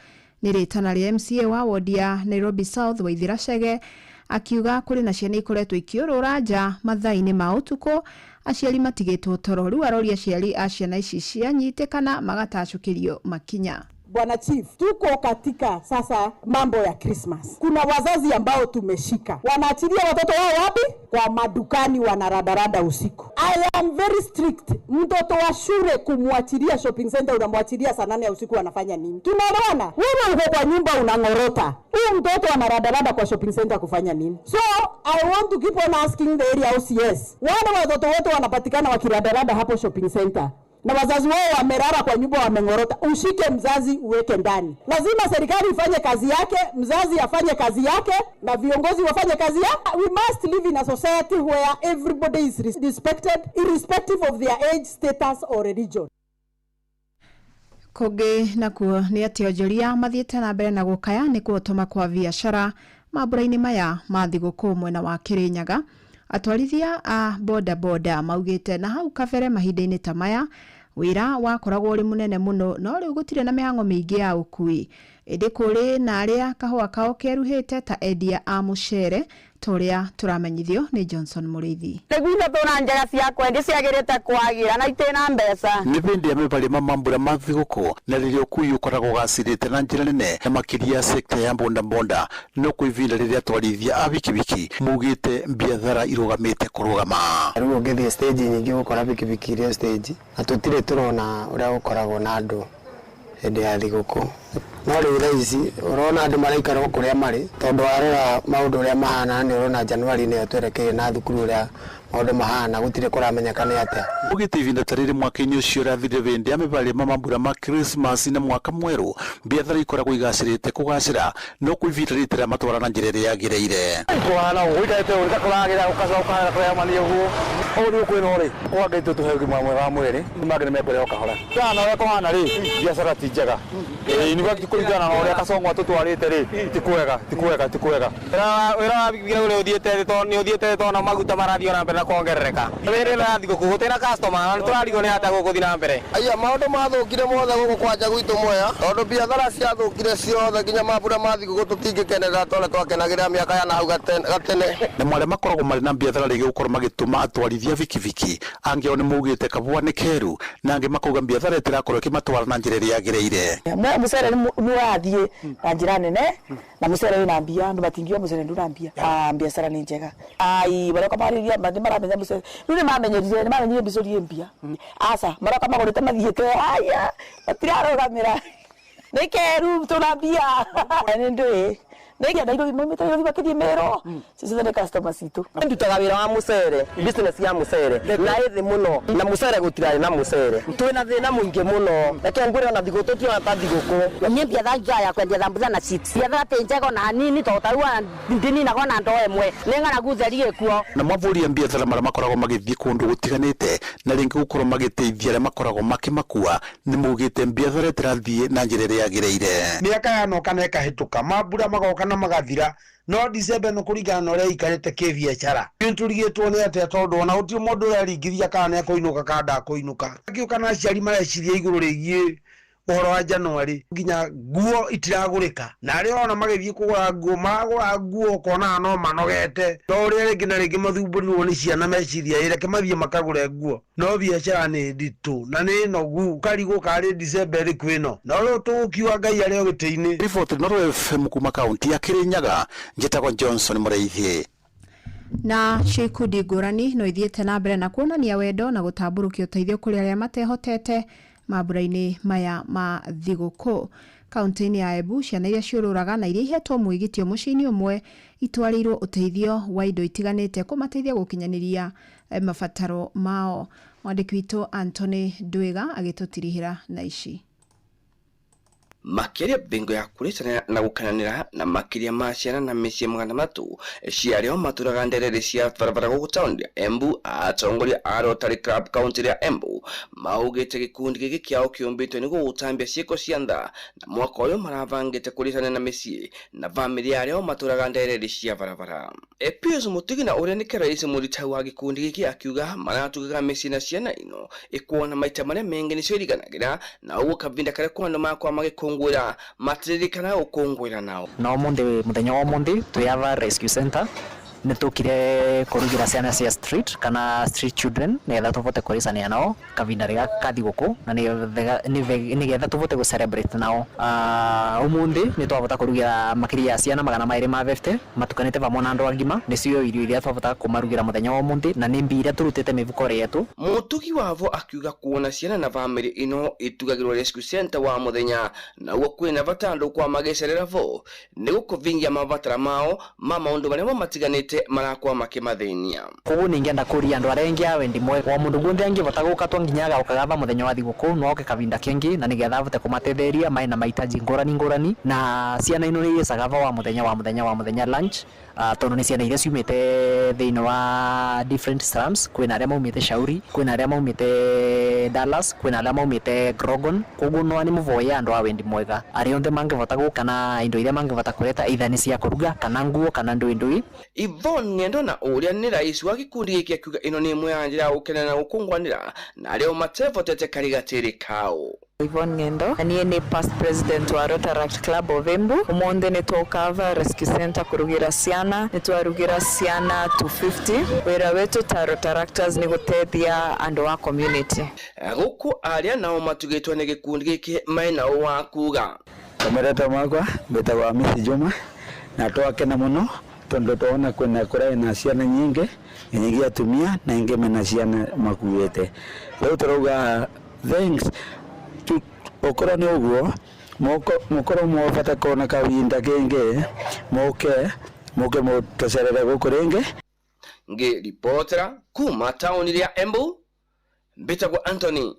Nĩ rĩtana rĩa MCA wa wodi ya Nairobi South Waithira Chege, akiuga kũrĩ na ciana ikoretwo ikĩũrũra nja mathaa-inĩ ma ũtukũ, aciari matigĩtwo toro. Rĩu aroria aciari a ciana ici cianyitĩkana magatacũkĩrio makinya. Bwana Chief, tuko katika sasa mambo ya Christmas. Kuna wazazi ambao tumeshika wanaachilia watoto wao wapi? Kwa madukani, wanaradarada usiku. I am very strict. Mtoto wa shule kumwachilia shopping center, unamwachilia saa 8 ya usiku, anafanya nini? Tunaelewana? Wewe uko kwa nyumba unang'orota, huyu mtoto anaradarada kwa shopping center kufanya nini? So I want to keep on asking the area OCS, wale watoto wote wanapatikana wakiradarada hapo shopping center na wazazi wao wamerara kwa nyumba wameng'orota, ushike mzazi uweke ndani. Lazima serikali ifanye kazi yake, mzazi afanye kazi yake, na viongozi wafanye kazi yao. We must live in a society where everybody is respected irrespective of their age, status or religion. Kũngĩ nakuo nĩ atĩ onjoria mathiĩte na mbere na gũkaya nĩ kũhotoma kwa biacara mambura-inĩ maya ma thigũkũ mwena wa Kĩrĩnyaga. Atwarithia a boda boda maugĩte na hau kabere mahinda-inĩ ta maya wĩra wakoragwo ũrĩ mũnene mũno, no rĩu gũtirĩ na mĩhang'o mĩingĩ ya ũkui, ĩndĩ kũrĩ na arĩa kahũa kao keruhĩte ta endia a mũcere, ta ũrĩa tũramenyithio nĩ Johnson Mũrĩithi. Nĩguo tũna njega cia kwendia ciagĩrĩte kwagĩra na itĩna mbeca. Nĩ bĩndĩ ya mĩbarĩ ma mambura ma thigũkũ na rĩrĩa ũkui ũkoragwo ũgacĩrĩte na njĩra nene, na makĩria sekta ya bonda bonda, no kwĩ ihinda rĩrĩa atwarithia a bikibiki maugĩte biathara irũgamĩte kũrũgama. Rĩu ũngĩthiĩ stage nyingĩ ũgũkora bikibiki iria stage, na tũtirĩ tũrona ũrĩa gũkoragwo na andũ hĩndĩ ya thigũkũ. No rĩu thaa ici ũrona andũ maraikara o kũrĩa marĩ, tondũ warora maũndũ ũrĩa mahana nĩ ũrona Januari nĩyo twerekeire na thukuru ũrĩa maũndũ mahana gũtirĩ kũramenyeka nĩ atĩa. Ugĩte ihinda ta rĩrĩ mwaka-inĩ ũcio ũrathirire bĩndĩ ya mĩbarĩ ma mambura ma Christmas na mwaka mwerũ, biathara ikoragwo igacĩrĩte kũgacĩra, no kwĩ ihinda rĩrĩ matwara na njĩra ĩrĩa yagĩrĩire. Kũhana ũguo gũikarĩte ũguo kũragĩra gũgacoka kũremania ũguo. Ũguo nĩguo kwĩna rĩ, kwa Ngai tũtũhe ũgima mwega wa mwĩrĩ, mangĩ nĩ mekũrĩa o kahora. Kana ũrĩa kũhana rĩ, biacara ti njega. Ĩĩ, nĩ kũringana na ũrĩa Kasongo atũtwarĩte rĩ, ti kwega, ti kwega, ti kwega. Wĩra wa bikibiki ũrĩa ũthiĩte thĩ tondũ nĩ ũthiĩte thĩ tondũ maguta marathiĩ o na mbere na kuongerereka. Wĩra ĩno ya thigũkũ gũtirĩ na customer na nĩtũrarigwo nĩ atĩa gũgũthiĩ na mbere. Aya maũndũ mathũkire mothe gũkũ kwanja gwitũ Mwea, tondũ biathara ciathũkire ciothe nginya mambura ma thigũkũ tũtingĩkenerera ta ũrĩa twakenagĩrĩra mĩaka ya nahau gatene. Na marĩa makoragwo marĩ na biathara rĩngĩ gũkorwo magĩtũma atwarithia bikibiki, angĩ ao nĩ maugĩte kabua nĩ keru, na angĩ makauga biathara ĩtirakorwo ĩkĩmatwara na njĩra ĩrĩa yagĩrĩire. Mwea mũcere nĩ ũrathiĩ na njĩra nene, na mũcere wĩna mbia, andũ matingiuga mũcere ndũna mbia. Biacara nĩ njega. Ai, maroka marĩria, nĩ maramenya mũcere. Rĩu nĩ mamenyerire, nĩ mamenyire mbicũri ĩ mbia. Aca, maroka magũrĩte mathiĩte, aya, matirarũgamĩra. Nĩ keru tũna mbia. Nĩ ndũĩ. Nĩ Nairobi, maumĩte Nairobi makĩthiĩ Meru. Ciothe nĩ customer citũ. Ndutaga wĩra wa mũcere, business ya mũcere, na ĩthĩ mũno, na mũcere gũtirarĩ na mũcere. Twĩna thĩna mũingĩ mũno. Reke ngwĩre ona thigũkũ tũtiona ta thigũkũ. Niĩ biathara njega ya kwendia thambutha na chips. Biathara ti njega ona hanini tondũ ta rĩu ndininaga ona ndoo ĩmwe. Nĩ ng'aragu theri ĩkuo. Na mabũri ya biathara marĩa makoragwo magĩthiĩ kũndũ gũtiganĩte na rĩngĩ gũkorwo magĩteithia arĩa makoragwo makĩmakua, nĩ maugĩte biathara ĩtirathiĩ na njĩra ĩrĩa yagĩrĩire. Mĩaka yanoka na ĩkahĩtũka, mambura magoka kana magathira no December no kuringana na uria ikarite kibiacara niturigetwo ni atia tondu ona gutiri mundu uraringithia kana ni akuinuka kana ndakuinuka akiuka na aciari mareciria iguru rigie uhoro wa January nginya nguo itiragurika na aria ona magithie kugura nguo maragura nguo ukona no manogete to uria ringi na ringi mathumburirwo ni ciana meciria ireke mathie makagure nguo no biacara ni nditu na ni nogu karigwo kari December riku ino no riu tugukiuga Ngai ari o giti-ini. Riboti Inooro FM kuma kaunti ya Kirinyaga, njitagwo Johnson Mureithi. Na cikundi ngũrani no ithiĩte na mbere na kuonania wendo na gũtambũrũkia ũteithio kũrĩ arĩa matehotete mambura-inĩ maya ma thigũkũ. Kaunti-inĩ ya Embu, ciana iria ciũrũraga na iria ihetwo mwĩgitio mũciĩ-inĩ ũmwe itwarĩirwo ũteithio wa indo itiganĩte kũmateithia gũkinyanĩria mabataro mao. Mwandĩki witũ Anthony Ndwiga agĩtũtirihĩra na ici. Makiria bingo ya kuritana na gukananira na makiria ma ciana na mĩciĩ 300 ciarĩo maturaga nderere cia barabara gũkũ taũni ya Embu. Atongoria a Rotary Club kaunti ya Embu maugĩte gĩkundi gĩkĩ kĩao kĩũmbĩtwo nĩguo gũtambia ciĩko cia tha na mwaka ũyũ marabangĩte kũrĩtana na mĩciĩ na bamĩrĩ arĩo maturaga nderere cia barabara. Epius Mutigi na ũrĩa nĩ rais mũritau wa gĩkundi gĩkĩ akiuga maratugaga mĩciĩ na ciana ino ikuona maita marĩa mengĩ nĩcio iriganagĩra na ũguo kavinda karĩa kwandũ makwa magĩkũngũĩra matiririkana ukungwira nao. Na umuthi muthenya wa umuthi twi ava rescue center nitukire kurugira ciana cia street kana street children nigetha tuvote kurisania nao kavinda riga ka thiguku na nigetha tuvote gu celebrate nao. Umuthi nitwavota kurugira makiria ya ciana 250 matukanite vamwe na andu agima nicio irio iria twavota kumarugira muthenya wa umuthi na ni mbia iria turutite mivuko yetu. Mutugi wavo akiuga kuona ciana na family ino itugagirwo rescue center wa muthenya na uguo kwina bata andu kwa magicerera vo ni gukuvingia mabatara mao ma maundu maria matiganite marakwa makimathinia. Koguo ningienda kuria andu aria engi a wendi mwega wa mundu guothe angivota guka twa nginya agaukaga va muthenya wa thiguku no oke kavinda kengi na nigetha avote kumatetheria mai na mahitaji ngurani ngurani na ciana ino ni icaga va wa muthenya wa muthenya wa muthenya lunch tondu ni ciana iria ciumite thiini wa different slums kwina aria maumite Shauri, kwina aria maumite Dallas, kwina aria maumite Grogon. Koguo no ni muvoye andu a wendi mwega aria onthe mangivota guka na indo iria mangivota kureta either ni cia kuruga kana nguo kana ndui ndui. Yvonne Ng'endo na ũrĩa nĩ rais wa gĩkundi gĩkĩ akiuga ĩno nĩ ĩmwe ya njĩra ya gũkena na gũkũngũanĩra na arĩa matevotete karigatĩrĩ kao. Yvonne Ng'endo na niĩ nĩ past president wa Rotaract Club of Embu. Umuthi nĩ twokava rescue center kurugira ciana, nĩ twarugira ciana 250. Wĩra wetu ta Rotaractors nĩ gũteithia andũ a community. Gũkũ arĩa nao matugĩtwo nĩ gĩkundi gĩkĩ mena wa kuga. Kamereta makwa mbetagwo Hamisi Juma na twakena mũno tondu twona kwina kurai na ciana nyingi nyingi atumia na ingi mena ciana makuite. Riu turauga thanks okorwo ni uguo mukorwo mwabata kona kavinda kingi muke mutucerere guku ringi. Ngiripotera kuma tauni ya Embu mbitagwo Anthony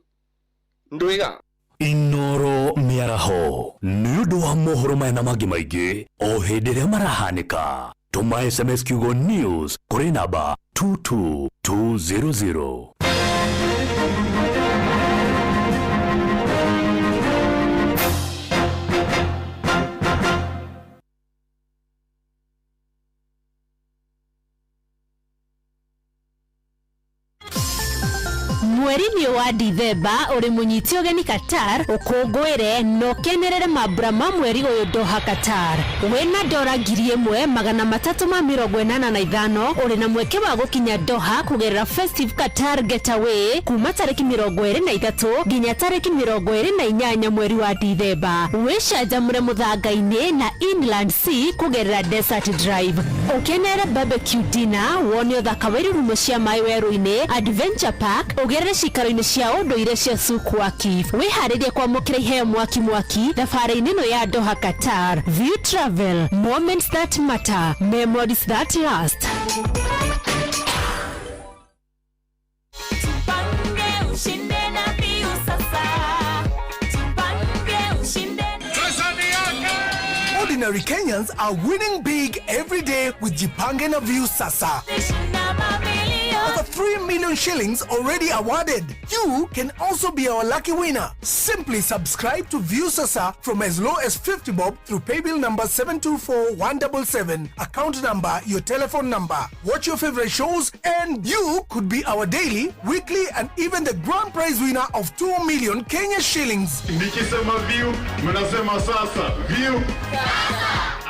Ndwiga. Inooro mĩaraho nĩ ũndũ wa mohoro maya na mangĩ maingĩ o hĩndĩ ĩrĩa marahanĩka. Tũma SMS kiugo news kũrĩ namba 22200. Mweri-inĩ wa Dithemba ũrĩ mũnyiti ũgeni Qatar ũkũngũĩre na ũkenerere mambura ma mweri ũyũ Doha Qatar. Wĩna dora 1385 ũrĩ na mweke wa gũkinya Doha kũgerera Festive Qatar Getaway kuma tarĩki 23 nginya tarĩki 28 mweri wa Dithemba. Wĩcanjamũre mũthanga-inĩ na Inland Sea kũgerera Desert Drive. Ũkenere barbecue dinner, wone ũthaka wa irurumo cia maĩ werũ-inĩ, Adventure Park, ũgerere cikaro-inĩ cia ũndũire cia Souk Waqif. Wĩharĩrie kwamũkĩra iheo mwaki mwaki thabarĩ-inĩ ĩno ya Doha Qatar. View Travel, moments that matter, memories that last. Ordinary Kenyans are winning big every day with Jipange na Viusasa. Over 3 million shillings already awarded. You can also be our lucky winner. Simply subscribe to Viusasa from as low as 50 bob through paybill number 724177, account number, your telephone number. Watch your favorite shows and you could be our daily, weekly and even the grand prize winner of 2 million Kenya shillings. Nikisema view, mnasema sasa. View.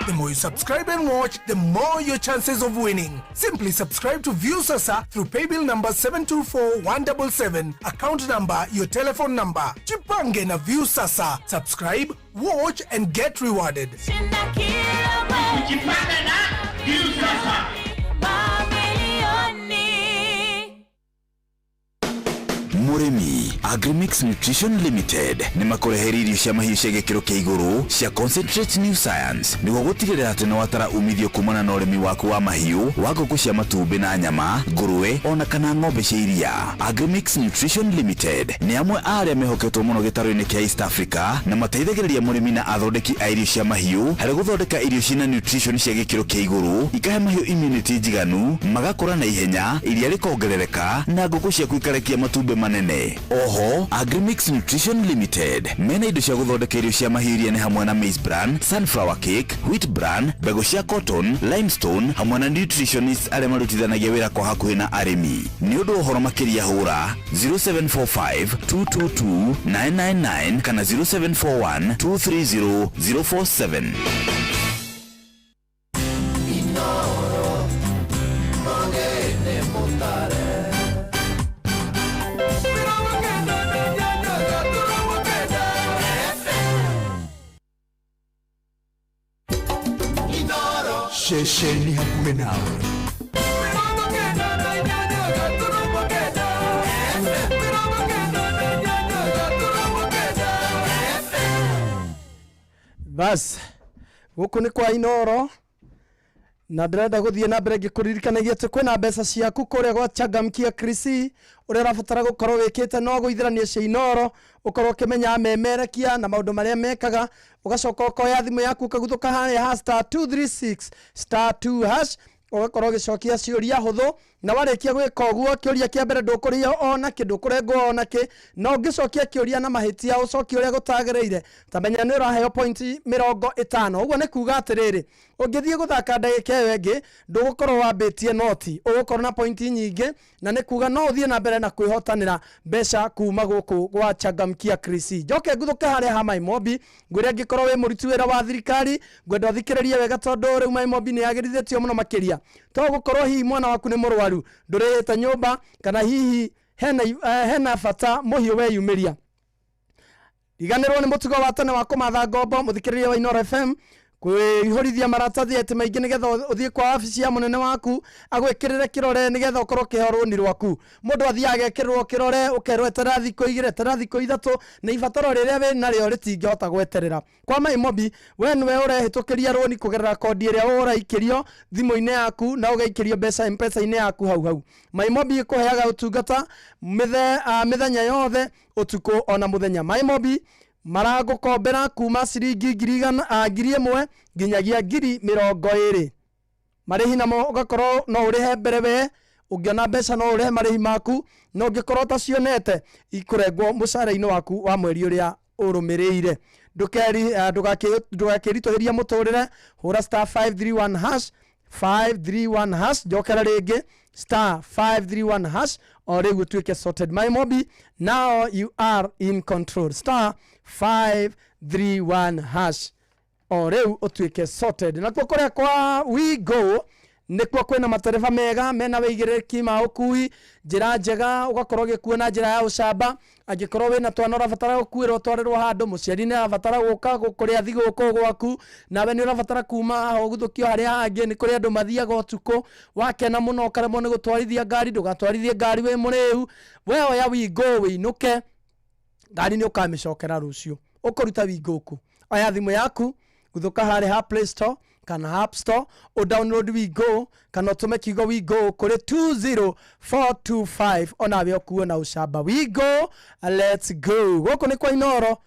The more you subscribe and watch, the more your chances of winning. Simply subscribe to Viusasa through paybill number 724177, account number, your telephone number. Jipange na Viusasa. Subscribe, watch and get rewarded. Jipange na Viusasa. Mũrĩmi, Agrimix Nutrition Limited nĩ makũreheire irio cia mahiũ cia gĩkĩro kĩa igũrũ cia Concentrate New Science nĩguo gũtigĩrĩra atĩ nĩwatara umithio kumana na ũrĩmi waku wa mahiũ wa ngũkũ cia matumbĩ na nyama, ngũrwe ona kana ng'ombe cia iria. Agrimix Nutrition Limited nĩ amwe a arĩa mehoketwo mũno gĩtarũ-inĩ kĩa East Africa na mateithagĩrĩria mũrĩmi na athondeki a irio cia mahiũ harĩ gũthondeka irio ciĩna nutrition cia gĩkĩro kĩa igũrũ, ikahe mahiũ immunity njiganu, magakũra na ihenya, iria rĩkongerereka na ngũkũ ciaku ikarekia matumbĩ manene. Oho, Agrimix Nutrition Limited mena indo cia gũthondeka irio cia mahiũ iria nĩ hamwe na maize bran, sunflower cake, wheat bran, mbegũ cia cotton, limestone hamwe na nutritionists arĩa marutithanagia wĩra kwa hakuhĩ na arĩmi. Nĩ ũndũ wa ũhoro makĩria hũra 0745 222 999 kana 0741 230 047. Ceceni hakuhĩ nawe. Bas, gũkũ nĩ kwa Inoro na ndĩrenda gũthiĩ na mbere ngĩkũririkanagia atĩ kwĩna mbeca ciaku kũrĩa gwa Changamkia Krisi. Ũrĩa ũrabatara gũkorwo wĩkĩte no gũithĩrania cia Inoro, ũkorwo ũkĩmenya memerekia na maũndũ marĩa mekaga, ũgacoka ũkoya thimũ yaku ũkaguthũka harĩa ha star 236 star 2 hash, ũgakorwo ũgĩcokia ciũria hũthũ, na warĩkia gwĩka ũguo kĩũria kĩa mbere ndũkũrĩo ona kĩ, ndũkũrengwo ona kĩ, na ũngĩcokia kĩũria na mahĩtia ũcokie ũrĩa gũtagĩrĩire, ta menya nĩ ũraheo point 50. Ũguo nĩ kuga atĩrĩrĩ, ũngĩthiĩ gũthaka ndagĩka ĩyo ĩngĩ ndũgũkorwo wambĩtie noti, ũgũkorwo na point nyingĩ, na nĩ kuga no ũthiĩ na mbere na kwĩhotanĩra mbeca kuma gũkũ gwa Changamkia Krisi. Njoke nguthũke harĩa ha Maimobi, ngwĩre angĩkorwo wĩ mũruti wĩra wa thirikari, ngwenda ũthikĩrĩrie wega tondũ rĩu Maimobi nĩ yagĩrithĩtio mũno makĩria. To gũkorwo hihi mwana waku nĩ mũrwaru, ndũrĩhĩte nyũmba, kana hihi hena bata mũhiũ weyumĩria. Riganĩrwo nĩ mũtugo wa tene wa kũmatha ngombo, mũthikĩrĩria wa Inoro FM, kwĩihũrithia maratathi atĩ maingĩ nĩgetha ũthiĩ kwa wabici ya mũnene waku agwĩkĩrĩre kĩrore nĩgetha ũkorwo ũkĩheo rũni rwaku. Mũndũ athiaga agekĩrĩrwo kĩrore, ũkerwo eterera thikũ 2, eterera thikũ 3, na ibataro rĩrĩa wĩ narĩo rĩtingĩhota gweterera. Kwa Maimobi, we nĩwe ũrehĩtũkĩria rũni kũgerera kondi ĩrĩa ũraikĩrio thimũ-inĩ yaku na ũgaikĩrio mbeca M-Pesa-inĩ yaku hau hau. Maimobi ĩkũheaga ũtungata mĩthenya yothe, ũtukũ ona mũthenya. Maimobi maragũkombera kuma ciringi 1,000 nginyagia 20,000. Marĩhi namo ũgakorwo no ũrĩhe mbere we, ũngĩona mbeca no ũrĩhe marĩhi maku, no ũngĩkorwo ũtacionete ikũrengwo mũcara-inĩ waku wa mweri ũrĩa ũrũmĩrĩire. Ndũgakĩritũhĩrie mũtũrĩre, hũra star 531 hash, 531 hash, njokera rĩngĩ star 531 hash, o rĩu ũtuĩke sorted. Maimobi, now you are in control. Star 531 hash, o rĩu ũtuĩke sorted. Nakuo kũrĩa kwa We Go nĩkuo kwĩna matereba mega mena wĩigĩrĩrĩki ma ũkui, njĩra njega, ũgakorwo ũgĩkua na njĩra ya ũcamba. Angĩkorwo wĩna twana ũrabatara gũkuĩrwo ũtwarĩrwo handũ, mũciari nĩ arabatara gũka kũrĩa thigũkũ gwaku, nawe nĩ ũrabatara kuma haha ũguthũkio harĩa hangĩ, nĩ kũrĩ andũ mathiaga ũtukũ, wakena mũno ũkaremwo nĩ gũtwarithia ngari, ndũgatwarithie ngari wĩ mũrĩu, we oya We Go wĩinũke, ngari nĩ ũkamĩcokera rũciũ. Ũkũruta We Go kũ? Oya thimũ yaku, guthũka harĩa ha Play Store kana App Store, o download We Go kana ũtũme kiugo We Go kũrĩ 20425, onawe ũkuo na ũcamba. We Go, let's go. Gũkũ nĩ kwa Inoro.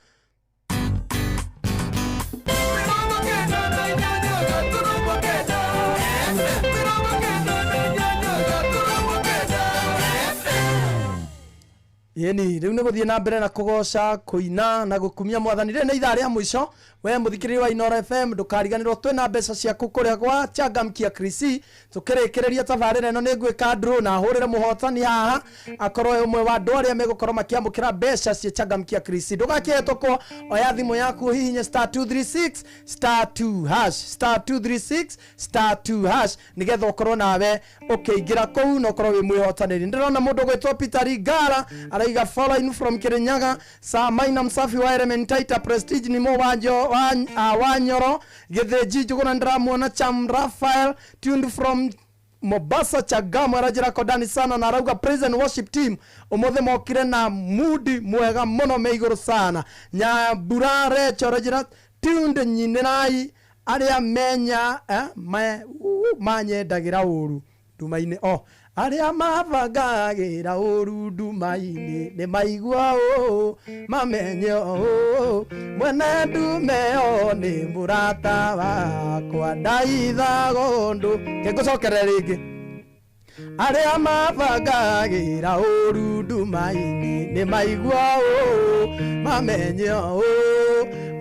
Ĩni rĩu nĩ gũthiĩ na mbere na kũgoca, kũina na gũkumia mwathani. Rĩrĩ nĩ ithaa rĩa mũico. We mũthikĩrĩria wa Inooro FM, ndũkariganĩrwo twĩna mbeca ciaku kũrĩa gwa Changamkia Krisi. Tũkĩrĩkĩrĩria tabarĩra ĩno nĩ ngwĩka draw na hũrĩre mũhotani haha akorwo e ũmwe wa andũ arĩa megũkorwo makĩamũkĩra mbeca cia Changamkia Krisi. Ndũgakĩhetũkwo, oya thimũ yaku ũhihinye star 236 star 2 hash, star 236 star 2 hash, nigetha ũkorwo nawe ũkĩingĩra kũu na ũkorwo wĩ mwĩhotanĩri. Ndĩrona mũndũ ũgwĩtwo Peter Rigara araiga following from Kirinyaga, Sir Maina Msafi wa Elementaita Prestige nimo Wanyoro Gĩthĩnji Njũgũna. Ndĩramuona Cham Raphael tuned from Mombasa Chagamo, aranjĩra kondani sana na arauga praise and worship team ũmũthĩ mokire na mudi mwega mũno me igũrũ sana. Nyambura Recho aranjĩra tuned nyinĩrai arĩa menya manyendagĩra ũru nduma-inĩ, o arĩa mabangagĩra ũru nduma-inĩ nĩ maigua ũũ mamenye ũũ mwene ndume ĩyo nĩ mũrata wakwa ndaithaga ũndũ. Ngĩngũcokerera rĩngĩ, arĩa mabangagĩra ũru nduma-inĩ nĩ maigua ũũ mamenye ũũ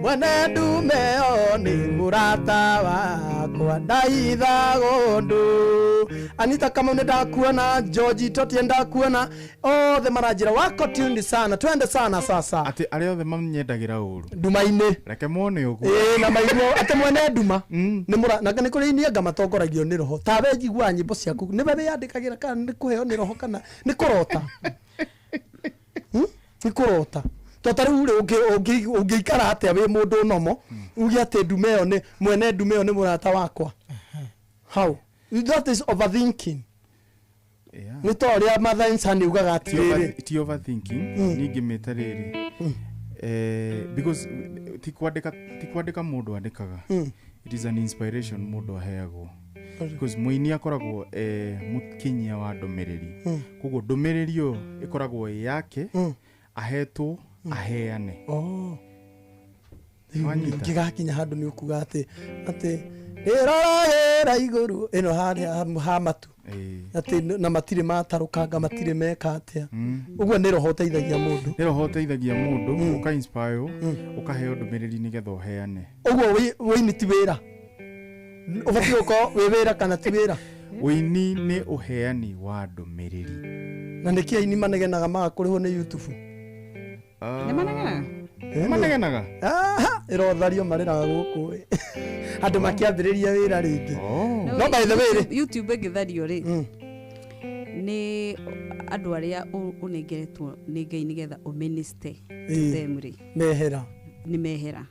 mwene ndume ĩyo nĩ mũrata wakwa ndaithaga ũndũ. Anita Kamau nĩ ndakuona, George Totie ndakuona, othe maranjĩra wako tuned sana, twende sana sasa. Atĩ arĩa othe manyendagĩra ũru nduma-inĩ reke mone ũguo. Ĩĩ, na maiguo atĩ mwene nduma nĩ mũra na nĩ kũrĩ inie matongoragio nĩ roho. Tawe njiguaga nyĩmbo ciaku nĩwe wĩyandĩkagĩra kana nĩ kũheo nĩ roho kana nĩ kũrota? Nĩ kũrota to ta rĩu rĩ, ũngĩikara atĩa wĩ mũndũ nomo uge atĩ ndume ĩyo nĩ mwene ndume ĩyo nĩ mũrata wakwa? How that is overthinking. Nĩ ta ũrĩa Mother ugaga atĩrĩrĩ. Ti overthinking. Ningĩmĩta rĩrĩ, because ti kwandĩka mũndũ andĩkaga. It is an inspiration mũndũ aheagwo, because mũini akoragwo mũkinyia wa ndũmĩrĩri. Koguo ndũmĩrĩri ĩyo ĩkoragwo ĩ yake, ahetwo aheane. Oh. Wanyita? Ngĩgakinya handũ nĩ ũkuga atĩ rĩroragĩra igũrũ ĩno harĩa ha matu atĩ na matirĩ matarũkanga, matirĩ meka atĩa. Ũguo nĩ roho ũteithagia mũndũ. Nĩ roho ũteithagia mũndũ, ũka inspire, ũkaheo ndũmĩrĩri nĩgetha ũheane. Ũguo wĩini ti wĩra, ũbatiĩ gũkorwo wĩ wĩra kana ti wĩra? Ũini nĩ ũheani wa ndũmĩrĩri. Na nĩkĩ aini manegenaga maga kũrĩhwo nĩ YouTube? Nĩ manegenaga? Nĩ manegenaga? Aha, ĩrothario marĩraga gũkũ ĩ. Andũ makĩambĩrĩria wĩra rĩngĩ. No by the way rĩ, YouTube ĩngĩthario rĩ, nĩ andũ arĩa ũnengeretwo nĩ Ngai nĩgetha ũminister to them rĩ, mehera. Nĩ mehera.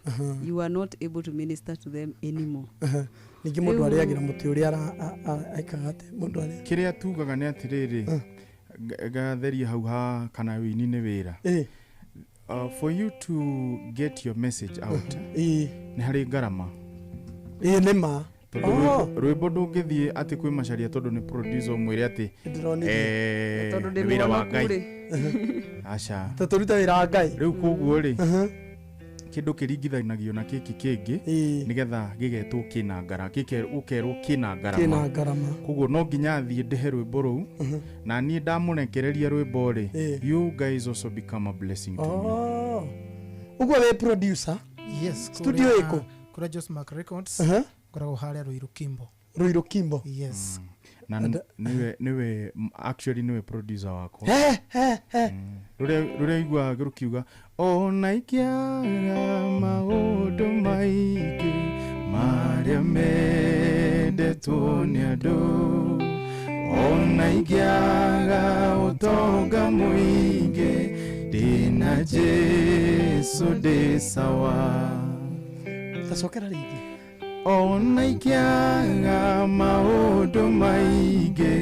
You are not able to minister to them anymore. Aha. Ningĩ mũndũ arĩagĩra mũtĩ ũrĩa ekaga atĩ mũndũ arĩa Kĩrĩa tugaga nĩ atĩrĩrĩ, ngatheria hau ha kana wĩini nĩ wĩra. For you to get your message out, nĩ harĩ ngarama. Ĩĩ, nĩ ma. Tondũ Oh. rwĩmbo ndũngĩthiĩ atĩ kwĩ Macharia tondũ nĩ producer ũmwĩre atĩ Ndĩronire. Tondũ nĩ ndĩ wĩra wa mũhonoku Ngai. rĩ. Aca. Tũrute wĩra wa Ngai. Rĩu koguo rĩ, kĩndũ kĩringithanagio na kĩkĩ kĩngĩ nĩgetha gĩgetwo kĩna ngara ũkerwo kĩna ngarama. Kĩna ngarama. Koguo no nginya thiĩ ndĩhe rwĩmbo rũu, na niĩ ndamũrekereria rwĩmbo rĩ, you guys also become a blessing to me. Oh. Ũguo wĩ producer? Yes. Studio ĩkũ? Kũrĩa Josmark Records. Ngoragwo harĩa Ruiru Kimbo. Ruiru Kimbo. Yes. Na niwe actually niwe producer wakwa. He he he. Rũrĩa iguaga rũkiuga ona ikĩaga maũndũ maingĩ marĩa mendetwo nĩ andũ, ona ingĩaga ũtonga mũingĩ, ndĩna Jesu ndĩ sawa. Tacokera rĩngĩ. Ona ingĩaga maũndũ maingĩ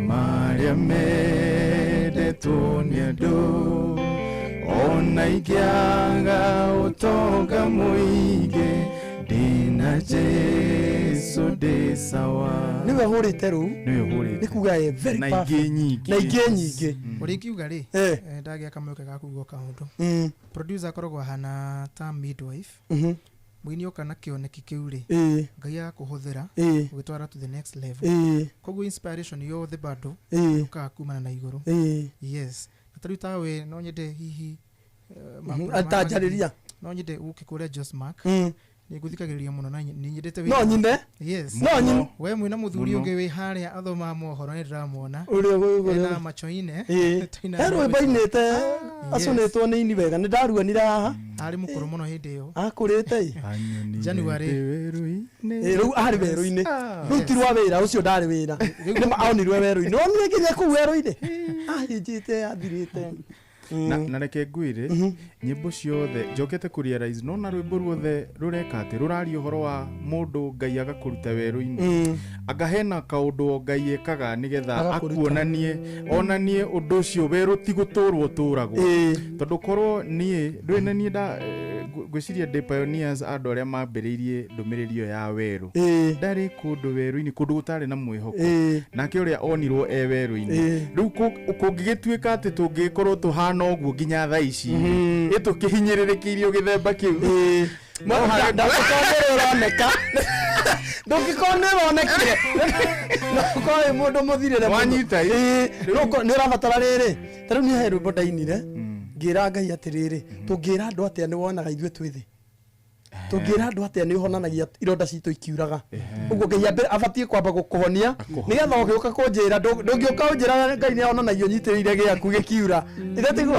marĩa mendetwo nĩ andũ, ona ingĩaga ũtonga mũingĩ, ndĩna Jesu ndĩ sawa. Nĩwe hũrĩte rũu? Nĩwe hũrĩte. Nĩ kuga ĩ very Na perfect. ingĩ nyingĩ. Na ingĩ nyingĩ. Ũrĩa ingiuga rĩ, ndagĩa kamweke ga kuga kaũndũ, producer akoragwo ahana ta midwife. Mũini oka na kĩoneki kĩu rĩ, Ngai agakũhũthĩra ũgĩtwara to the next level. Koguo inspiration yothe bado yũkaga kumana na igũrũ. Yes, Na ta rĩu tawe no nyende hihi Atanjarĩria. No nyende ũke kũrĩa Josmark. Nĩ ngũthikagĩrĩria mũno na nĩ nyendete No nyine? Yes. No nyine? We mwĩna mũthuri Mũno. ũngĩ wĩ harĩa athomaga mohoro nĩ ndĩramuona. Ũrĩa Ena machoine. Ĩĩ. Tũina He rwĩmbo ainĩte acũnĩtwo nĩ ini wega nĩ ndaruonire haha. Arĩ mũkũrũ mũno hĩndĩ ĩyo. Akũrĩte ĩ. January. Ĩ, rĩu arĩ werũ-inĩ. Rĩu ti rwa wĩra ũcio ndarĩ wĩra. Nĩ ma onirwe werũ-inĩ. Onire nginya kũu werũ-inĩ. Ahĩnjĩte athirĩte. Na reke ngwĩre nyĩmbo ciothe njokete kũ realize nona rwĩmbo ruothe rũreka atĩ rũraria ũhoro wa mũndũ Ngai agakũruta werũ-inĩ. Anga hena kaũndũ o Ngai ekaga nĩgetha Agakũruta. akuonanie onanie ũndũ ũcio werũ ti gũtũrwo ũtũragwo. Tondũ korwo niĩ ndũĩ na niĩ nda ngwĩciria ndĩ pioneers andũ arĩa mambĩrĩirie ndũmĩrĩri ĩyo ya werũ. Ndarĩ kũndũ werũ-inĩ kũndũ gũtarĩ na mwĩhoko. Nake ũrĩa onirwo e werũ-inĩ. Rĩu kũngĩgĩtuĩka atĩ tũngĩgĩkorwo tũhana ũguo nginya thaa ici ĩ tũkĩhinyĩrĩrĩkĩirio gĩthemba kĩu. No harĩ- Ndangĩkorwo nĩ ũroneka. Ndũngĩkorwo nĩ ũronekire. No ũkorwo wĩ mũndũ mũthirĩre mũno. Wanyita ĩ. Nĩ ũrabatara rĩrĩ. Ta rĩu niĩ he rwĩmbo ndainire. Ngĩra Ngai atĩrĩrĩ, tũngĩra andũ atĩa nĩ wonaga ithuĩ twĩ thĩ. Tũngĩra andũ atĩa nĩ ũhonanagia ironda citũ ikiuraga. Ũguo Ngai abatiĩ kwamba gũkũhonia nĩgetha ũgĩũka kũnjĩra ndũngĩũka ũnjĩra Ngai nĩ ahonanagia ũnyitĩrĩire gĩaku gĩkiura. Ithe tiguo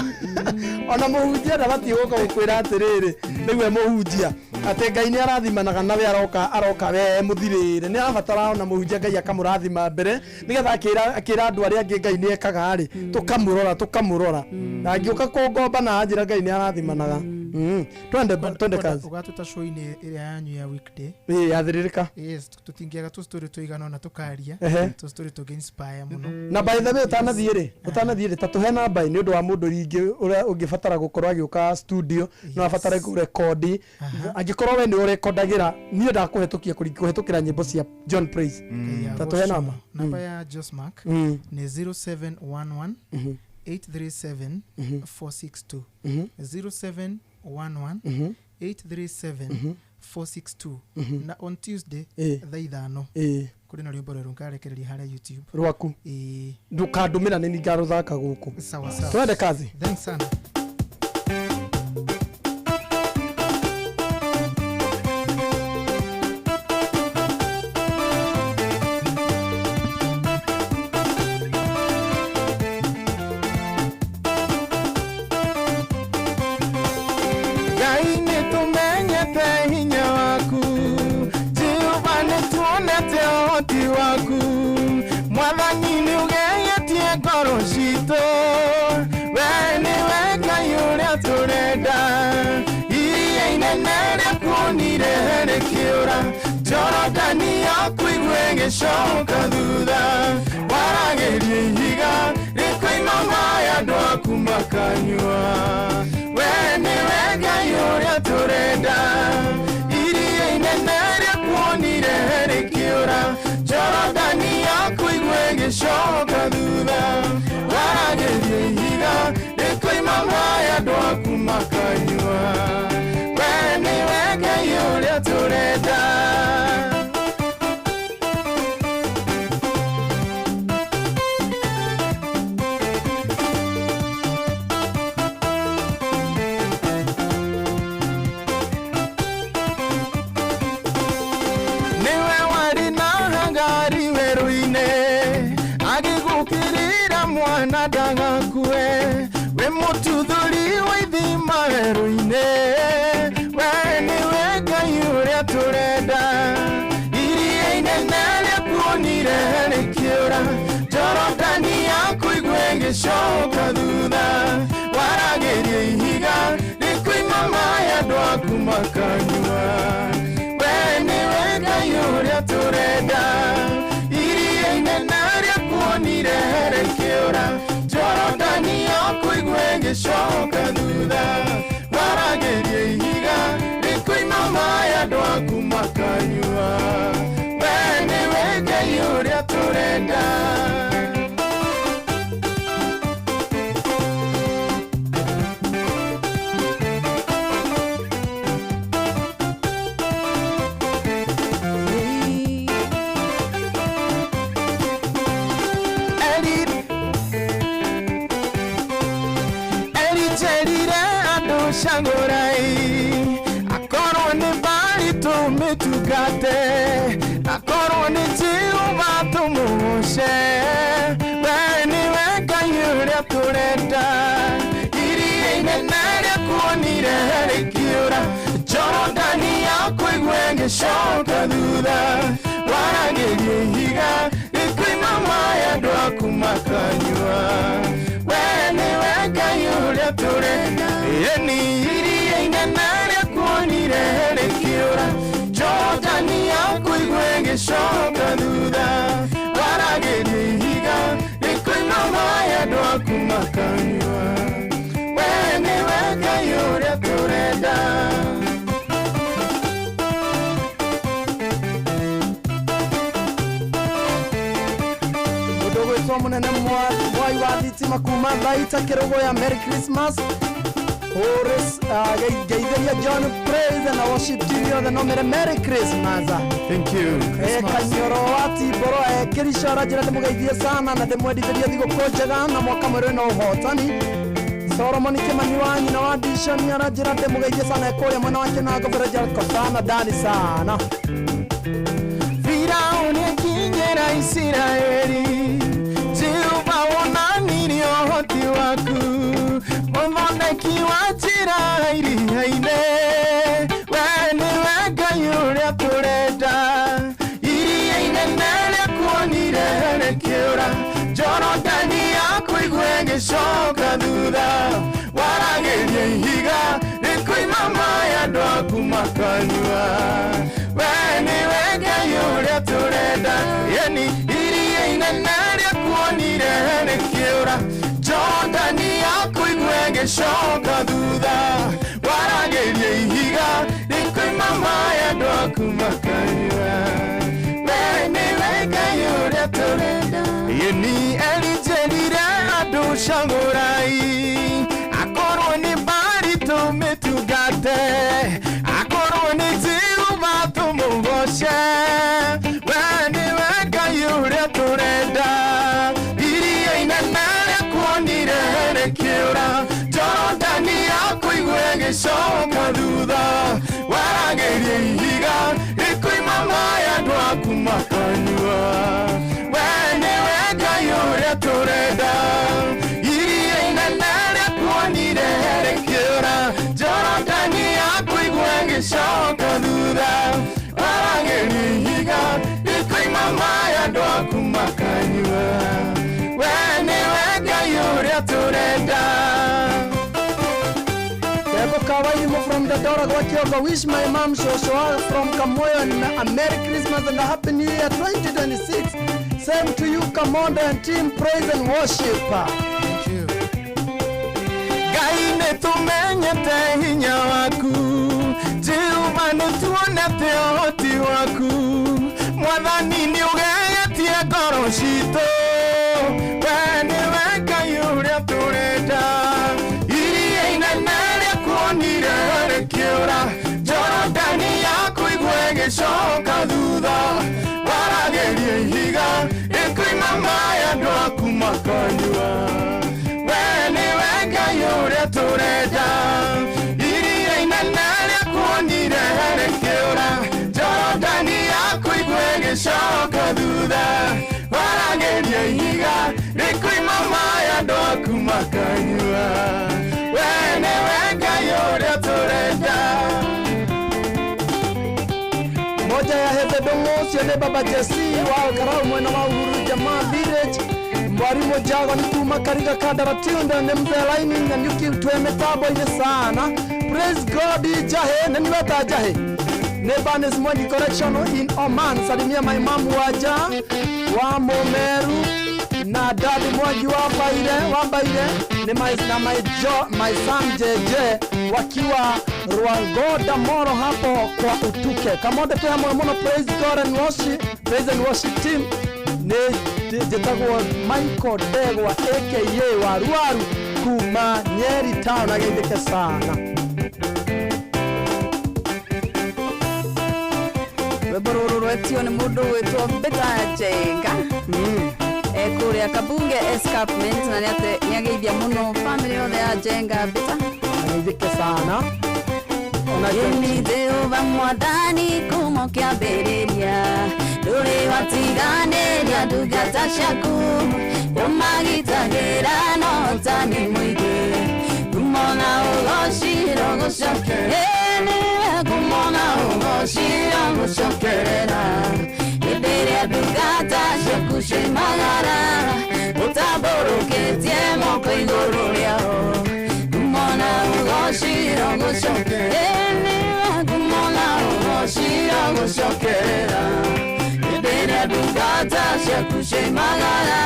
ona mũhunjia ndabatiĩ gũka gũkwĩra atĩrĩrĩ nĩguo mũhunjia atĩ Ngai nĩ arathimanaga nawe aroka aroka we mũthirĩre. Nĩ arabatara ona mũhunjia Ngai akamũrathima mbere nĩgetha akĩra andũ arĩa angĩ Ngai nĩ ekaga rĩ tũkamũrora tũkamũrora. Na angĩũka kũngomba na anjĩra Ngai nĩ arathimanaga. Twende twende kazi. Ũgatũta show-inĩ ĩrĩa yanyu ya weekday. Ĩĩ, yathĩrĩrĩka. Yes, tũtingĩaga tũ story tũigana ũna tũkaria. Tũ story tũngĩ inspire mũno. Na by the way ũtanathiĩ rĩ, ũtanathiĩ rĩ, ta tũhe namba nĩ ũndũ wa mũndũ rĩngĩ ũrĩa ũngĩbatara gũkorwo agĩũka studio, no abatare kũrekondi. Angĩkorwo we nĩ ũrekondagĩra, niĩ ndakũhetũkia kũhetũkĩra nyĩmbo cia John Praise. Ta tũhe namba. Namba ya Josmark nĩ 0711 837 462. 0711 837 462. Na on Tuesday thaa 5 kũrĩ na rwĩmbo rwerũ ngarekereria harĩa YouTube. Rwaku. Ĩĩ. Ndũkandũmĩra nĩ ngarũthaka gũkũ. Sawa sawa. Twende kazi. Thanks sana. Ngai nĩ tũmenyete hinya waku, Jehova nĩ tuonete ũhoti waku, Mwathani nĩ ũgegetie ngoro citũ, we nĩwe Ngai ũrĩa tũrenda. Iria inene rĩakuonire rĩkĩũra, Jorodani yaku igue ĩgĩcoka thutha, waragĩria ihiga rĩkoima maĩ andũ aku makanyua. We nĩwe Ngai ũrĩa tũrenda. Iria inene rĩakuonire rĩkĩũra, Jorodani yaku igue ĩgĩcoka thutha, waragĩria ihiga rĩkoima maĩ andũ aku makanyua. We nĩwe Ngai ũrĩa tũrenda. Nĩwe warĩ na Hagari werũ-inĩ, agĩgũkĩrĩra mwana ndagakue, wĩ mũtuthũri wa ithima werũ-inĩ, we nĩwe Ngai ũrĩa tũrenda. Iria inene rĩakuonire rĩkĩũra, Jorodani yaku igue ĩgĩcoka thutha, waragĩria ihiga rĩkoima maĩ andũ aku makanyua. We nĩwe Ngai ũrĩa tũrenda. Iria inene rĩakuonire rĩkĩũra, Jorodani yaku igue ĩgĩcoka thutha, waragĩria ihiga Tũmũtungate akorwo nĩ Jehova tũmũgoce. We nĩwe Ngai ũrĩa tũrenda. Iria inene rĩakuonire rĩkĩũra, Jorodani yakũigua ĩgĩcoka thutha. Waragĩria ihiga rĩkoima maĩ andũ aku makanyua. We nĩwe Ngai ũrĩa tũrenda. Ĩni iria inene rĩakuonire rĩkĩũra, Jorodani yakũigua ĩgĩcoka thutha. Waragĩria ihiga rĩkoima maĩ andũ aku makanyua. We nĩwe Ngai ũrĩa tũrenda. Mũndũ ũgwĩtwo mũnene mwai wa thitima kuma thaita kĩrũgũya, Merry Christmas. Horace, ngeithĩria John Praise na worship team yothe no mere Merry Christmas. Thank you. Kanyoro wa Timboro kĩrico aranjĩra ndĩmũgeithie sana na ndĩmwendithĩrie thigũkũ njega na mwaka mwerũ na ũhotani. Solomon Kimani wa nyina wa Dishoni aranjĩra ndĩmũgeithie sana e kũrĩa mwena wa Kĩnango village sana ndani sana. Firauni akinyĩra Isiraeli, Jehova wonanirie ũhoti waku, mũthondeki wa njĩra iria-inĩ. We nĩwe Ngai ũrĩa tũrenda. Iria inene rĩakuonire rĩkĩũra, Jorodani yakũigua ĩgĩcoka thutha. Waragĩria ihiga rĩkoima maĩ andũ aku makanyua. We nĩwe Ngai ũrĩa tũrenda. Ĩni iria inene rĩakuonire rĩkĩũra, Jorodani yakũigua ĩgĩcoka thutha. Waragĩria ihiga rĩkoima maĩ andũ aku makanyua. We nĩwe Ngai ũrĩa tũrenda. Ĩni erinjĩrire andũ cagũrai, akorwo nĩ mbari tũmĩtungate, akorwo nĩ Jehova tũmũgoce. We nĩwe Ngai ũrĩa tũrenda. Iria inene rĩakuonire rĩkĩũra, Jorodani yakũigua ĩgĩcoka thutha. Waragĩria ihiga rĩkoima maĩ andũ aku makanyua. We nĩwe Ngai ũrĩa tũrenda. Iria inene rĩakuonire rĩkĩũra, Jorodani yakũigua ĩgĩcoka thutha. Waragĩria ihiga rĩkoima maĩ andũ aku makanyua. We nĩwe Ngai ũrĩa tũrenda. Keko Kawaii from Dandora gwa Kioko. Wish my mom Shoshoa from Kamoyo and a Merry Christmas and a Happy New Year 2026. Same to you, Kamondo and team Praise and Worship. Thank you. Ngai nĩ tũmenyete hinya waku, Jehova nĩ tuonete ũhoti waku, Mwathani nĩ ũgegetie ngoro citũ. We nĩwe Ngai ũrĩa tũrenda. Iria inene rĩakuonire rĩkĩũra, Jorodani yakũigua ĩgĩcoka thutha. Waragĩria ihiga rĩkoima maĩ andũ aku makanyua. We nĩwe Ngai ũrĩa tũrenda. Iria inene rĩakuonire rĩkĩũra, Jorodani yakũigua ĩgĩcoka thutha. Waragĩria ihiga rĩkoima maĩ andũ aku makanyua. We nĩwe Ngai ũrĩa tũrenda. Moja ya Hebe Dongo ũcio nĩ Baba Jesse wa Karau mwena wa Uhuru Jamaa Village. Mwalimu Jago ni kuma Kariga Kandara Tunda nĩ mzee laini na nyuki twe mitambo-inĩ sana. Praise God Jahe nĩ niweta Jahe. Nĩ Banis Mwangi Correction in Oman. Salimia my mom waja wa Mumeru na dadi Mwangi wa Baire wa Baire ni my, na my, jo, my son JJ wakiwa Rwangoda Moro hapo kwa Utuke. Kamonde twĩ hamwe mũno. Praise God and worship, Praise and Worship team nĩ njĩtagwo Michael Ndegwa aka Waruaru kuma Nyeri town ageithĩke sana. Rwĩmbo rũrũ rwetio nĩ mũndũ gwĩtwo Beta Njenga kũrĩa Kabunge Escarpment na nĩageithia mũno family yothe ya Njenga Beta. Ageithĩke sana. Ĩni Jehova mwathani kuma ũkĩambĩrĩria ndũrĩ watiganĩria ndungata ciaku ũmagitagĩra na ũhotani mũingĩ kumona ũgociro gũcokerera kumona ũgociro gũcokerera hĩndĩ ĩrĩa ndungata ciaku ciimagara ũtambũrũkĩtie moko igũrũ rĩao kumona ũgociro gũcokerera kumona ũgociro gũcokerera hĩndĩ ĩrĩa ndungata ciaku ciimagara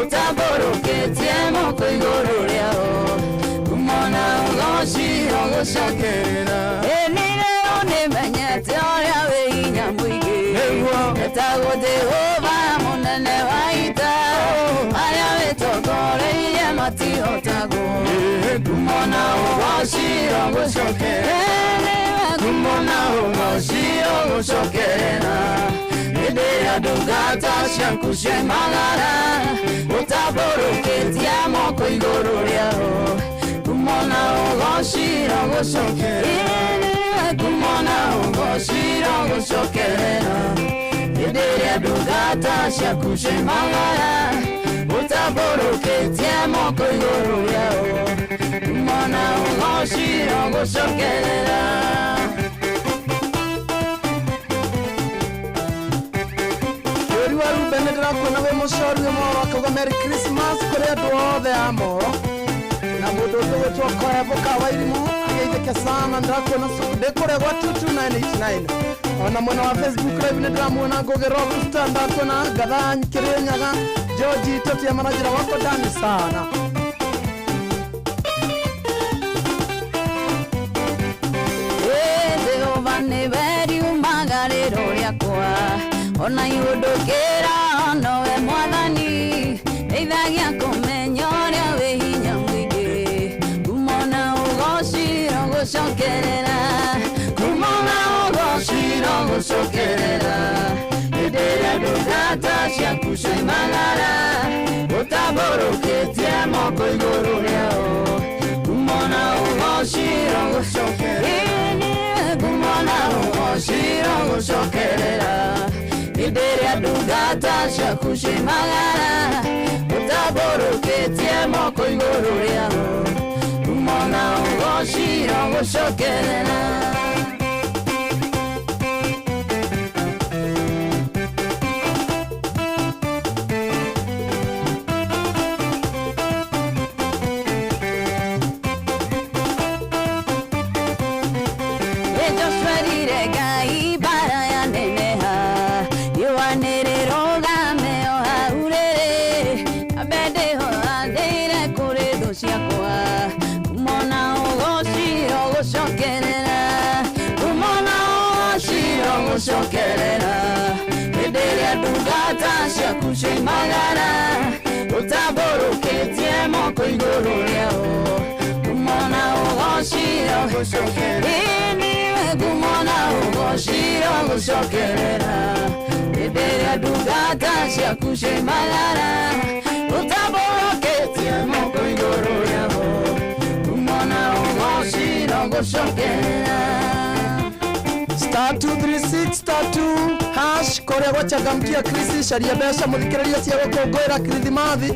ũtambũrũkĩtie moko igũrũ rĩao kumona ũgociro gũcokerera ĩni rĩu nĩmenyete ũrĩa wĩ hinya mũingĩ etagwo Jehova mũnene wa ita arĩa wĩtongoreirie matihotagwo kumona ũgociro gũcokerera kumona ũgociro gũcokerera hĩndĩ ĩrĩa ndungata ciaku ciimagara ũtambũrũkĩtie moko igũrũ rĩao kumona ũgociro gũcokerera kumona ũgociro gũcokerera hĩndĩ ĩrĩa ndungata ciaku ciimagara ũtambũrũkĩtie moko igũrũ rĩao kumona ũgociro gũcokerera. Kĩũri wa Ruben ndĩrakuona wĩ mũcori wĩ Moro akauga Merry Christmas kũrĩ andũ othe a Moro na mũndũ ũngĩ gwĩtwo Koevo Kawairimu ageithĩke sana ndĩrakuona ndĩ kũrĩa gwa 22989 ona mwena wa Facebook live nĩ ndĩramuona Ngũgĩ Rockstar ndakuona Ngatha Kĩrĩnyaga George Totia manajira wako ndani sana. Jehova nĩwe riumagarĩro rĩakwa ona ihũndũkĩra nowe mwathani ndeithagia kũmenya ũrĩa wĩ hinya mũingĩ kumona ũgociro gũcokerera kumona ũgociro gũcokerera hĩndĩ ĩrĩa ndungata ciaku ciimagara ũtambũrũkĩtie moko igũrũ rĩao kumona ũgociro gũcokerera kumona ũgociro gũcokerera hĩndĩ ĩrĩa ndungata ciaku ciimagara ũtambũrũkĩtie moko igũrũ rĩao kumona ũgociro gũcokerera. Joshua Ngai bara ya neneha riũa nĩrĩrũgame o hau rĩrĩ ambe ndĩhoanĩire kũrĩ thũ ciakwa kumona ũgociro gũcokerera kumona ũgociro gũcokerera hĩndĩ ĩrĩa ndungata ciaku ciimagara ũtambũrũkĩtie moko igũrũ rĩao kumona ũgociro gũcokerera kumona ũgociro gũcokerera hĩndĩ ĩrĩa ndungata ciaku ciimagara ũtambũrũkĩtie moko igũrũ rĩao kumona ũgociro gũcokerera. Star 236 star 2 hash kũrĩa gwachangamkia Chris caria mbeca mũthikĩrĩria cia gũkũngũĩra kirithimathi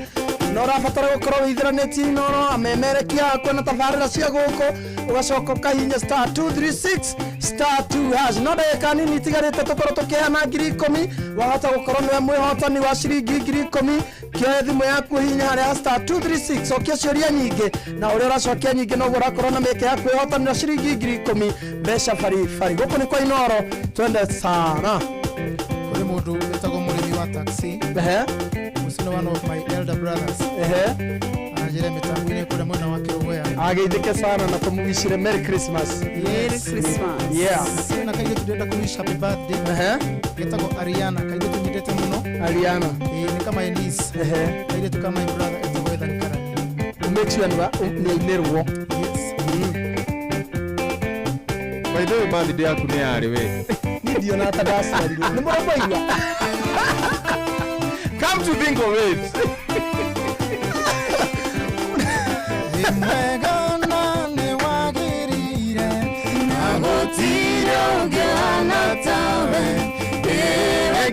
na ũrabatara gũkorwo wĩithĩranĩtie inoro amemerekia akwa na tabarĩra cia gũkũ ũgacoka ũkahihinya star 236 star 2 hash no ndagĩka nini itigarĩte tũkorwo tũkĩheana 10,000 wahota gũkorwo nĩwe mwĩhotani wa ciringi 10,000 kĩoe thimũ yaku hihinya harĩa star 236 cokia ciũria nyingĩ na ũrĩa ũracokia nyingĩ noguo ũrakorwo na mĩeke ya kwĩhotanĩra ciringi 10,000 mbeca baribari gũkũ nĩ kwa Inoro twende sana. Kũrĩ mũndũ wĩtagwo mũrĩmi wa taxi ehe ũcio nĩ one of my elder brothers ehe anjĩre mĩtambo-inĩ kũrĩa mwena wa Kĩrũgũya ageithĩke sana na tũmũwicire Merry Christmas. Merry Christmas. Yeah. Kwĩna kairĩtu ndĩrenda kũwish happy birthday ehe getagwo Ariana kairĩtu nyendete mũno Ariana ĩĩ nĩ kama niece ehe kairĩtu ka my brother etagwo Ethan Karani make sure nĩ ainĩrwo. Yes. By the way, birthday yaku nĩ yarĩ we. Niĩ ndionaga ta ndaciarirwo nĩ mũramaigua. Come to think of it. Wĩ mwega na nĩ wagĩrĩire na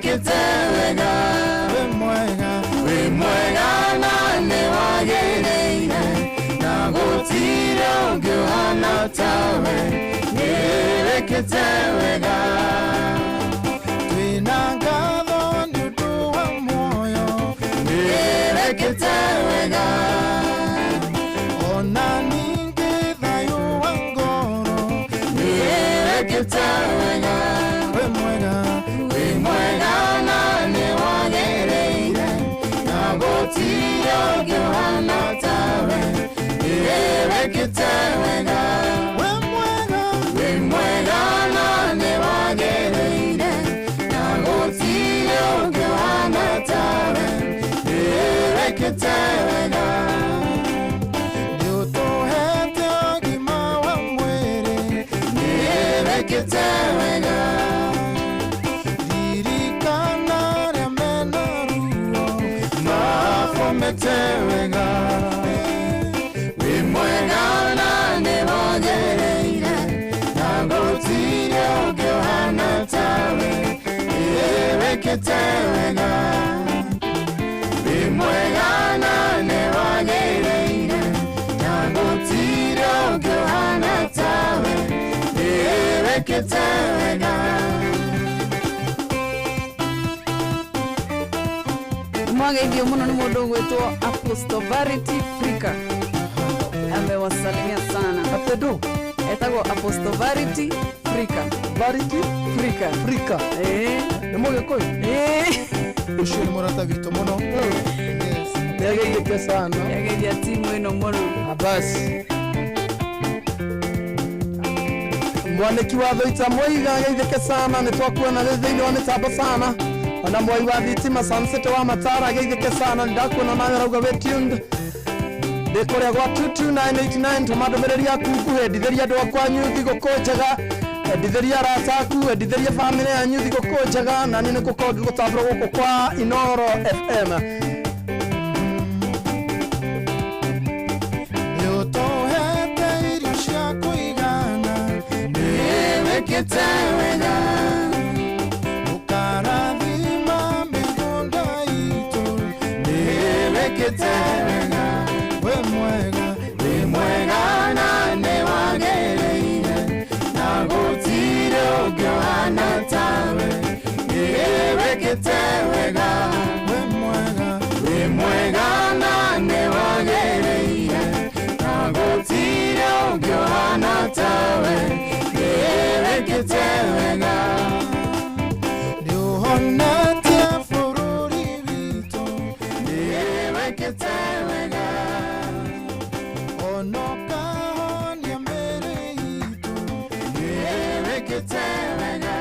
wĩkĩte wega. Wĩ mwega, wĩ mwega na nĩ wagĩrĩire, na gũtirĩ ũngĩ ũhana tawe. Nĩ wĩkĩte wega. Twĩna ngatho nĩ ũndũ wa muoyo. Nĩ wĩkĩte wega. Ona ningĩ thayũ wa ngoro. Nĩ wĩkĩte wega. Wĩ mwega, wĩ mwega na nĩ wagĩrĩire, na gũtirĩ ũngĩ ũhana tawe. Nĩ wĩkĩte wega. Wĩ mwega, wĩ mwega na nĩ wagĩrĩire, na gũtirĩ ũngĩ ũhana tawe. Nĩ wĩkĩte wega. Nĩ ũtũhete ũgima wa mwĩrĩ. Nĩ wĩkĩte wega. Ririkana arĩa mena ruo, mabomete wega. Wĩ mwega na nĩ wagĩrĩire, na gũtirĩ ũngĩ ũhana tawe. Nĩ wĩkĩte wega. Wĩ mwega na nĩ wagĩrĩire, na gũtirĩ ũngĩ ũhana tawe. Nĩ wĩkĩte wega. Mwageithio muno ni mundu ugwitwo Apostle Verity Frika, amewasalimia sana. Atedu etagwo Apostle Verity Frika. Verity Frika. Frika. Nĩ mũgĩkũyũ? Ũcio nĩ mũrata witũ mũno. Nĩageithĩke sana. Nĩageithia timu ĩno mũno. Basi mwaniki wa Thoita Mwaiga ageithĩke sana, nĩ twakuona rĩ thĩinĩ wa mĩtambo sana. Ona mwai wa thitima Sunset wa Matara ageithĩke sana, nĩndakuona nawe ũrauga wĩ tuned. Ndĩ kũrĩa gwa 22989, tũma ndũmĩrĩri yaku nguhĩ, endithĩria andũ a kwanyu thigũkũ njega, endithĩria arata aku, endithĩria bamĩrĩ yanyu thigũkũ njega, na niĩ nĩ ngũkorwo ngĩgũtambũra gũkũ kwa Inooro FM. Nĩ ũtũhete irio cia kũigana. Nĩ wĩkĩte wega. Ũkarathima mĩgũnda itũ. Nĩ wĩkĩte wega. Wĩ mwega, wĩ mwega na nĩ wagĩrĩire, na gũtirĩ ũngĩ ũhana tawe. Nĩ wĩkĩte wega. Wĩ mwega, wĩ mwega na nĩ wagĩrĩire, na gũtirĩ ũngĩ ũhana tawe. Nĩ wĩkĩte wega. Nĩ ũhonetie bũrũri witũ. Nĩ wĩkĩte wega. Ona ũkahonia mĩĩrĩ itũ. Nĩ wĩkĩte wega.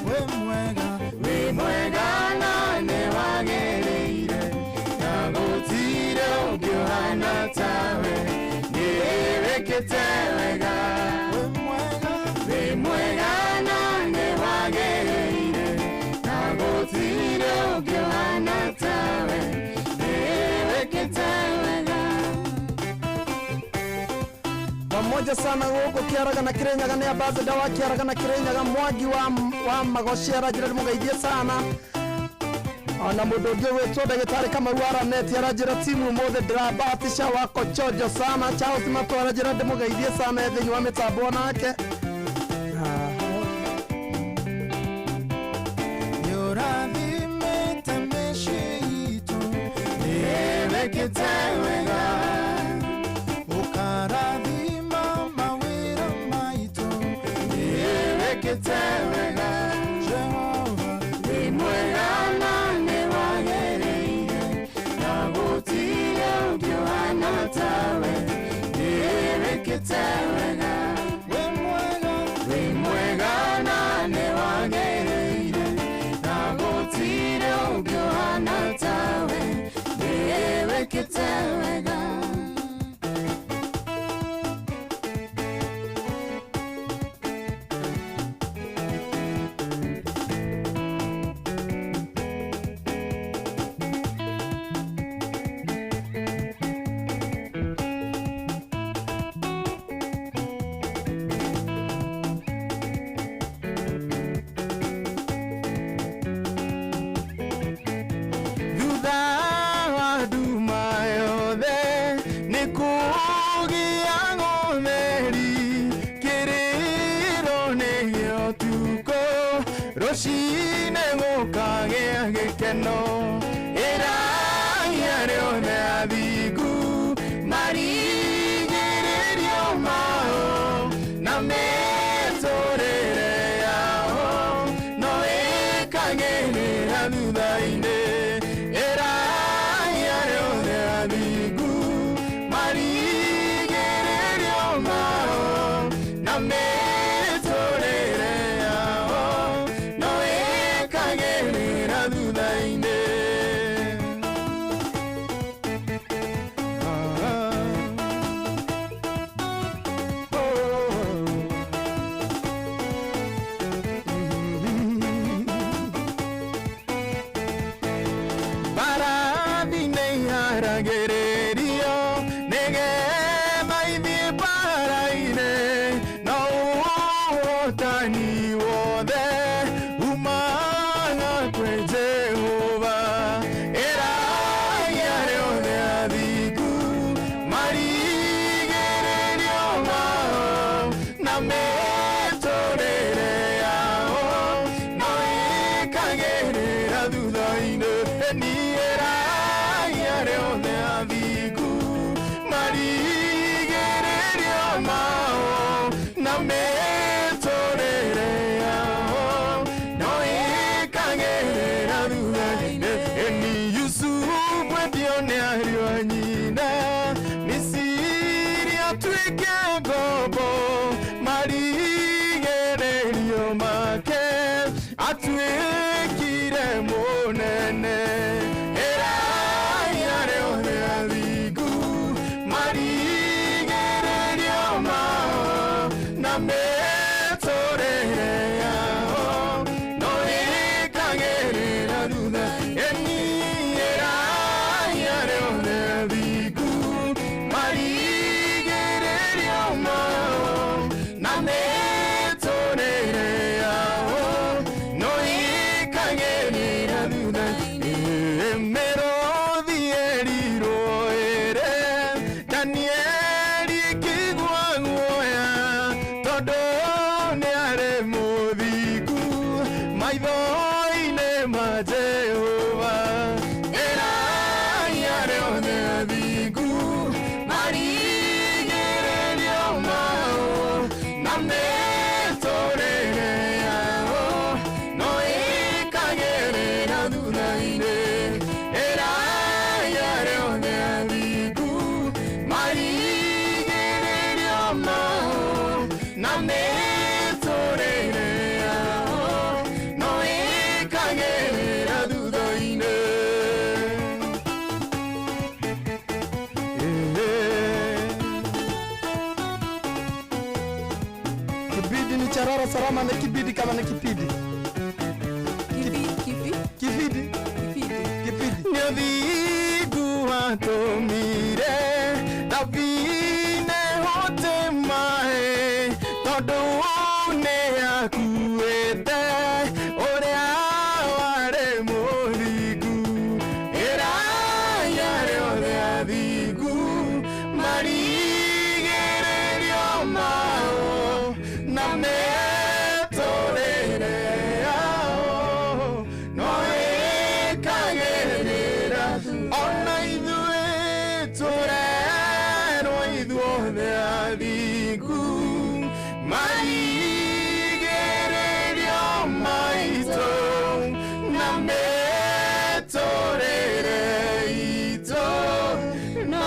Wĩ mwega, wĩ mwega na nĩ wagĩrĩire, na gũtirĩ ũngĩ ũhana tawe. Nĩ wĩkĩte wega. Wĩ mwega, wĩ mwega na nĩ wagĩrĩire, na gũtirĩ ũngĩ ũhana tawe. Nĩ wĩkĩte wega. Pamoja sana gũkũ Kĩaraga na Kĩrĩnyaga nĩ ambassador wa Kĩaraga na Kĩrĩnyaga Mwangi wa Magoci aranjĩra ndĩmũgeithie sana. Ona mũndũ ũngĩ ũgwĩtwo ndagĩtarĩ Kamau Araneti aranjĩra timu ũmũthĩ ndĩrabahatisha wako chojo sana. Charles Mato aranjĩra ndĩmũgeithie sana e thĩinĩ wa mĩtambo onake. Nĩ ũrathimĩte mĩciĩ itũ. Nĩ wĩkĩte wega. Ũkarathima mawĩra maitũ. Nĩ wĩkĩte wega. Jehova, wĩ mwega na nĩ wagĩrĩire, na gũtirĩ ũngĩ ũhana tawe. Nĩ wĩkĩte wega. Wĩ mwega, gĩkeno. Ĩrai arĩa othe athingu marigĩrĩrio mao na mĩtũrĩre yao no ĩkagĩrĩra thutha-inĩ. Ĩrai arĩa othe athingu marigĩrĩrio mao na mĩtũrĩre yao no ĩkagĩrĩra thutha-inĩ. Mbarathi nĩ iharagĩrĩrio nĩgetha ithiĩ mbara-inĩ, no ũhotani wothe umaga kwĩ Jehova. Ĩrai arĩa othe athingu marigĩrĩrio mao na mĩtũrĩre yao no ĩkagĩrĩra thutha-inĩ. Ĩrai arĩa othe athingu marigĩrĩrio mao na mĩtũrĩre yao no ĩkagĩrĩra thutha-inĩ. Ĩni Yusufu endio nĩ ariũ a nyina, Misiri atuĩke ngombo, marigĩrĩrio make atuĩkire mũnene. Ĩrai arĩa othe athingu marigĩrĩrio mao na mĩtũrĩre yao no ĩkagĩrĩra thutha. Ĩni ĩrai arĩa othe athingu marigĩrĩrio mao na mĩtũrĩre yao no ĩkagĩrĩra thutha. Mĩrũthi ĩrirwo ĩre Danieli ĩkĩigua guoya tondũ nĩ arĩ mũthingu maitho-inĩ ma Jehova. Ĩrai arĩa othe athingu marigĩrĩrio mao na mĩtũrĩre yao no ĩkagĩrĩra thutha-inĩ. Ĩrai arĩa othe athingu marigĩrĩrio mao na mĩtũrĩre yao no ĩkagĩrĩra thutha-inĩ. Kibidi ni charara salama ni kibidi kama ni kipidi. Kifi Kibidi. Kipidi. Nĩ ũthingu watũmire thabine hote maĩ tondũ nĩ akuĩte ũrĩa warĩ mũthingu. Ĩrai arĩa othe athingu marigĩrĩrio mao na mĩtũrĩre yao no ĩkagĩrĩra. Ona ithuĩ tũrerwo ithuothe athingu marigĩrĩrio maitũ na mĩtũrĩre itũ no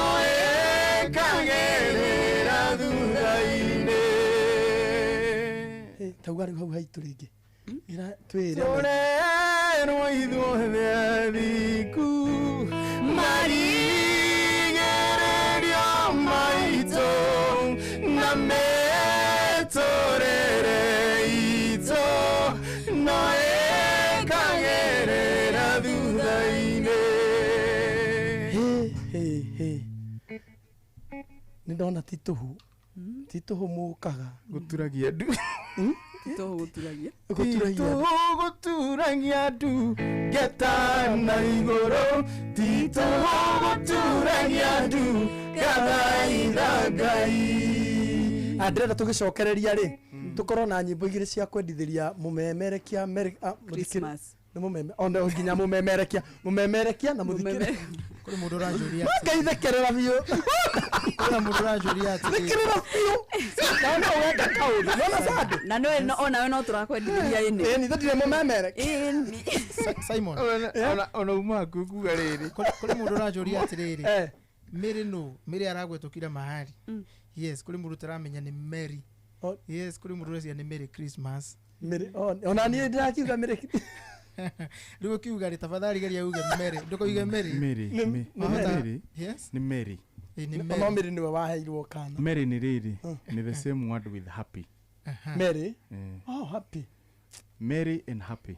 ĩkagĩrĩra thutha-inĩ. Tauga rĩu hau haitũ rĩngĩ. Ĩra twĩre. Tũrerwo ithuothe athingu marigĩrĩrio maitũ na mĩtũrĩre itũ no ĩkagĩrĩra thutha-inĩ. Hĩ hĩ. Nĩ ndona ti tũhũ. Ti tũhũ mũkaga. Gũturagia ndu. Tũhũ gũturagia. Gũturagia ndu. Gũturagia ndu ngeta na igũrũ. Ti tũhũ gũturagia ndu ngathaitha Ngai. Ndĩrenda tũgĩcokereria rĩ tũkorwo na nyĩmbo igĩrĩ cia kwendithĩria mũmemerekia Christmas. Nĩ mũmeme ona nginya mũmemerekia mũmemerekia na mũthikĩrĩria. Kũrĩ mũndũ ũranjũria Ngaithekerera biũ. Kũrĩ mũndũ ũranjũria atĩrĩrĩ. Thekerera biũ. Na no wenda kaũndũ. Nona sande. Na no onawe no tũrakwendithĩria ĩnĩ. Ĩni thĩ mũmemerekia. Ĩni. Simon. Ona uma hakuhĩ kuga rĩrĩ. Kũrĩ mũndũ ũranjũria atĩrĩrĩ. Eh. Mary no, Mary aragwetwo kila mahali. Yes, kũrĩ mũndũ ũtaramenya nĩ Mary. Yes, kũrĩ mũndũ ũreciria nĩ Merry Christmas. Mary, ona niĩ ndĩrakiuga Merry. Rĩu ũkiuga rĩ tafadhali geria uge Mary, ndũkoige Mary. Mary, Nĩ- nĩ Wahota- Mary. Yes. Nĩ Mary. Ĩ, nĩ No Mary. Mary nĩwe waheirwo kana. Mary nĩ rĩrĩ, nĩ the same word with happy. Mary. Eh. Oh, happy. Mary and happy.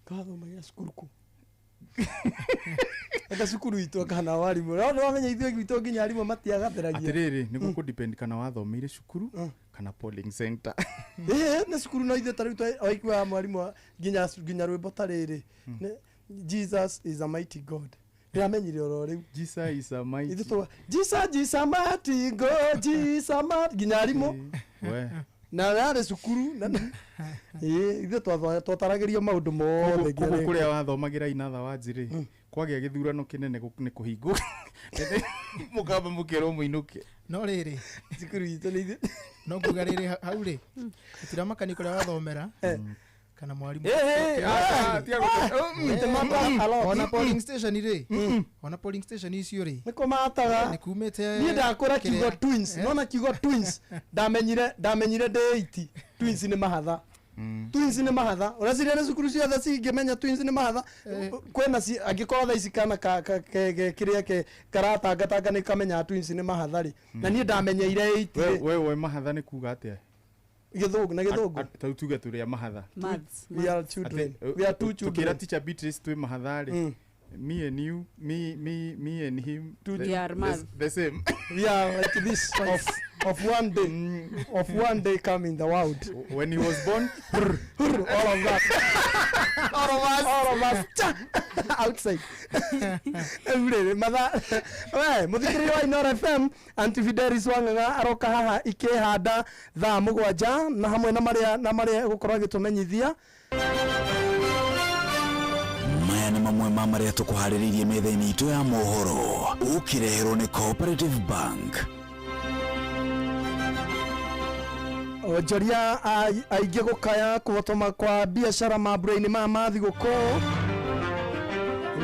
Twathomagira cukuru kũ? Eka cukuru itũ kana warimũ. No nĩwamenya ithuĩ gwitũ nginya arimũ matiagatheragia. Atĩrĩrĩ, nĩ gũkũ depend kana wathomeire cukuru kana polling center. Ĩĩ nĩ cukuru no ithuĩ ta rĩu waiguaga mwarimũ nginya nginya rwĩmbo ta rĩrĩ. Nĩ- Jesus is a mighty God. Ndĩramenyire oro rĩu. Jesus is a mighty. Ithuĩ twa Jesus is a mighty God, Jesus a mighty nginya arimũ We. na yarĩ cukuru na ĩĩ ithuĩ twataragĩrio maũndũ mothe nginya Koguo rĩu. kũrĩa wathomagĩra inatha wa njĩrĩ kwagĩa gĩthurano kĩnene nĩ kũhingwo mũkamba mũkerwo mũinũke. No rĩrĩ cukuru itũ nĩ ithuĩ no nguga rĩrĩ hau rĩ gũtiramakani kũrĩa wathomera kana mwarimũ. Eh, eh, ah, tiga gũte- It matters a lot. Ona polling station rĩ, ona polling station icio rĩ nĩ kũmataga nĩ kumĩte niĩ ndakũra kiugo kĩrĩa- twins nona kiugo twins ndamenyire ndamenyire ndĩ 80 twins nĩ mahatha twins nĩ mahatha ũreciria nĩ cukuru ciothe cingĩmenya twins nĩ mahatha kwĩna angĩkorwo thaa ici kana kĩrĩa ke karatangatanga nĩ kamenyaga twins nĩ mahatha rĩ na niĩ ndamenyeire 80 We rĩ we we mahatha nĩ kuga atĩa? Gĩthũngũ na gĩthũngũ Ta rĩu tuge tũrĩ a mahatha. Maths. We are children. Atĩ, We are two children. Tukĩra teacher Beatrice twĩ mahatha rĩ. Me and you, me and him. We are maths. The same. We are like this of one day of one day come in the world. When he was born, all of us. All of us. All of us. Cha! Outside. Every matha we muthikĩrĩria wa Inoro FM Aunty Fidelis Wang'ang'a aroka haha ikĩhanda thaa mũgwanja na hamwe na marĩa na marĩa egũkorwo agĩtũmenyithia. Maya nĩ mamwe ma marĩa tũkũharĩrĩirie metha-inĩ itũ ya mohoro ũkĩreherwo nĩ Cooperative Bank. Onjoria aingĩ gũkaya kũhotoma kwa biacara mambura-inĩ maya ma thigũkũ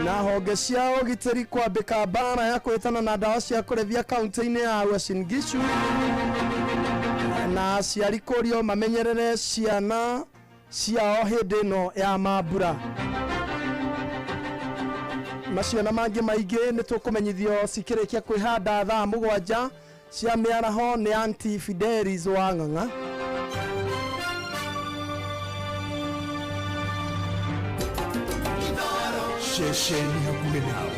na honge cia ũgitĩri kwambĩka mbara ya kũhĩtana na ndawa cia kũrebia kaunti-inĩ ya Uasin Gishu na aciari kũrio mamenyerere ciana ciao hĩndĩ ĩno ya mambura. Macio na mangĩ maingĩ nĩ tũkũmenyithio cikĩrĩkia kwĩhanda thaa mũgwanja cia mĩaraho nĩ Aunty Fidelis Wang'ang'a. Ceceni hakuhĩ nawe.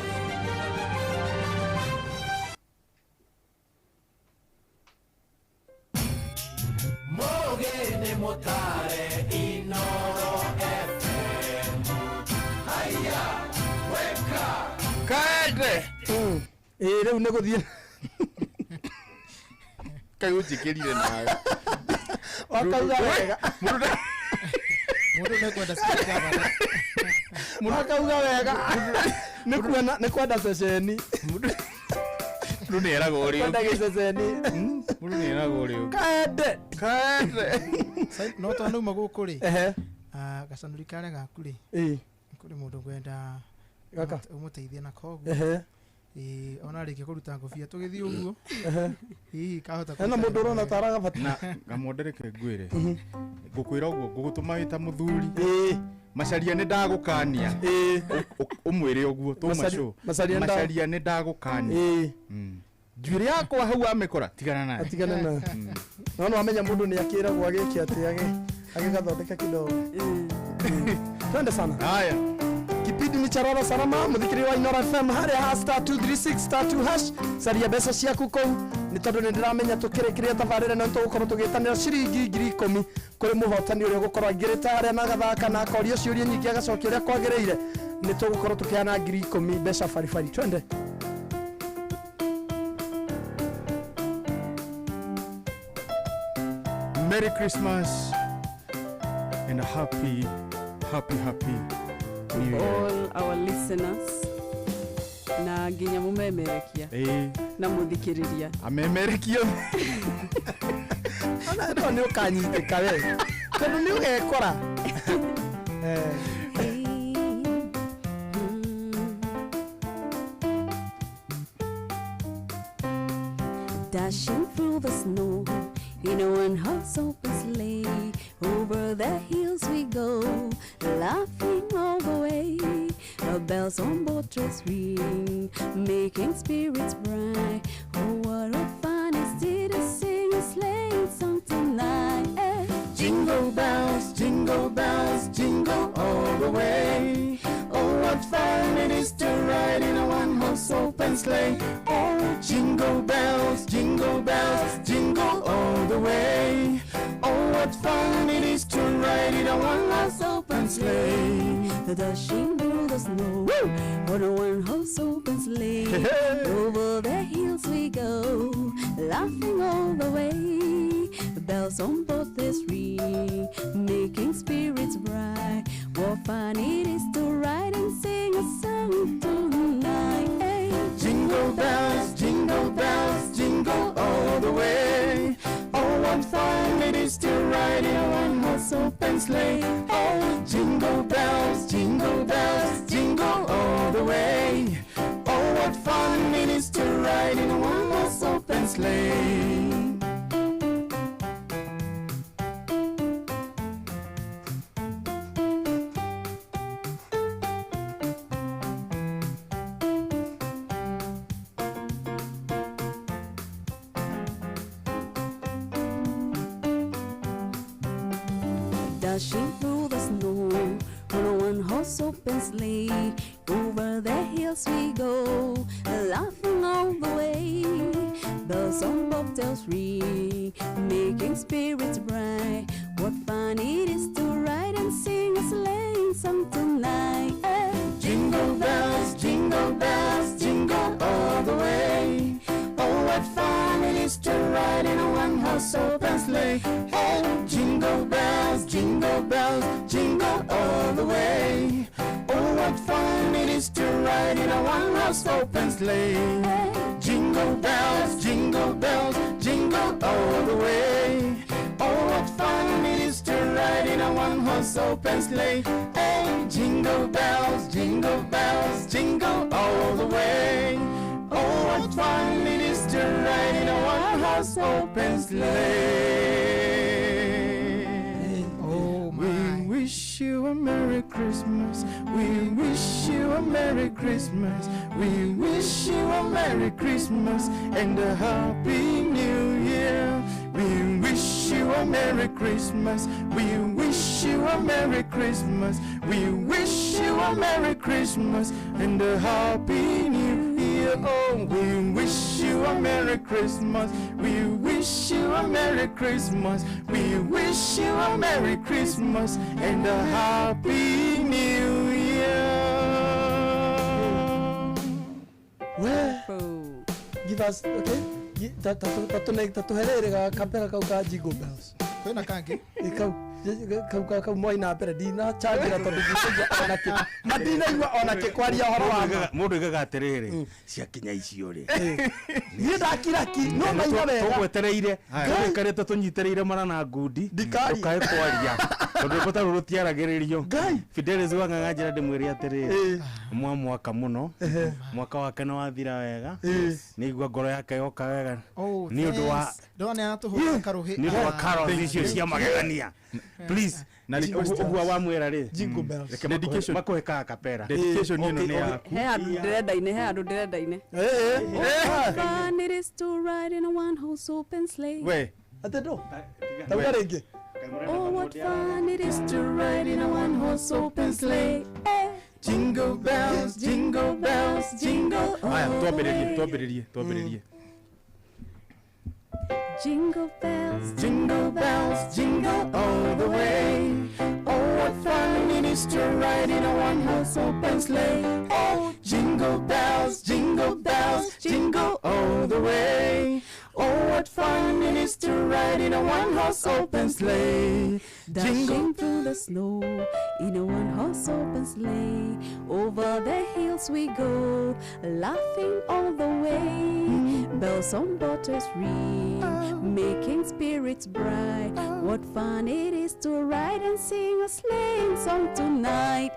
Mũgĩ nĩ mũtare Inoro FM. Haya, weka. Kaende. Ĩĩ rĩu nĩ gũthiĩ Kaĩ ũnjĩkĩrire nawe. Wakauga wega. Mũndũ nĩekwenda speaker. Wakauga wega. Nĩ kuona nĩ kwenda ceceni. Mũndũ nĩ eragwo ũrĩa Kwenda ũngĩ. gĩceceni. Mũndũ nĩ eragwo ũrĩa ũngĩ. Kaende. Kaende. No twanauma gũkũ rĩ Ehe. Gacanũri karĩa gaku rĩ Ĩĩ. kũrĩ mũndũ ngwenda Gaka. ũmũteithie nako ũguo. Ehe. Ĩĩ ona arĩkia kũruta ngũbia tũgĩthiĩ ũguo. Ehe. Hihi kahota Hena mũndũ ũrona ta aragabata. Na ngamondereke ngwĩre. Ngũkwĩra ũguo ngũgũtũma wĩ ta mũthuri. Macaria nĩ ndagũkania. Ũmwĩre ũguo tũmacu. Macaria nĩ nda- Macaria nĩ ndagũkania. Njuĩrĩ yakwa hau wamĩkora tigana nayo. Atigane nayo. No no amenya mũndũ nĩ akĩragwo agĩke atĩ agĩgathondeka kidogo. Twende sana. Haya. Kipindi ni cha Rora Salama muthikĩrĩria wa Inoro FM harĩa ha star 236 star 2 hash caria mbeca ciaku kũu nĩ tondũ nĩ ndĩramenya tũkĩrĩkĩria tabarĩra ĩno nĩtũgũkorwo tũgĩtanĩra ciringi 10,000 kũrĩ mũhotani ũrĩa ũgũkorwo aingĩrĩte harĩa na agathaka na akorio ciũria nyingĩ agacokia ũrĩa kwagĩrĩire nĩ tũgũkorwo tũkĩheana 10,000 mbeca baribari. Twende. Merry Christmas and a happy, happy, happy To all our listeners na nginya mumemerekia na muthikiriria amemerekia ona no ni ukanyitĩka we tondu ni ugekora. Dashing through the snow in a one-horse open sleigh, over the hills we go, laughing all the way. The bells on both trees ring, making spirits bright. Oh, what a fun it is to sing a sleighing song tonight. Eh. Jingle bells, jingle all the way. Oh, what fun it is to ride in a one-horse open sleigh. Oh, jingle bells, jingle all the way. Oh, what fun it is to ride in a one-horse open sleigh. Dashing through the snow on a one-horse open sleigh. Over the hills we go, laughing all the way. Bells on both this ring, making spirits bright. What fun it is to ride and sing a song tonight. Hey. Jingle bells, jingle all the way. Oh, what fun it is to ride in a one-horse open sleigh. Oh, jingle bells, jingle all the way. Oh, what fun it is to ride in a one-horse open sleigh. Dashing through the snow on a one-horse open sleigh. Over the hills we go, laughing all the way. Bells on bobtails ring, making spirits bright. What fun it is to ride and sing a sleighing song tonight. Eh. Jingle bells, jingle all the way. Oh, what fun it is to ride in a one-horse open sleigh. Oh, jingle bells, jingle all the way. Oh, what fun it is to ride in a one-horse open sleigh. Jingle bells, jingle all the way. Oh, what fun it is to ride in a one-horse open sleigh. Hey, jingle bells, jingle all the way. Oh, what fun it is to ride in a one-horse open sleigh. Oh my. We wish you a Merry Christmas. We wish you a Merry Christmas. We wish you a Merry Christmas and a Happy New Year. We wish you a Merry Christmas. We wish you a Merry Christmas. We wish you a Merry Christmas and a Happy New Year. Oh, we wish you a Merry Christmas. We wish you a Merry Christmas. We wish you a Merry Christmas and a Happy New Year. Well, give us, okay? Tatuherere ga kapera kau ka jingle bells. Kwina kangi? Kau moi na mbere ndina changira tondu ndinaigua ona ki ma ndinaigua ona ki kwaria horo wa mundu igaga atiriri ciakinya icio ri ni ndakira ki no maina wega tugwetereire twikarite tunyitereire mara na ngundi ndukae kwaria tondu rwimbo ta ruru rutiaragiririo Fidelis wa Ng'ang'a njira ndimwire atiriri mwa mwaka muno mwaka wake no wathira wega nigua ngoro yake yoka wega ni undu wa ndona atuhura karuhi ni undu wa carols icio cia magegania. Please, na ugua wa mwera ri jingle bells dedication makohe ka kapera dedication ino ni yaku he andu ndirenda-ini he andu ndirenda-ini. Fun it is to ride in a one horse open sleigh. We ate ndo tauga ringi. Oh, what fun it is to ride in a one horse open sleigh. Jingle bells, jingle bells, jingle all. Aya, twambiririe twambiririe. Jingle bells, jingle bells, jingle all the way. Oh, what fun it is to ride in a one-horse open sleigh. Oh, jingle bells, jingle bells, jingle all the way. Oh, what What fun it is to ride in a one-horse open sleigh. Dashing through the snow in a one-horse open sleigh. Over the hills we go, laughing all the way. Bells on bobtails ring, making spirits bright. What fun it is to ride and sing a sleighing song tonight.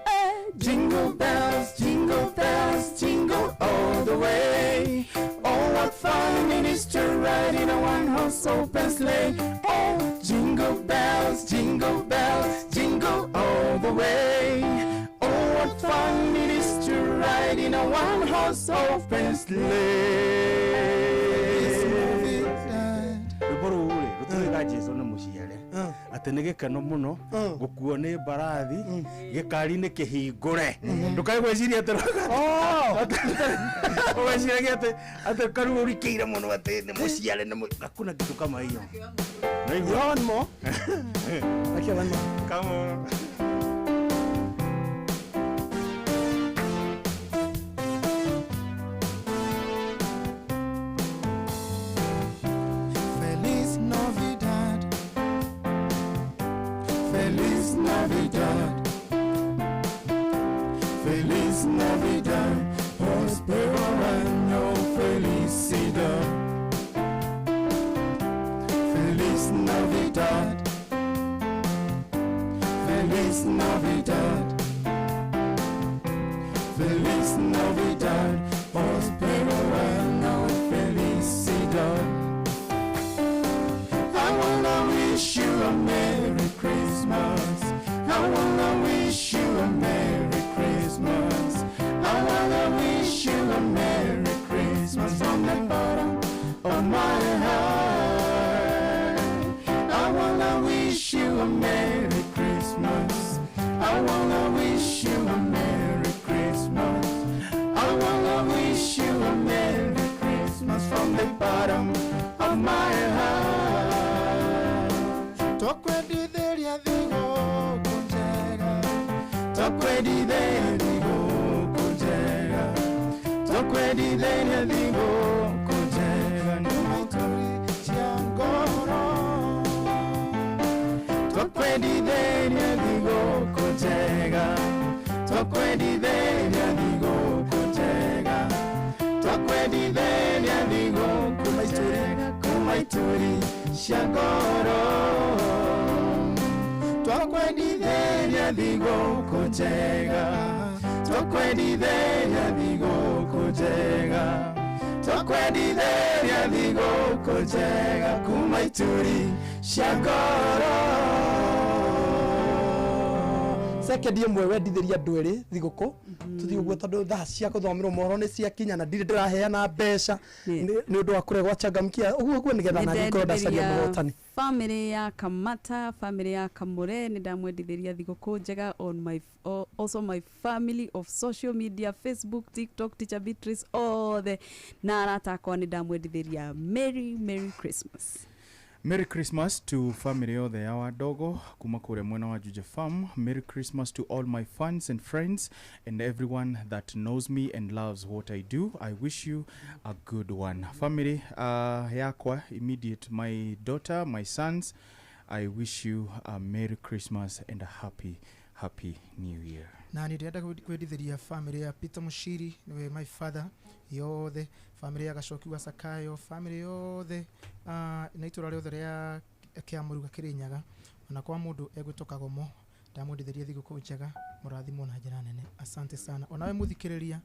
Jingle bells, jingle bells, jingle all the way. Oh, what fun it is to ride in a one-horse open sleigh. Oh, jingle bells, jingle bells, jingle all the way. Oh, what fun it is to ride in a one-horse open sleigh. Rwĩmbo rũu rĩ rũtũrĩga Jesu nĩ mũciare atĩ nĩ gĩkeno mũno gũkuo nĩ mbarathi gĩkari-inĩ kĩhingũre ndũkae gwĩciria atĩ ũgeciragia atĩ atĩ karu ũrikĩire mũno atĩ nĩ mũciare nĩ hakuna kitu kama hiyo. Naigua one more. Okay, one more. Come on. Feliz Navidad. Feliz Navidad. Feliz Navidad. Prospero año, felicidad. Feliz Navidad. Feliz Navidad. Feliz Navidad. Prospero año, felicidad. I wanna wish you a Merry Christmas. I wanna wish you a Merry Christmas. I wanna wish you a Merry Christmas from the bottom of my heart. I wanna wish you a Merry Christmas. I wanna wish you a Merry Christmas. I wanna wish you a Merry Christmas from the bottom of my heart. Twakwendithĩria thigũkũ njega. Twakwendithĩria thigũkũ njega. Twakwendithĩria thigũkũ njega nĩ ituri cia ngoro. Twakwendithĩria thigũkũ njega. Twakwendithĩria thigũkũ njega. Twakwendithĩria thigũkũ njega kuma ituri cia ngoro. Twakwendithĩria thigũkũ njega. Twakwendithĩria thigũkũ njega. Twakwendithĩria thigũkũ njega kuma ituri cia ngoro. Second ĩmwe wendithĩria andũ erĩ thigũkũ tũthiĩ ũguo tondũ thaa cia gũthomerwo mohoro nĩ ciakinya na ndirĩ ndĩraheana mbeca nĩ ũndũ wa kũrĩa gwachangamkia ũguo ũguo nĩgetha naniĩ ngorwo ndacaria mũhotani. Family ya Kamata, family ya Kamure nĩ ndamwendithĩria thigũkũ njega on my also my family of social media, Facebook, TikTok, Teacher Beatrice othe na arata akwa nĩ ndamwendithĩria Merry Merry Christmas. Merry Christmas to family yothe ya Wadogo kuma kũrĩa mwena wa Juja Farm. Merry Christmas to all my fans and friends and everyone that knows me and loves what I do. I wish you a good one. Family yakwa immediate, my daughter, my sons, I wish you a Merry Christmas and a happy, happy New Year. Na nĩ ndĩrenda kwendithĩria family ya Peter Mushiri nĩwe my father yothe, family ya Gacoki wa Sakayo, family yothe na itũra rĩothe rĩa Kĩamũruga Kĩrĩnyaga, ona kwa mũndũ egwĩtwo Kagomo ndamwendithĩria thigũkũ njega, mũrathimwo na njĩra nene. Asante sana. Onawe mũthikĩrĩria